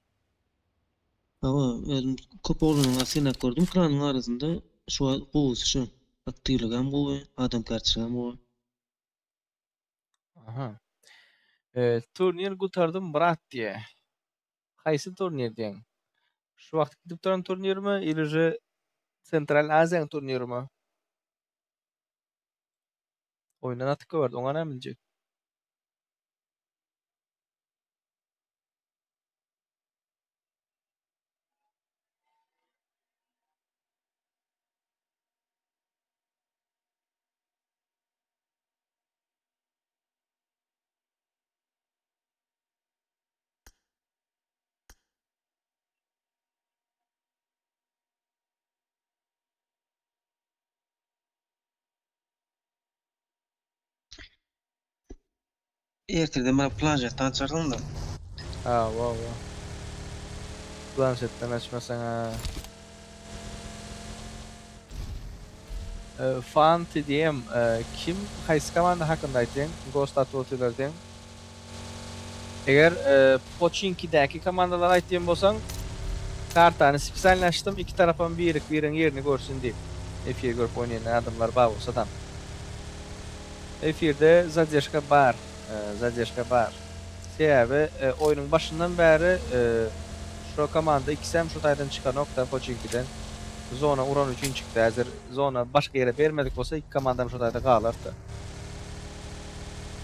Hawa, özüm köp oglanyň synap gördüm klanyň arasynda şu wagt gowusy şu. Aktiwligem gowy, adamkärçiligem gowy. Aha. E, turnir gutardym brat diýe. Haýsy turnir diýeň? Şu wagt gidip duran turnirmi ili же Sentral Aziýaň turnirimi? Oýundan atyp goýberdi, oňa näme diýjek? Ertirden bana planşetden açarsyň da. Ha, wow, wow. Planşetden açmasaň ha. E, Fan TDM e, kim haýsy komanda hakynda aýtýaň? Ghost atyp otyrlar diýeň. Eger e, Pochinki'däki komandalar aýtýan bolsaň, kartany spesialny açdym, iki tarapam birik biriň ýerini görsün diýip. Efir görüp oýnaýan adamlar bar bolsa da. Efirde zadержка bar. E, zadержка bar. Sebäbi e, oýnuň başyndan bäri e, şu komanda ikisem şu taýdan çykanok-da Pochinki'den. Zona uran üçin çykdy. Häzir zona başga ýere bermedik bolsa iki komandam şu taýda galardy.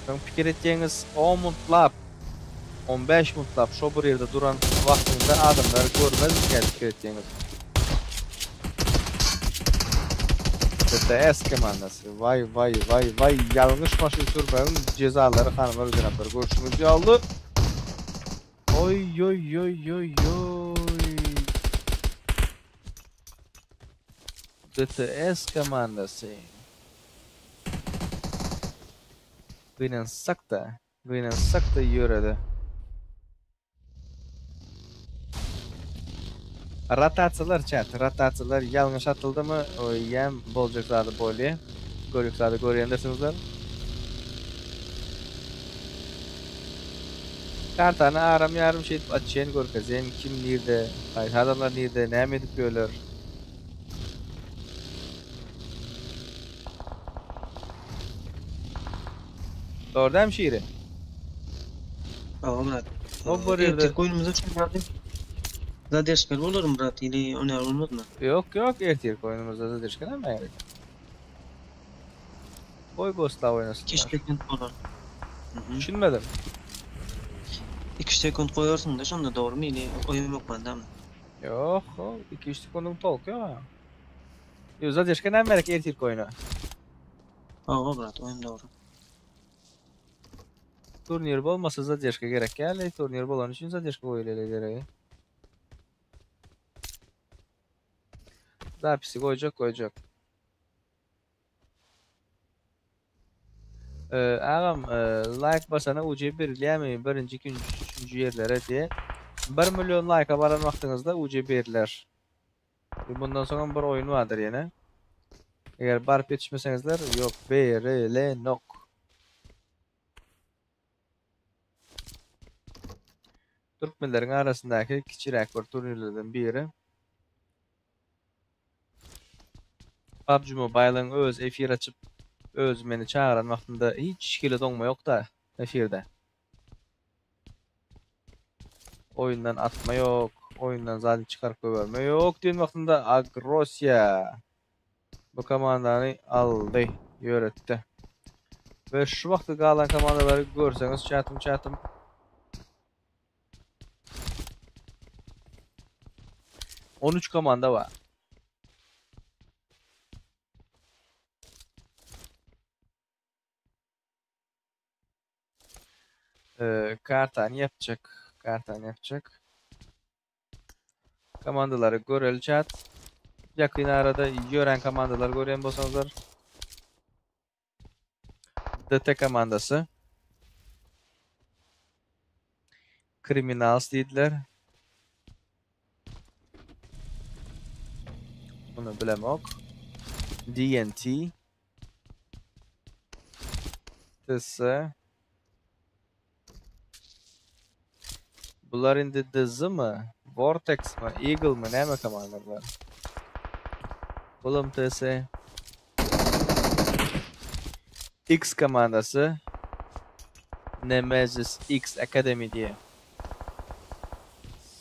Soň pikir etýäňiz 10 mintlap 15 mintlap şo bir ýerde duran wagtyňda adamlar görmezmikä pikir etýäňiz. BTS komandasy. Vay vay vay vay ýalňyş maşyn sürmegiň jezalary hanymlar jenaplar görşüňiz ýaly. Oy oy oy oy oy. BTS komandasy. Gynansak-da, gynansak-da ýöredi. Rotasiýalar chat, rotasiýalar ýalňyş atyldymy? O ýem boljak zady bolýa. Görjek zady görýändirsiňizler. Kartany aram ýarym şeýdip açýan görkezýän kim nirde, haýsy adamlar nirde, näme edip ýörler. Dogry dämi şiri? Hawa brat. O bir ýerde. Ertir oýnumyzda çykýardy. Zadержка bolarmy brat ili oýnar bolmazmy? Ýok ýok ertir oýnumyzda zadержка näme gerek? Goý Ghost'la oýnasynlar. 2 sekund bolar. Düşünmedim. 2 sekund goýarsyň da şonda dogrymy ili oýun hökmandamy? Ýok, 2-3 sekundyň tolky ýok. Ýok, zadержка näme gerek ertir oýna? Hawa brat, oýun dogry. Turnir bolmasa zadержка gerek ýaly, turnir bolany üçin zadержка goýulýar geregi. Zapisi goýjak, goýjak. Ee, agam, e, like basana UC berilýärmi? Birinji, ikinji, üçünji ýerlere diýe. 1 million like-a baran wagtyňyzda UC beriler. Bundan soň bir oýun bardyr ýene. Eger baryp ýetişmeseňizler, ýok, berilenok. Türkmenleriň arasyndaky kiçiräk bir turnirlerden biri. PUBG Mobile-yň öz efir açyp, özi meni çagyran wagtynda hiç hili doňma ýok-da efirde. Oýundan atma ýok, oýundan zady çykaryp goýberme ýok diýen wagtynda Agrosiýa bu komandany aldy, ýöretdi. We şu wagtky galan komandalary görseňiz çatym çatym 13 komanda bar. Ee, kartany ýapjak. Kartany ýapjak. Komandalary göreli chat. Ýakyn arada ýören komandalar görýän bolsaňyzlar. DT komandasy. Kriminals diýdiler. Bunu bilemok. DNT. TS. Bular indi DZ mi? Vortex mi? Eagle mi? Näme komandalar? Bulam TS. X komandasy. Nemesis X Academy diýe.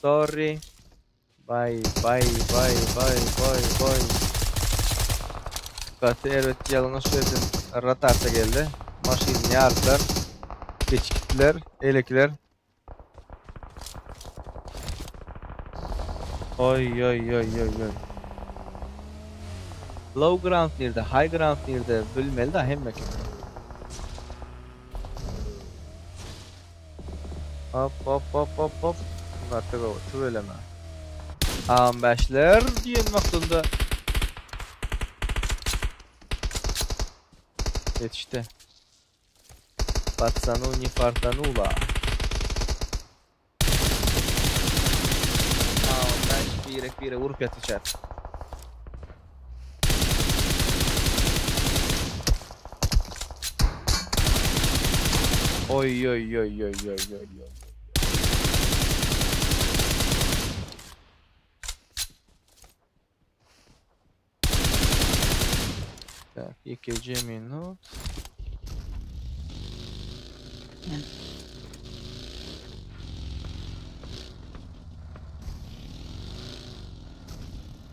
Sorry. Bay bay bay bay bay bay. Gaty erbet ýalňyş berdim. Rotasiýa geldi. Maşyny ýardylar. Geçip gitdiler. Eýlekiler. Oý oý oý oý oý. Low ground nirde, high ground nirde bilmeli da hemme kim. Hop hop hop hop hop. Gaty gowy, tüweleme. A15ler diýen wagtynda ýetişdi. Patsanu ne fartanula. A15 birek bire vurup ýatyşar. Oý oý oý oý oý oý oý. Tak, 2 minut.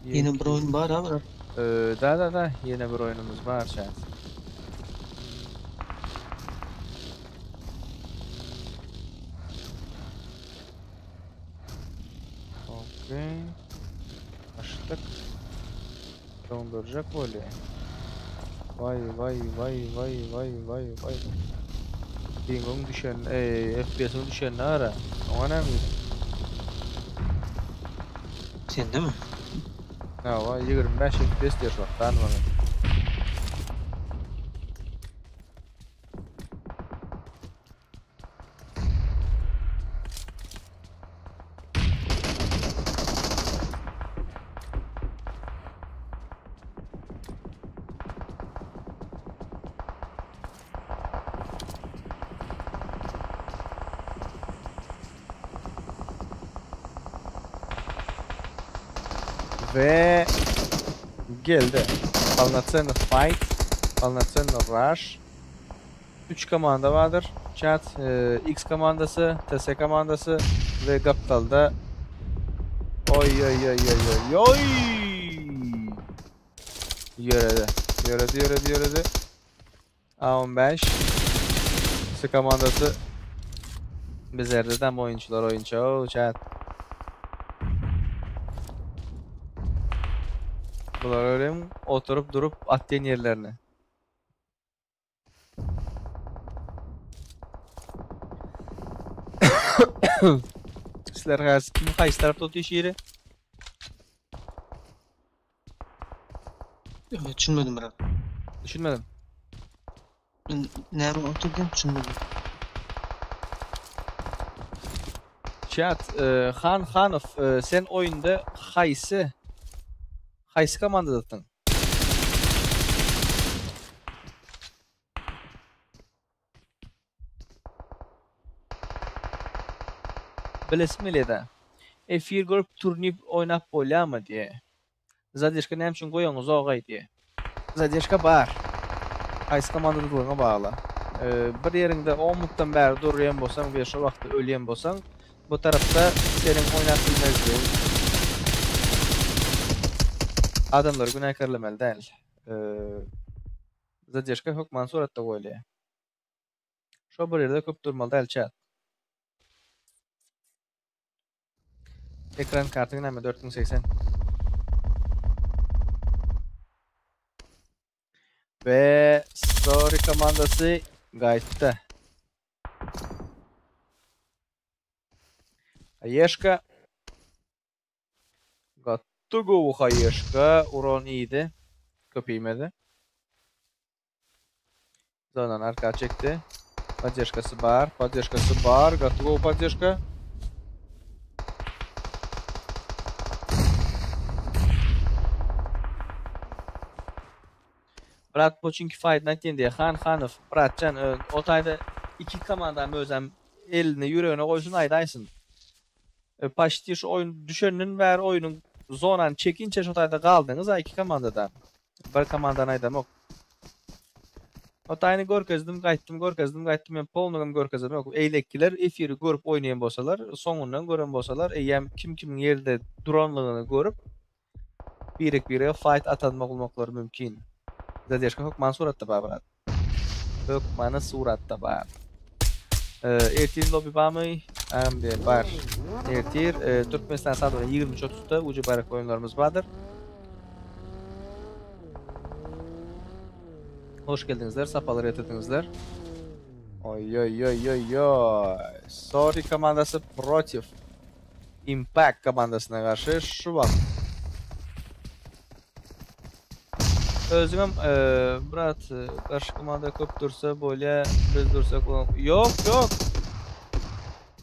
Ýene bir oýun bar ha brat. Ee, da da da ýene bir oýunumyz bar şäs. Okey. Açdyk. Dondurjak bolýar. Vay vay vay vay vay vay vay. Ping'in düşen, ey, FPS'in düşen ne ara? Oňa näme diýdiň? Sende mi? Hawa, 25 FPS diýer şu wagt maňa. Ve geldi. Полноценный fight, полноценный rush. 3 komanda bardyr. Chat, e, X komandasy, TS komandasy we gapdalda Oy oy oy oy oy oy. Ýöredi. Ýöredi, ýöredi, ýöredi. A15 S komandasy Bizlerde oýunçylar oýunça o chat. Bular öyle oturup durup atlayan yerlerine. Sizler haýsy kim haýsy tarapda otyr şiri? Evet, düşünmedim brat. Düşünmedim. Näme oturdym düşünmedim. Chat, e, Han Hanow, e, sen oýunda haýsy haýsy komandadasyň? Bilesim gelýär-dä. Efir görüp turnir oýnap bolýarmy diýe. Zadержka näme üçin goýaňyzok-aý diýe. Zadержka bar. Haýsy komandadadygyňa bagly. Bir ýeriňde on minutdan bäri durýan bolsaň we şo wagtda ölýän bolsaň, bu tarapda seniň oýnap bilmezligiň adamlary günäkärlemeli däl. Zadержka hökman suratda goýulýar. Şo bir ýerde köp durmaly däl çat. Ekran kartyň näme 4080. Ve Story komandasy gaýtdy. Haýeşka. Gaty gowy Haýeşka uran iýdi. Köp iýmedi. Zonan arka çekdi. Poddeşkasy bar, poddeşkasy bar, gaty gowy poddeşka. Brat Poçinki Fight Night diýen diýe Han Hanow bratjan o taýda iki komandam özem elini ýüregine goýsun aýdaýsyn. Paçti şu oýun düşenden bäri oýnuň zonany çekinçe şo taýda galdyňyz a iki komandada. Bir komandany aýdamok. O taýyny görkezdim gaýtdym görkezdim gaýtdym men polnygam görkezemok. Eýlekiler efiri görüp oýnaýan bolsalar soňundan gören bolsalar eýýäm kim kimiň ýerde duranlygyny görüp birek birege fight atan bolmaklary mümkin. Zadержка hökman suratda bar brat. Hökmany suratda bar. Ertir lobby barmy? Agam diýen bar. Ertir Türkmenistan saat 23:30-da uji barak oýunlarymyz bardyr. Hoş geldiňizler, sapalar getirdiňizler. Oý oý oý oý oý. Sorry komandasy protiv Impact komandasyna garşy şu wagt. Özüňem brat garşy komanda köp dursa bolýa biz dursak ýok ýok.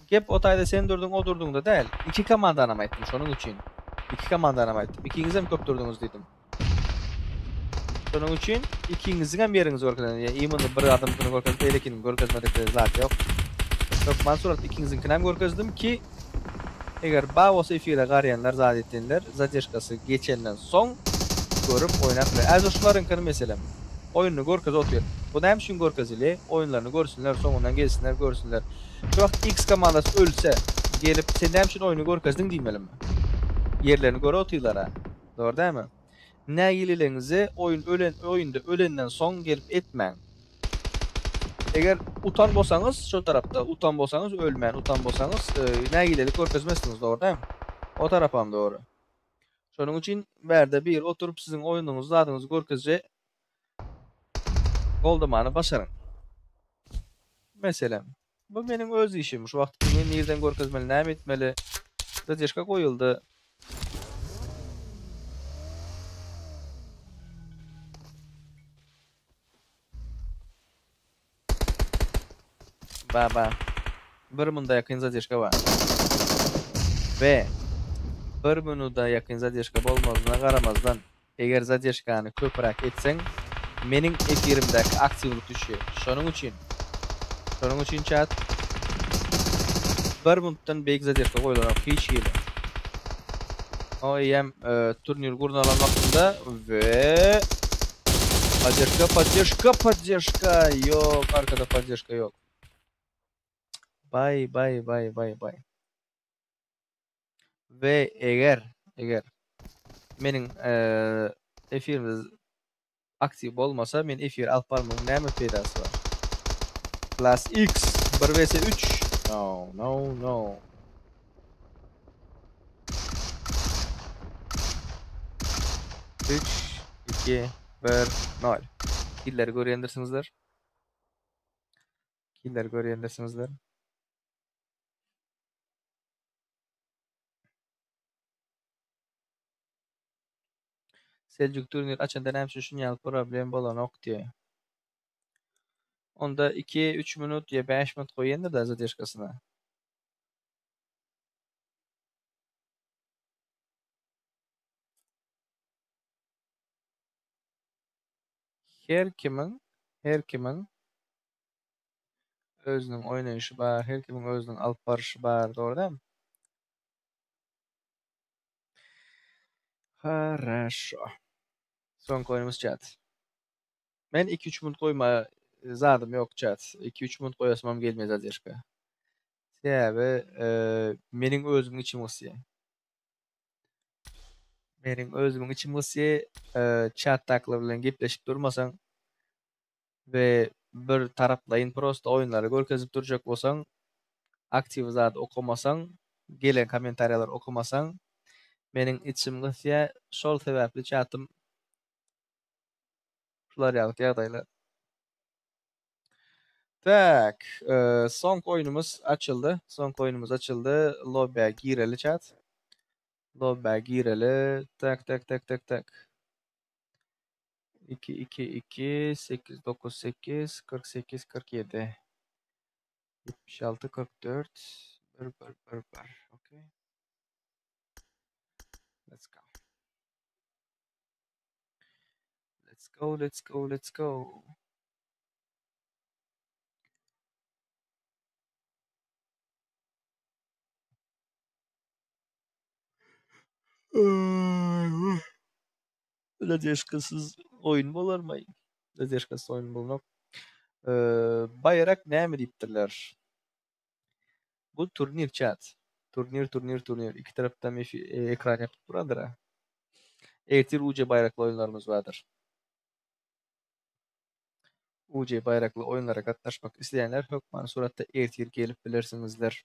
Gep o taýda sen durduň o durduňda däl. Iki komandanam aýtdym şonuň üçin. Iki komandanam aýtdym. Ikiňizem köp durduňyz diýdim. Şonuň üçin ikiňiziňem ýeriňizi görkezen. Ýa imенно bir adamyňkyny görkezip beýlekiniň görkezmedikde zat ýok. Hökman surat ikiňiziňkinem görkezdim ki eger bar bolsa efire garýanlar zat etýänler zadержkasy geçenden soň görüp oýnap biler. Äze şularyňkyny meselem oýnuny görkezip otyr. Bu näme üçin görkezilýär? Oýunlaryny görsünler soňundan gelsinler görsünler. Şu wagt X komandasy ölse gelip sen näme üçin oýny görkezdiň diýmelimi? Ýerlerini görüp otyrlar-a. Dogry dälmi? Nägileligiňizi oýun ölen oýunda ölenden soň gelip etmäň. Eger utan bolsaňyz şo tarapda utan bolsaňyz ölmän utan bolsaňyz nägilelik görkezmezsiňiz dogry dälmi? O tarapam dogry. Şonuň üçin bärde biri oturyp siziň oýnuňyzy zadyňyzy görkezje goldamany başaryň. Meselem, bu meniň öz işim. Şu wagt kimi nirden görkezmeli, näme etmeli? Zadержka goýuldy. Ba ba. Bir munda ýakyn zadержka bar. We bir minuda ýakyn zadержka bolmazyna garamazdan Eger zadержkany köpräk etseň, meniň efirimdäki aktiwlik düşýär. Şonuň üçin, şonuň üçin çat bir minutdan beýik zadержka goýlanok hiç hili. O eýýäm turnir gurnalan wagtynda we Podderžka, podderžka, podderžka ýok, arkada podderžka ýok. Baý, baý, baý, baý, baý. We eger, eger meniň efirimde aktiw bolmasa, men efir alyp barmagyň näme peýdasy bar? Class X 1 vs 3. No, no, no. Üç, iki, bir, nol. Killeri görýändirsiňizler. Killeri görýändirsiňizler. Seljuk turnir açanda näme üçin şuny ýaly problem bolanok diýe. Onda 2-3 minut ýa 5 minut goýandyr da zadержkasyna. Her kimiň, her kimiň özüniň oýnaýşy bar, her kimiň özüniň alyp baryşy bar, dogry dälmi? Haraşo. Soňky oýnumyz chat. Men 2-3 minut goýma zadym ýok chat. 2-3 minut goýasymam gelmez zadержка. Sebäbi meniň özümiň içim gysýar. Meniň özümiň içim gysýar. Chatdakylar bilen gepleşip durmasaň we bir taraplaýyn prosta oýunlary görkezip durjak bolsaň, aktiw zat okamasaň, gelen kommentariýalary okamasaň, meniň içim gysýar. Şol sebäpli chatym şular ýaly ýagdaýlar. Tak, soňky oýnumyz açyldy. Soňky oýnumyz açyldy. Lobby'ä gireli chat. Lobby'ä gireli. Tak, tak, tak, tak, tak. 2 2 2 8 9 8 48 47 76 44 1 1 1 1 Okay. Let's go. Let's go, let's go, let's go. Zadержkasyz oýun bolarmy? Zadержkasyz oýun bolmak. Baýrak näme diýipdirler? Bu turnir chat. Turnir, turnir, turnir. Iki tarapdan ekran ýapyp durandyr. Ertir UC baýrakly oýunlarymyz bardyr. UC baýrakly oýunlara gatnaşmak isleýänler hökmany suratda ertir gelip bilersiňizler.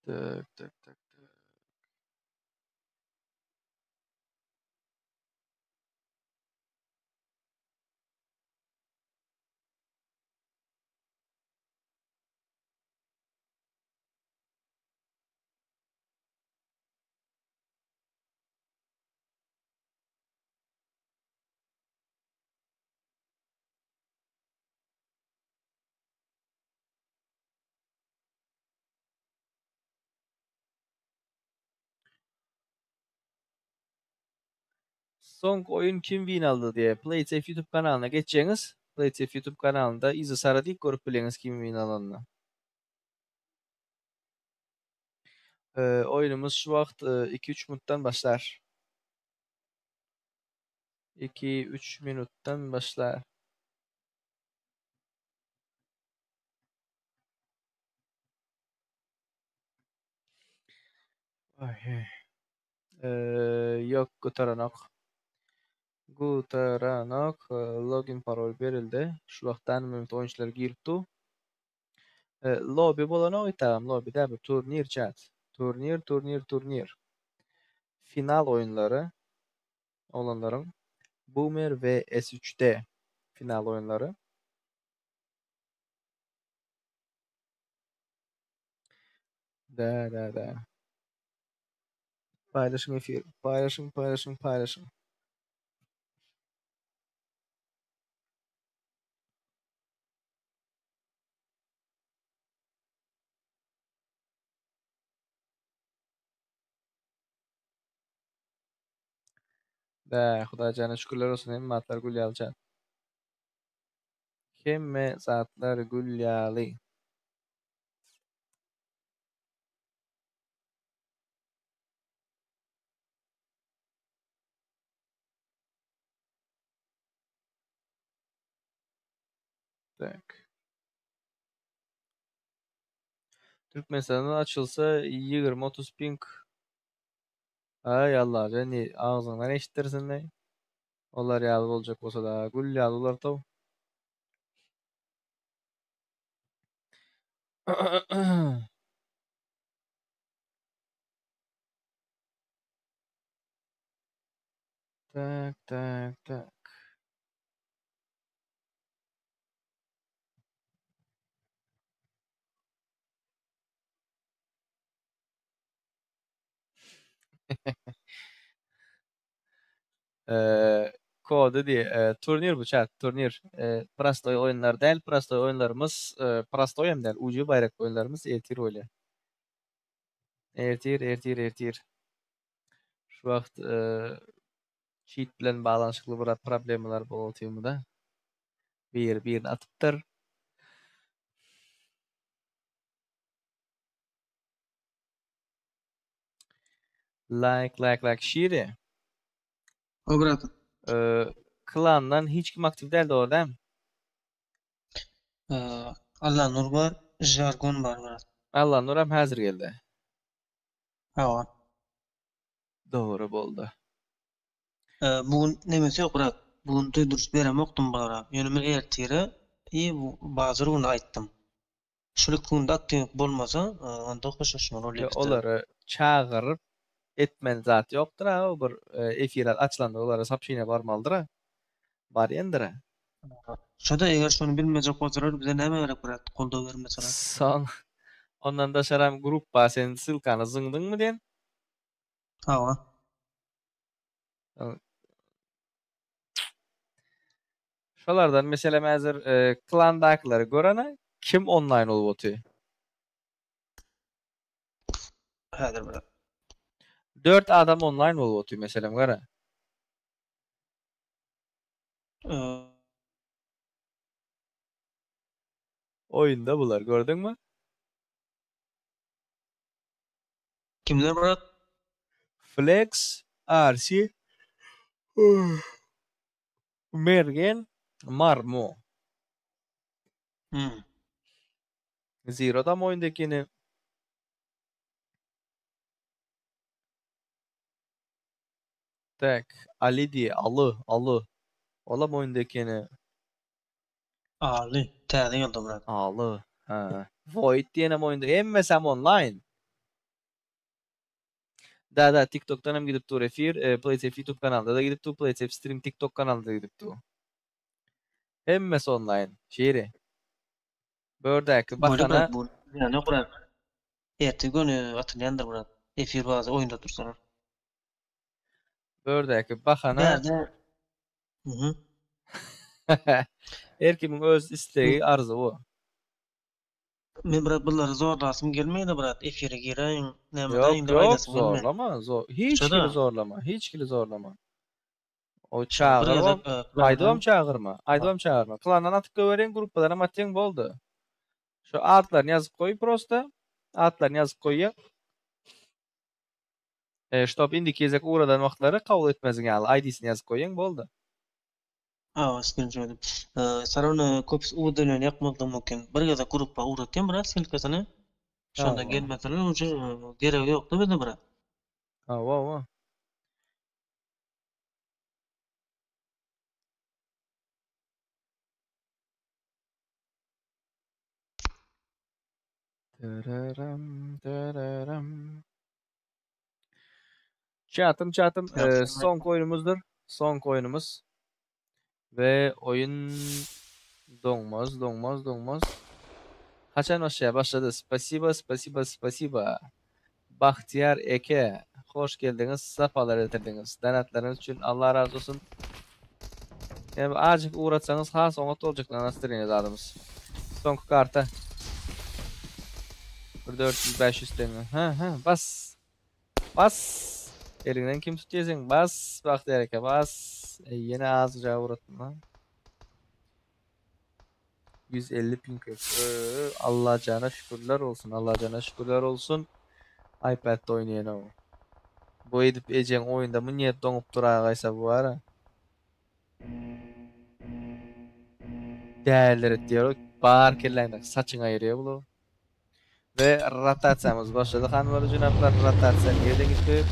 Tak, tak, tak, tak. Soňky oýun kim win aldy diýe PlaySafe YouTube kanalyna geçjeňiz. PlaySafe YouTube kanalynda yzy sara diýip görüp bileňiz kim win alanyny. Oýnumyz şu wagt 2-3 minutdan başlar. 2-3 minutdan başlar. Ay. Ýok gutaranok. Gutaranok. Login parol berildi. Şu wagtdan minut oýunçylar girip du. Lobby bolanok tamam lobby däl bu turnir chat. Turnir, turnir, turnir. Final oýunlary oglanlaryň Boomer we S3D final oýunlary. Da da da. Paýlaşyň efir. Paýlaşyň, paýlaşyň, paýlaşyň. Da, Hudaýjana şükürler olsun hemme zatlar gül ýaly chat. Hemme zatlar gül ýaly. Tak. Türkmenistan'da açılsa 20-30 ping. Ay Allah seni agzyňdan eşitdirsin Olar ýaly boljak bolsa da gül ýaly bolar tow. Tak, tak, tak. Kody diýe, turnir bu chat, turnir. Prostoý oýunlar däl, prostoý oýunlarymyz, prostoý hem däl, UC baýrak oýunlarymyz ertir bolýar. Ertir, ertir, ertir. Şu wagt cheat bilen baglanyşykly bir problemalar bolup otyrmyda. Biri birini atypdyr. Like like like Şiri. O brat. Ee, klandan hiç kim aktif däl dogry dämi? Ee, Allanur bar, Jargon bar brat. Allanuram häzir geldi. Hawa. Dogry boldy. Ee, bu gün nemesi ýok brat. Bu gün duýduryş beremokdym bulara. Ýöne men ertire i bu bazar güni aýtdym. Şul iki günde aktiw bolmasa, e, onda hoşlaşmaly Ýa bolýar. olary çagyryp etmeli zat ýokdur ha, o bir e, efir açylanda olara soobщение barmalydyr ha. Barýandyr ha. Şoda eger şony bilmejek bolsalar bize näme gerek brat? Goldaw bermeseler. Soň ondan daşaram gruppa sen ssylkany zyňdyňmy diýen? Hawa. Şolardan meselem häzir e, klandakylary görene kim online bolup otyr? Häzir brat. 4 adam online bolup otyr meselem gara. Ee, Oýunda bular gördüňmi? kimler brat? Flex, RC, Mergen, Marmo. Hmm. Zero da mı oyundakini? Tak, Ali diye, Alı, Alı. Olam oyundakini. Ali. Täze geldi brat. Alı. Ha. Void diýenem oýunda hemmesem online. Da da TikTok'tan hem gidip dur efir, e, PlaySafe YouTube kanalda da gidip dur, PlaySafe Stream TikTok kanalda da gidip dur. Hemmesi online. Şiri. Bördäki Bolýar bakana brat bu. Ýani brat. Ertesi güni atylýandyr brat. Efir bazı oýunda dursalar. Bördäki bahana Bärde Mhm. her kimiň öz islegi arzuwy. Men brat bulary zorlasym gelmeýdi brat. Efire gireýin, näme Yok daýyn diýip yok aýdasym gelmeýdi. zorlama. Zor hiç Şoda kili zorlama. Hiç kili zorlama. O bir çağırma. gezek e, Aýdybam klandan çağırma. Aýdybam çağırma. Klandan atyp goýberin, gruppadan atýan boldy. Şu atlaryny ýazyp goý prosta. Atlaryny ýazyp goýýa. E, ştob indiki gezek ugradan wagtlary kabul etmezin ýaly ID-sini ýazyp goýýaň boldy. Aa, screenshot edip. Ee, Sarona köpüsi udalýan ýakmakda mümkin. Bir gezek gruppa ugratýan brat ssylkasyny. Şonda Hawa. gelmeseler uje geregi ýokdy bize brat. Hawa, hawa. Tararam, tararam. Çatım çatım e, Ýagşy. son oyunumuzdur. Son oyunumuz. Ve oyun donmaz, donmaz, donmaz. Haçan başlaya başladı. Spasiba, spasiba, spasiba. Bahtiyar Eke. Hoş geldiniz. Safalar getirdiniz. Denetleriniz için Allah razı olsun. Yani azıcık uğratsanız has oňat boljak lan adamız. Son karta. Bir 400 500 tenge. Ha ha bas. Bas. Elinden kim tutuyorsun? Bas. Bahtiyar Eke bas. E, yine azıcık uğrattın lan. 150 ping yok. Ee, Allah cana şükürler olsun. Allah cana şükürler olsun. iPad'de oynayan o. Bu edip eceğin oyunda mı niye donup durağaysa bu ara? Değerler et diyor. Bar kelläňde saçyň aýyrýar bu. Ve rotasyýamyz başlady. Hanlar jenaplar rotasiýa nirden gitdi?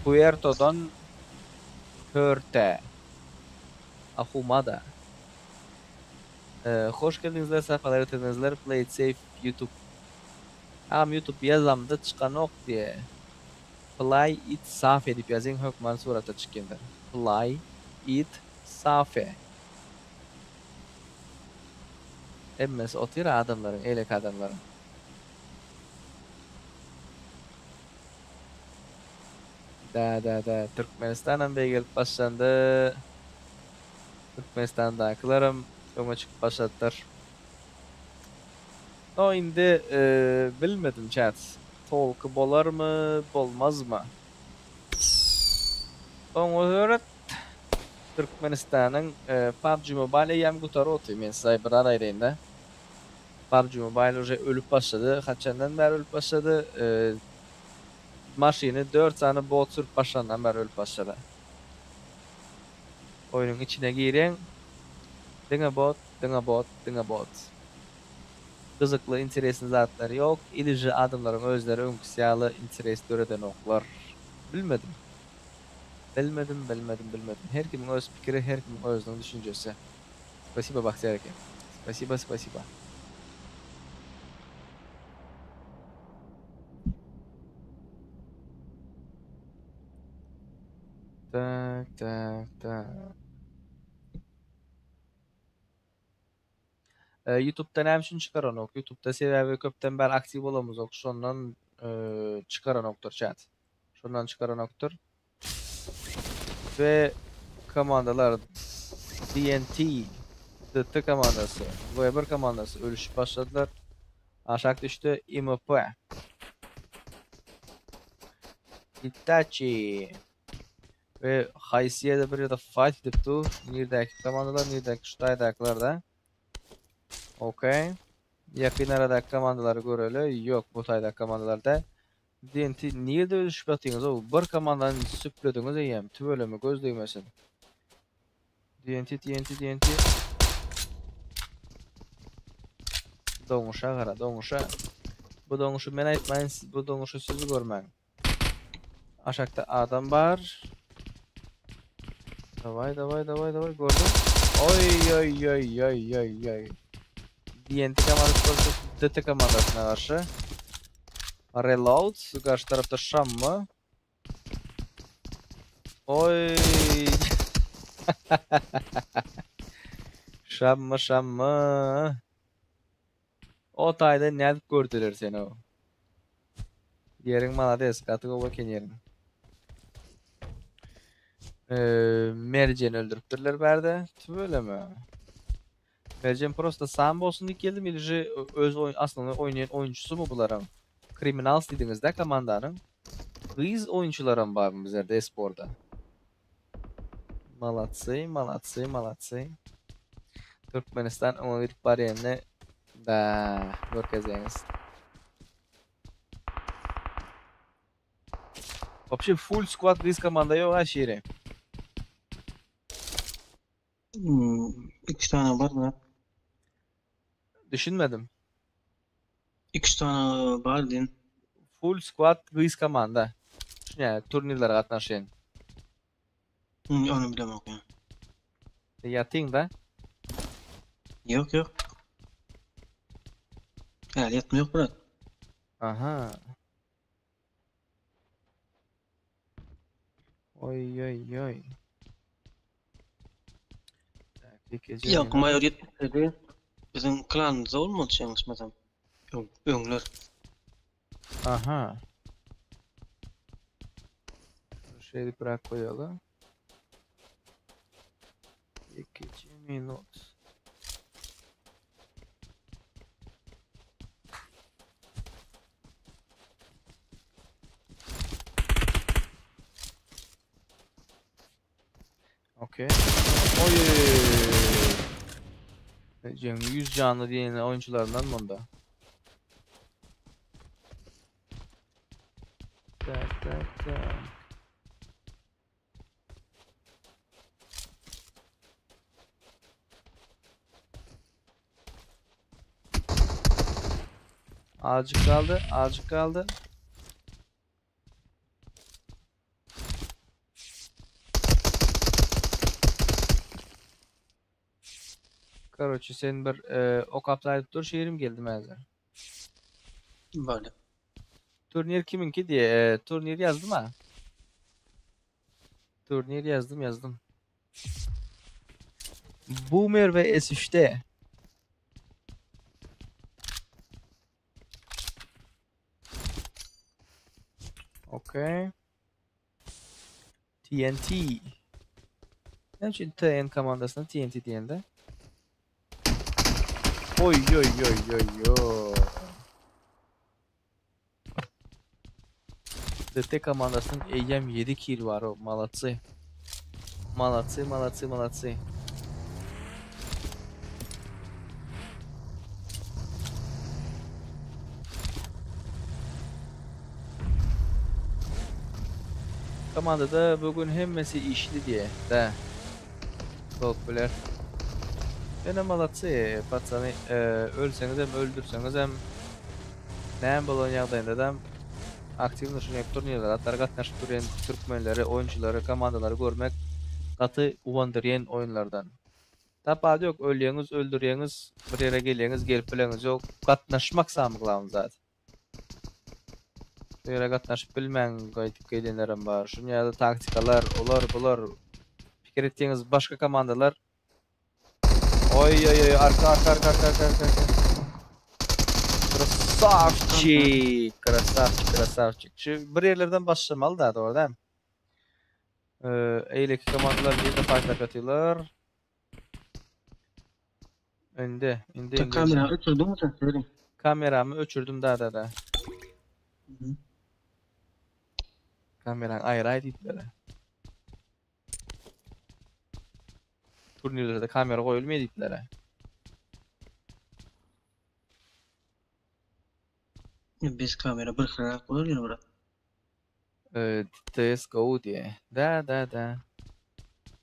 Puerto'dan Pörte. Ahumada. Ee, hoş geldinizler, sefalar getirdinizler. Play it safe YouTube. Am YouTube yazamda çıkan ok diye. Play it safe edip yazın hökman surata çıkındır. Play it safe. Hemmesi otyr adamların, elek adamların. Da da da Türkmenistan'dan bey gelip başlandı. Türkmenistan'dakilerim öňe çykyp başladylar. O indi e, bilmedim chat. Tolky bolarmy, bolmazmy? Oňa öwret. Türkmenistanyň PUBG Mobile eýýäm gutaryp otyr. Men size bir zat aýdaýyn-da. PUBG Mobile uje ölüp başlady. Haçandan bäri ölüp başlady? Maşyny 4 sany bot sürüp başlandan bäri ölüp başlady. Oýnuň içine gireň, diňe bot, diňe bot, diňe bot. Gyzykly, interesny zatlar ýok. Ilije adamlaryň özleri öňküsi ýaly interes döredenoklar. Bilmedim. Bilmedim, bilmedim, bilmedim. Her kimiň öz pikiri, her kimiň özüniň düşünjesi. Spasibo Bagtyýar eke. Spasibo, spasibo. Tak, tak, tak. Youtube-da näme üçin çykaranok? Youtube-da sebäbi köpden bäri aktiw bolamyzok. Şondan çykaranokdyr chat. Şondan çykaranokdyr. We komandalar DNT DT komandasy, V1 komandasy ölüşip başladylar. Aşak düşdi IMP. Itachi. We haýsy ýerde bir ýerde fight edip dur. Nirdäki komandalar, nirdäki şu taýdakylar da. Okey. Ýakyn aradaky komandalary göreli. Ýok, bu taýdaky komandalarda. DNT nirde ölüşip ýatyňyz o? Bir komandany süplediňiz eýýäm. Tüweleme göz degmesin. DNT TNT DNT. Doňuşa gara, doňuşa. Bu doňuşy men aýtmaýyn, siz bu doňuşy siz görmäň. Aşakda adam bar. Daway, daway, daway, daway gördüm. Oy oy oy oy oy oy. DNT komandasy DT komandasyna garşy. Reload garşy tarapda Şammy. Oy. Şammy, Şammy. O taýda nädip gördüler seni o? Ýeriň malades, gaty gowy eken ýeriň. Merjeni öldüripdirler bärde. Tüweleme. Merjen prosto sam bolsun diýip geldim ili же öz oýun aslynda oýnaýan oýunçysymy bularyň? Kriminals diýdiňiz-dä komandanyň. Gyz oýunçylaram barmy bizlerde esporda? Malatsy, malatsy, malatsy. Türkmenistan öňe gidip barýanyny da görkezýäňiz. Вообще full squad gyz komanda ýok ha şiri. 2 sany bar brat. Düşünmedim. 2 sany bar diýen. Full squad gyz komanda. Şuny turnirlere gatnaşýan. Ony bilemok ýa. Ýatyň da. Ýok, ýok. Häli ýatma ýok brat. Aha. Oý oý oý. Ýok, maýor 77 biziň klanymyzda bolmaly ýalňyşmasam. Öňler. Aha. Şeýdip bırak goýaly. 2 minut. Okey. Oy. Cem 100 canlı diýen oýunçylaryndan bunda. Tak tak tak. Azıcık kaldı, azıcık kaldı. Karoçi sen bir ok aptaýyp dur şeýrim geldi mäze. Böyle. Turnir kiminki diye turnir yazdım ha. Turnir yazdım yazdım. Boomer ve S3'te. Okey. TNT. Näme üçin TN komandasyna TNT diýende? Oy oy oy oy oy. DT komandasynyň eýýäm 7 kill bar o, malatsy. Malatsy, malatsy, malatsy. Komandada bugün hemmesi işli diye. De. Bolup biler. Ýöne malatsy, patsany, ölseňiz hem öldürseňiz hem näme bolan ýagdaýynda-da aktiwno şuny turnirlere atlar gatnaşyp durýan türkmenleri, oýunçylary, komandalary görmek gaty guwandyrýan oýunlardan. Tapawudy ýok, ölýäňiz, öldürýäňiz, bir ýere gelýäňiz, gelip bileňiz ýok. Gatnaşmak samy glawny zat. Şu ýere gatnaşyp bilmän gaýdyp gelýänlerem bar. Şuny ýaly taktikalar, olar, bular pikir etýäňiz başga komandalar Oý oý oý arka arka arka arka arka arka arka. Krasavçik, krasavçik, krasavçik. Şu bir ýerlerden başlamaly da, dogry däl. Ee, eýleki komandalar nirde fightlar ýatyrlar? Indi, indi, indi. Kamerany öçürdiňmi sen Selim? Kameramy öçürdim da da da. Kamerany aýraý diýdiler. Turnirlerde kamera goýulmaýar diýdiler. Biz kamera bir hyrrak bolar ýene brat. CSGO diýe. Da da da.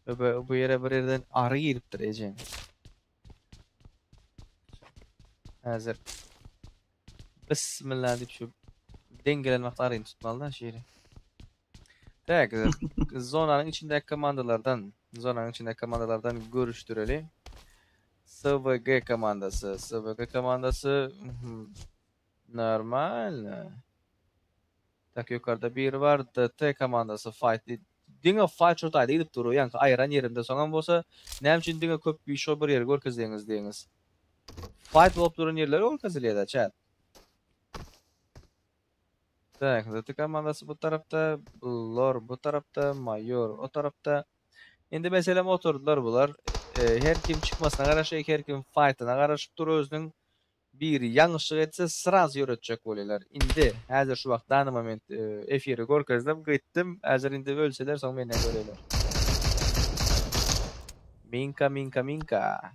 Bu, bu ýere bir ýerden ary giripdir ejeň. Häzir. Bismillah diýip şu deň gelen wagt aryny tutmaly da şeýle. Tak, zonanyň içindäki komandalardan, zonanyň içindäki komandalardan görüşdireli. SVG komandasy, SVG komandasy normal. Tak ýokarda biri bar, DT komandasy fight diňe fight şo taýda gidip dur, ýaňky aýran ýerimde soňam bolsa näme üçin diňe köp şo bir ýeri görkezdiňiz diýiňiz. Fight bolup duran ýerleri görkezilýär-de chat. Tak, DT komandasy bu tarapda, Lor bu tarapda, Mayor o tarapda. Indi meselem oturdylar bular. Her kim çykmasyna garaşýar, her kim fightyna garaşyp dur özüniň. Biri ýalňyşlyk etse sraz ýöretjek bolýarlar. Indi häzir şu wagt dany moment efiri görkezdim, gytdym. Häzir indi ölseler soň menden görerler. Minka minka minka.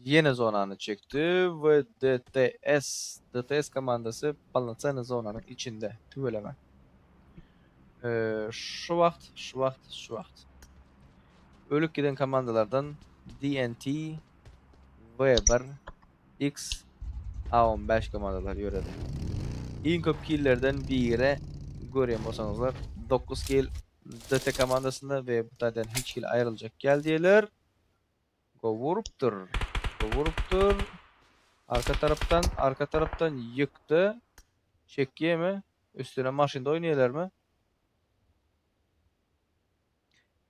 Ýene zonany çekdi we DTS DTS komandasy polnocenny zonanyň içinde. Tüweleme. Şu wagt, şu wagt, şu wagt. Ölüp giden komandalardan DNT, V1, X, A15 komandalar ýöredi. Iň köp killerden biri görýän bolsaňyzlar 9 kill DT komandasynda we bu taýdan hiç hili aýryljak gel diýerler. Gowurupdyr. Gowurupdyr. Arka tarapdan, arka tarapdan ýykdy. Çekýärmi? Üstüne maşynda oýnaýarlarmy?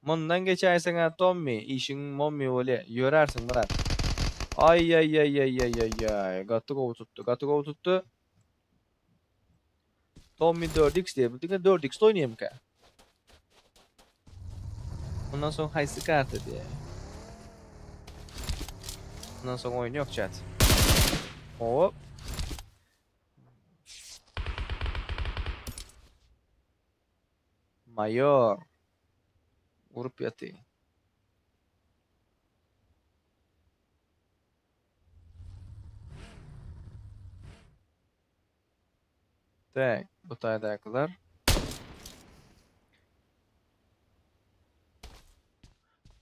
Mundan geçäýseň-ä Tommy, işiň mommy bolýa. Ýörärsiň, brat. Aý-aý-aý-aý-aý-aý-aý. Gaty gowy tutdy, gaty gowy tutdy. Tommy 4X diýip, diňe 4X-de oýnaýarmyka? Ondan soň haýsy karta diýýär. Ondan soň oýun ýok chat. Hop. Maýor. Urup ýaty. Tak, bu taýdakylar.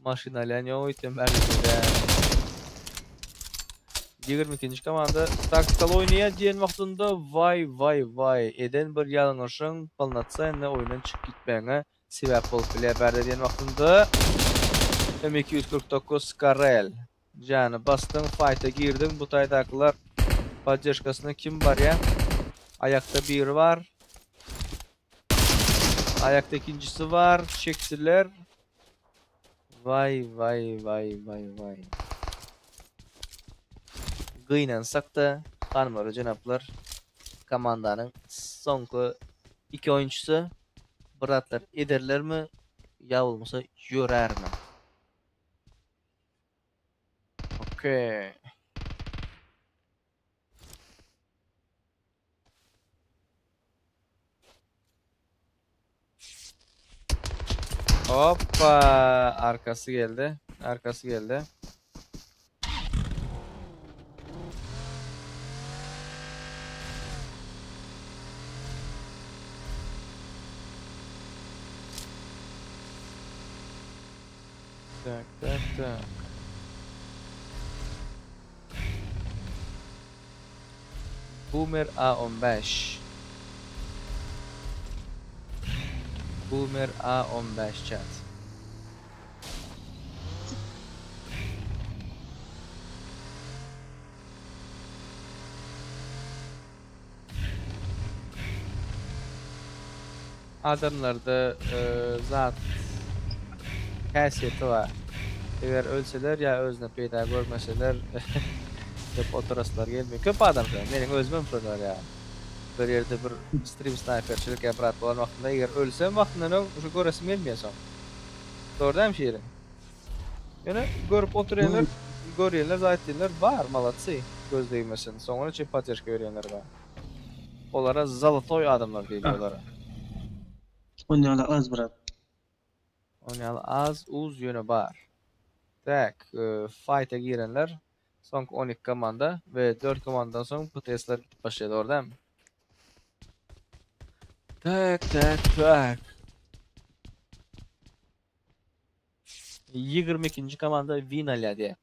Maşyn alýan ýok öýtýän bärlikde. 22-nji komanda taktikal oýnaýar diýen wagtynda waý waý waý eden bir ýalňyşyň polnocenny oýundan çykyp gitmegiňe sebäp bolup bilýär bärde diýen wagtynda M249 Karel Jany basdyň faýta girdiň bu taýdakylar poddežkasyna kim barýa aýakda biri bar aýakda ikinjisi bar çekdiler waý waý waý waý waý gynansakda hanymlar we jenaplar komandanyň soňky iki oýunçysy bir zatlar ederlermi ýa bolmasa ýörärmi. Okey. Hoppa, arkasy geldi. Arkasy geldi. Tak, tak, tak. Boomer A15. Boomer A15 chat. Adamlarda e, zat häsiýeti bar. Eger ölseler ýa özüne peýda görmeseler köp oturaslar gelmeýär. Köp adam şo. Meniň özümem şolar ýa. Bir ýerde bir stream sniperçilik ýa brat bolan wagtynda eger ölsem wagtyndan öň şu göresim gelmeýär soň. Dogry dälmi Şirin? Ýöne görüp oturýanlar, görýänler, zat diýenler bar, malatsy. Göz degmesin. Soňuna çenli podderžka berýänler bar. Olara zolotoý adamlar diýilýär olara. Onýaly az brat. Onýaly az uz ýöne bar. Tak, faýta girenler soňky 12 komanda we 4 komandadan soň PTS-ler gidip başlaýar, dogry dälmi? Tak, tak, tak. 22-nji komanda win alýar diýýär.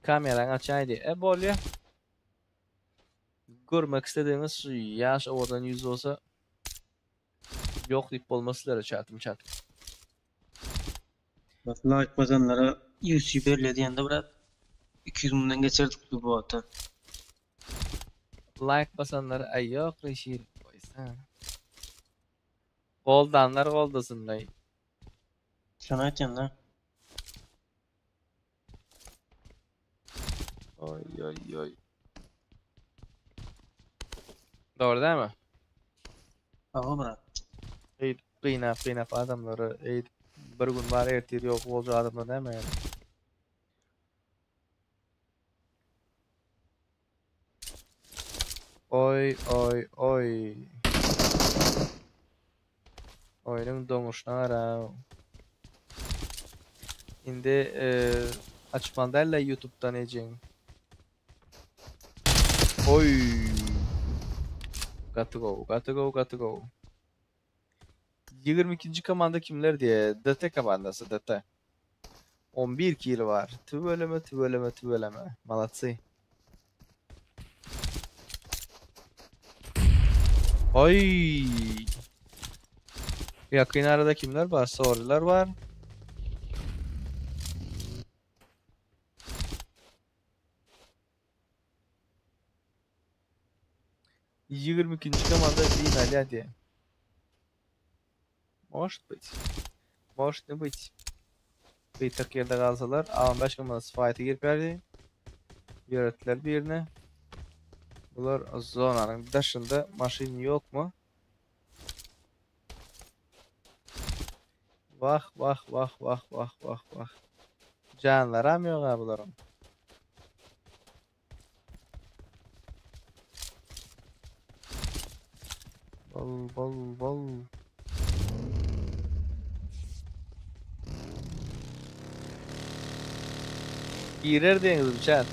Kameraňy açaý diýýär. E bolýar. Görmek istediğiniz şu ýaş owadan ýüz bolsa ýok diýip bolmaz sizlere çatym çat. Bak like basanlara UC berilýär diýende brat 200 müňden geçerdik bu bota. Like basanlara aý ýok Reşir goýsana. Goldanlar goldasynlaý. Şony aýtýan da. Oý oý oý. Dogry dälmi? Hawa brat. Eýdip gynap gynap adamlary eýdip bir gün bar ertir ýok boljak adamlar näme ýaly. Oý oý oý. Oýnuň doňuşyna garaň. Indi e, açmaly däl-le YouTube'dan ejeň. Oý. Gaty gowy, gaty gowy, gaty gowy. 22-nji komanda kimler diýe? DT komandasy, DT. 11 kill bar. Tüweleme, tüweleme, tüweleme. Malatsy. Oy. Yakın arada kimler var? Sorular var. 22-nji komanda win alýar diýe. Может быть. Может не быть. Gyýtak ýerde galsalar, A15 komandasy faýta girip berdi. Ýöretdiler birine. Bular zonanyň daşynda maşyn ýokmy? Wah, wah, wah, wah, wah, wah, wah. Janlaram ýok ha bularyň. Bol, bol, bol. Girer diýeňiz bu chat.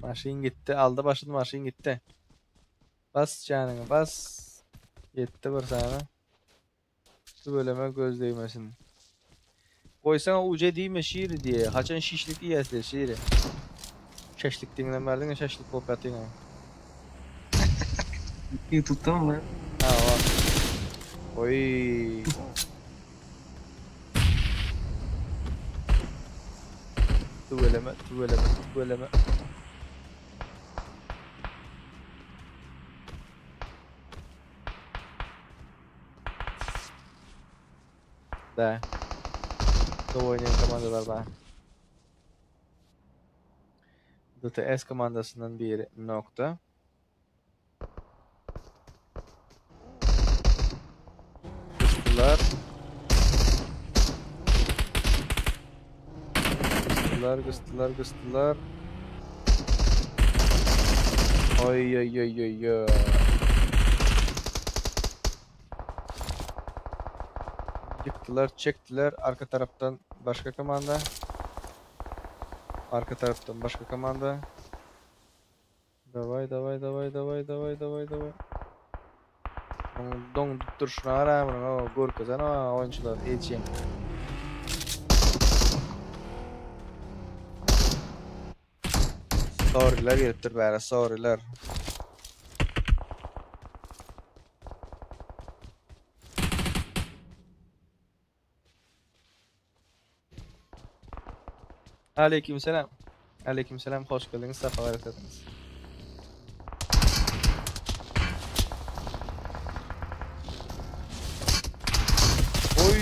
Maşyn gitdi, aldy başyny maşyn gitdi. Bas janyňy bas. Ýetdi bir sany. Tüweleme göz degmesin. Goýsaňa uje diýme şiri diýe. Haçan şişlik iýäsle şiri. Şeşlik diňlemäliň şeşlik bolup ýatyň. YouTube'da mı? Hawa. Oý. Tüweleme, tüweleme, tüweleme. Da. Gowy oýnaýan komandalar bar. DTS komandasyndan biri nokta. Gysdylar. Gysdylar, gysdylar, gysdylar. Oý oý oý oý oý. Ýykdylar, çekdiler. Arka tarapdan başga komanda. Arka tarapdan başga komanda. Daway daway daway daway daway daway daway. Muň doňdup durşuna gara munuň o görkezen o oýunçylar ejeň. Sorryler gelipdir bäre sorryler. Aleyküm selam. Aleyküm selam. Hoş geldiniz. Safalar getirdiniz. Oy!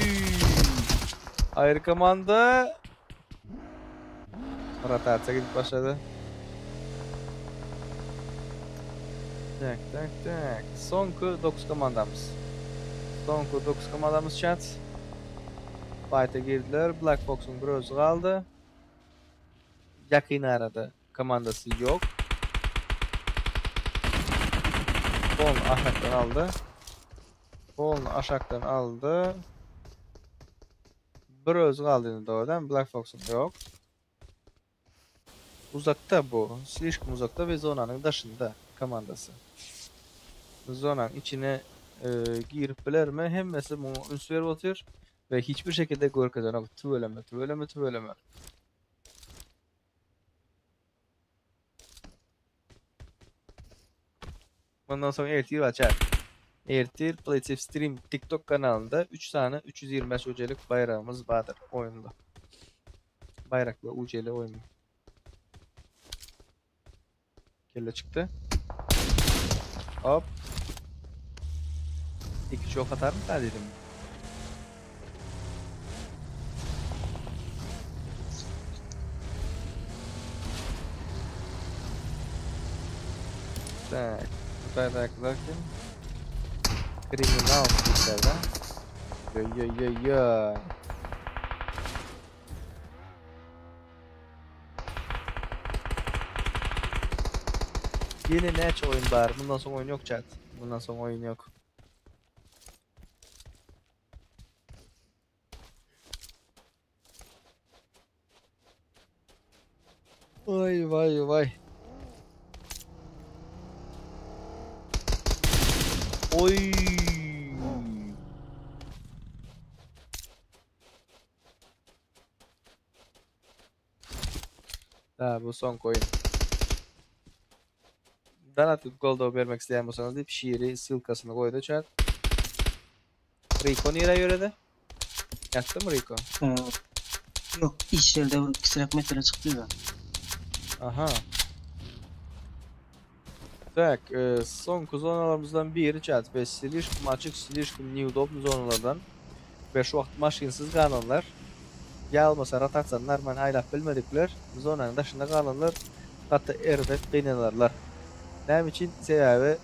Ayrı komanda. Rotatsiýa gidip başlady. Tak, tak, tak. Soňky 9 komandamyz. Soňky 9 komandamyz chat. Fight'a girdiler. Black Fox'un bir özü galdy. Ýakyn arada komandasy ýok. Polny aşakdan aldy. Polny aşakdan aldy. Bir özü galdy indi dogrudan. Black Fox'un ýok. Uzakda bu. Slişkom uzakda we zonanyň daşynda komandasy. Zonanyň içine e, girip bilermi? Hemmesi muňa üns berip otyr we hiçbir şekilde görkezenok. Tüweleme, tüweleme, tüweleme. Ondan soň ertir açar. Ertir PlaySafe Stream TikTok kanalynda 3 sany 325 UC-lik baýragymyz bardyr oýunda. Baýrakly UC-li oýun. Kelle çykdy. Hop. İki çok atar mı dedim. Tak. Bu taýdakylar kim? Kriminal tiplerden. Yo yo yo yo. Yine näçe oyun bar? Bundan soň oyun yok chat. Bundan soň oyun yok. Vay vay vay. Oy. Ha bu son oyun. Donat golda bermek isteyen bolsaňyz diýip şiri ssylkasyny goýdy chat. Rico nirä ýöredi? Ýatdy mı Rico? Ee, yok iş yerde bir kisirak mesele çykdy da. Aha. Tak, e, soňky zonalarymyzdan biri chat we slişkom açyk, slişkom neudobny zonalardan we şu wagt maşynsyz galanlar ýa bolmasa rotasiýany normal aýlap bilmedikler zonanyň daşynda galanlar gaty erbet gynanarlar. Näme üçin? Sebäbi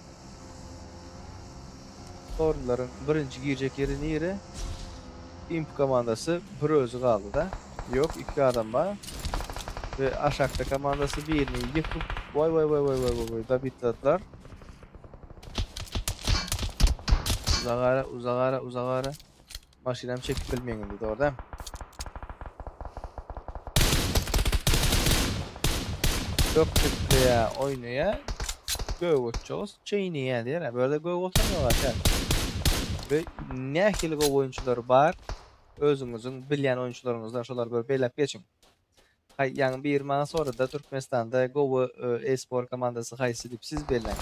Torlaryň birinji girjek ýeri nire? Imp komandasy bir özi galdy da. Ýok, iki adam bar. We aşakda komandasy birini ýykyp, waý waý waý waý waý waý waý dabitladylar. Uzak ara, uzak ara, uzak ara. Maşynam çekip bilmeýin indi, dogry dämi? Gök çekýär, oýnaýar. Gök otjagys çeýneýär diýer. Bu ýerde gök otan ýok aşa. We nähili gowy oýunçylar bar? Özüňiziň bilýän oýunçylaryňyzdan şolary bir belläp geçiň. Haý, ýaňy biri maňa sorady, Türkmenistanda gowy e-spor komandasy haýsy diýip, siz belläň.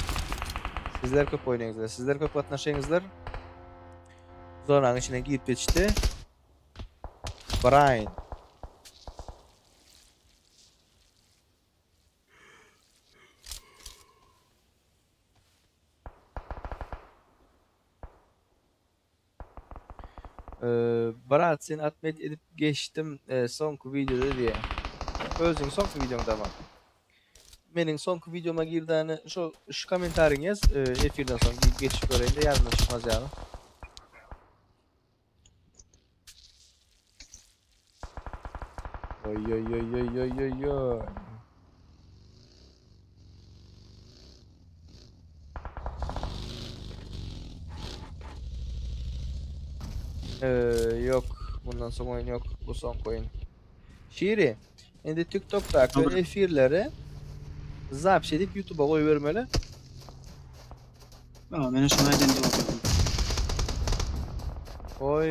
Sizler köp oýnaýaňyzlar, sizler köp gatnaşýaňyzlar. Zonanyň içine girip ýetişdi. Brian. Ee, Brat seni atmet edip geçdim e, soňky videoda diýe. Özüň soňky videoňda bar. Meniň soňky videoma girdäni şu şu kommentariňi ýaz, e, efirden soň girip geçip göreýin de ýadymdan çykmaz ýaly. Oý oý oý oý oý oý oý. Bundan soň oýun ýok. Bu soňky oýun. Şiri, indi TikTokdaky efirleri zapis edip YouTube'a goýbermeli. Aa, men şunu aýdan diýip oturdym. Oy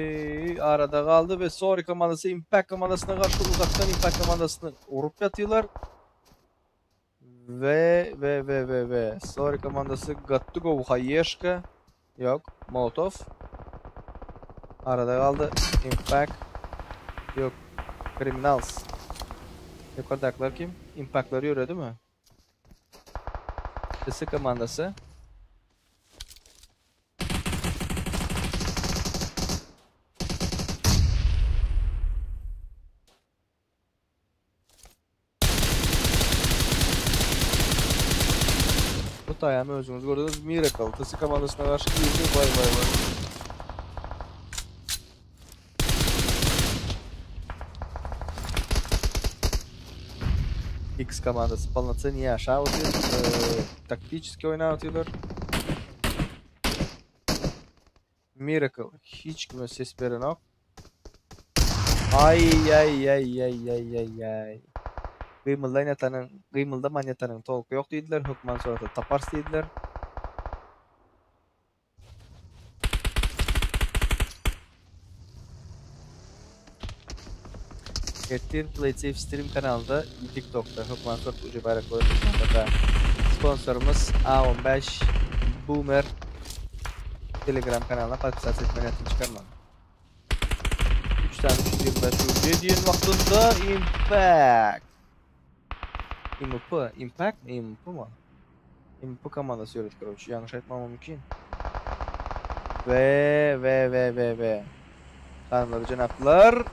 arada galdy ve Sorry komandası Impact komandasına karşı uzaktan Impact komandasını vurup yatıyorlar. Ve ve ve ve ve Sorry komandası Gattugo Hayeşka yok Molotov arada kaldı Impact yok Criminals Yukarıdakiler kim? Impact'ları yürüyor değil mi? Kısa komandası Bu taýamy özüňiz gördüňiz. Miracle TS komandasyna garşy girdi. Vay vay vay. X komandasy полноценный ýaşap otyr. Ee, taktiçki oýnap otyrlar. Miracle hiç kime ses berenok. Ay ay ay ay ay ay ay. Gymyldan ýatanyň, gymyldaman ýatanyň tolky ýok diýdiler, hökman surata tapars diýdiler. Ertir PlaySafe Stream kanalynda TikTokda hökman surat ucu baýrak goýuldy. Sponsorymyz A15 Boomer Telegram kanalyna podpisat etmeni ýatdan çykarmaň. 3 tane 325 UC diýen wagtynda Impact. IMP, Impact mi IMP mi? IMP komandasy ýöredi korowçy. Ýalňyş aýtmam mümkin. Ve ve ve ve ve. Hanymlar jenaplar.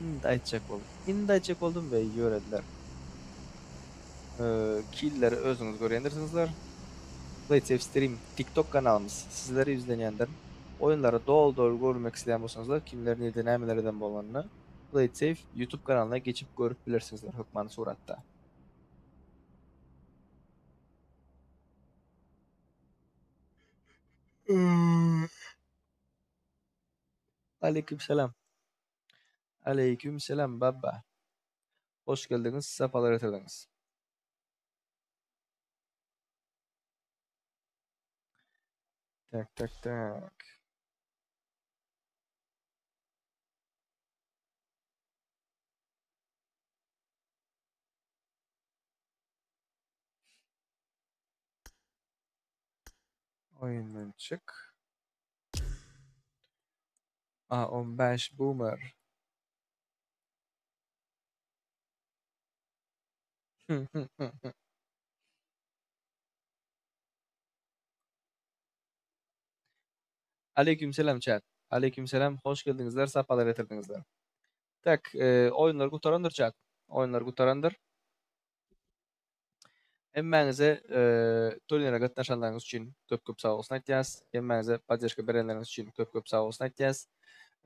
Indi aýtjak boldum. Indi aýtjak boldum we ýörediler. Ee, Killleri özüňiz görýändirsiňizler. PlaySafe Stream TikTok kanalymyz sizlere ýüzlenýändir. Oýunlary doly-doly görmek isleýän bolsaňyzlar, kimler nirde nämeler eden bolanyny PlaySafe YouTube kanalyna geçip görüp bilersiňizler hökmany suratda. Aleyküm selam. Aleyküm selam baba. Hoş geldiňiz, sapalar getirdiňiz. Tak tak tak. Oýundan çyk. A15 Boomer. Aleyküm selam chat. Aleyküm selam. Hoş geldiňizler, sapalar getirdiňizler. Tak, e, oýunlar gutarandyr chat. Oýunlar gutarandyr. Hemmäňize e, turnire gatnaşanlaryňyz üçin köp-köp sag bolsun aýtýas. Hemmäňize podderžka berenleriňiz üçin köp-köp sag bolsun aýtýas.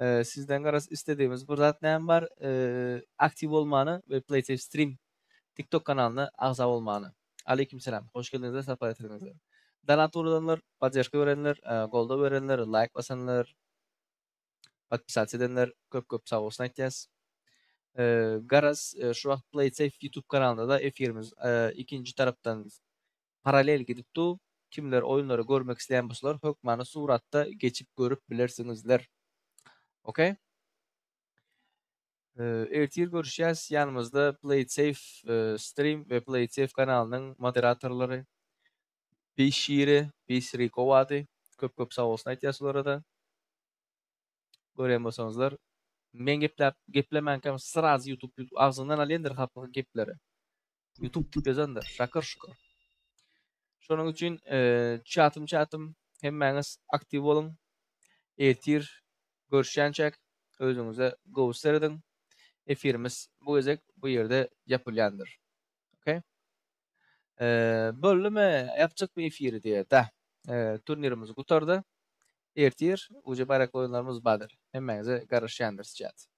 E, sizden garaz istediğimiz bir zat näme bar? E, aktiw bolmany we PlaySafe Stream TikTok kanalyna agza bolmany. Aleyküm selam. Hoş geldiňizler, sapar getirdiňizler. Donat ugradanlar, podderžka berenler, e, goldaw berenler, like basanlar, podpisat edenler köp-köp sag bolsun aýtýas. E, garaz e, şu wagt PlaySafe YouTube kanalynda da efirimiz e, ikinji tarapdan paralel gidip du. Kimler oýunlary görmek isleýän bolsalar, hökmany suratda geçip görüp bilersiňizler. Okay? E, ertir görüşýäs. Ýanymyzda PlaySafe e, Stream we PlaySafe kanalynyň moderatorlary Beşiri, Beşiri Kowady. Köp-köp sag bolsun aýtýas olara da. Görýän bolsaňyzlar, men gepläp geplemänkäm sraz YouTube, YouTube agzyndan alýandyr hapyk gepleri. YouTube diýip ýazandyr. Şakır şukur. Şonuň üçin e, chatym chatym hemmäňiz aktiw boluň. Ertir görüşýänçäk özüňize gowy serediň. Efirimiz bu gezek bu ýerde ýapylýandyr. Okay? Ee, bölüme yapacak bir efiri diye de e, turnirimiz gutardy. Ertir uca baýrakly oýunlarymyz bardyr. Hemmäňize garaşýandyr chat.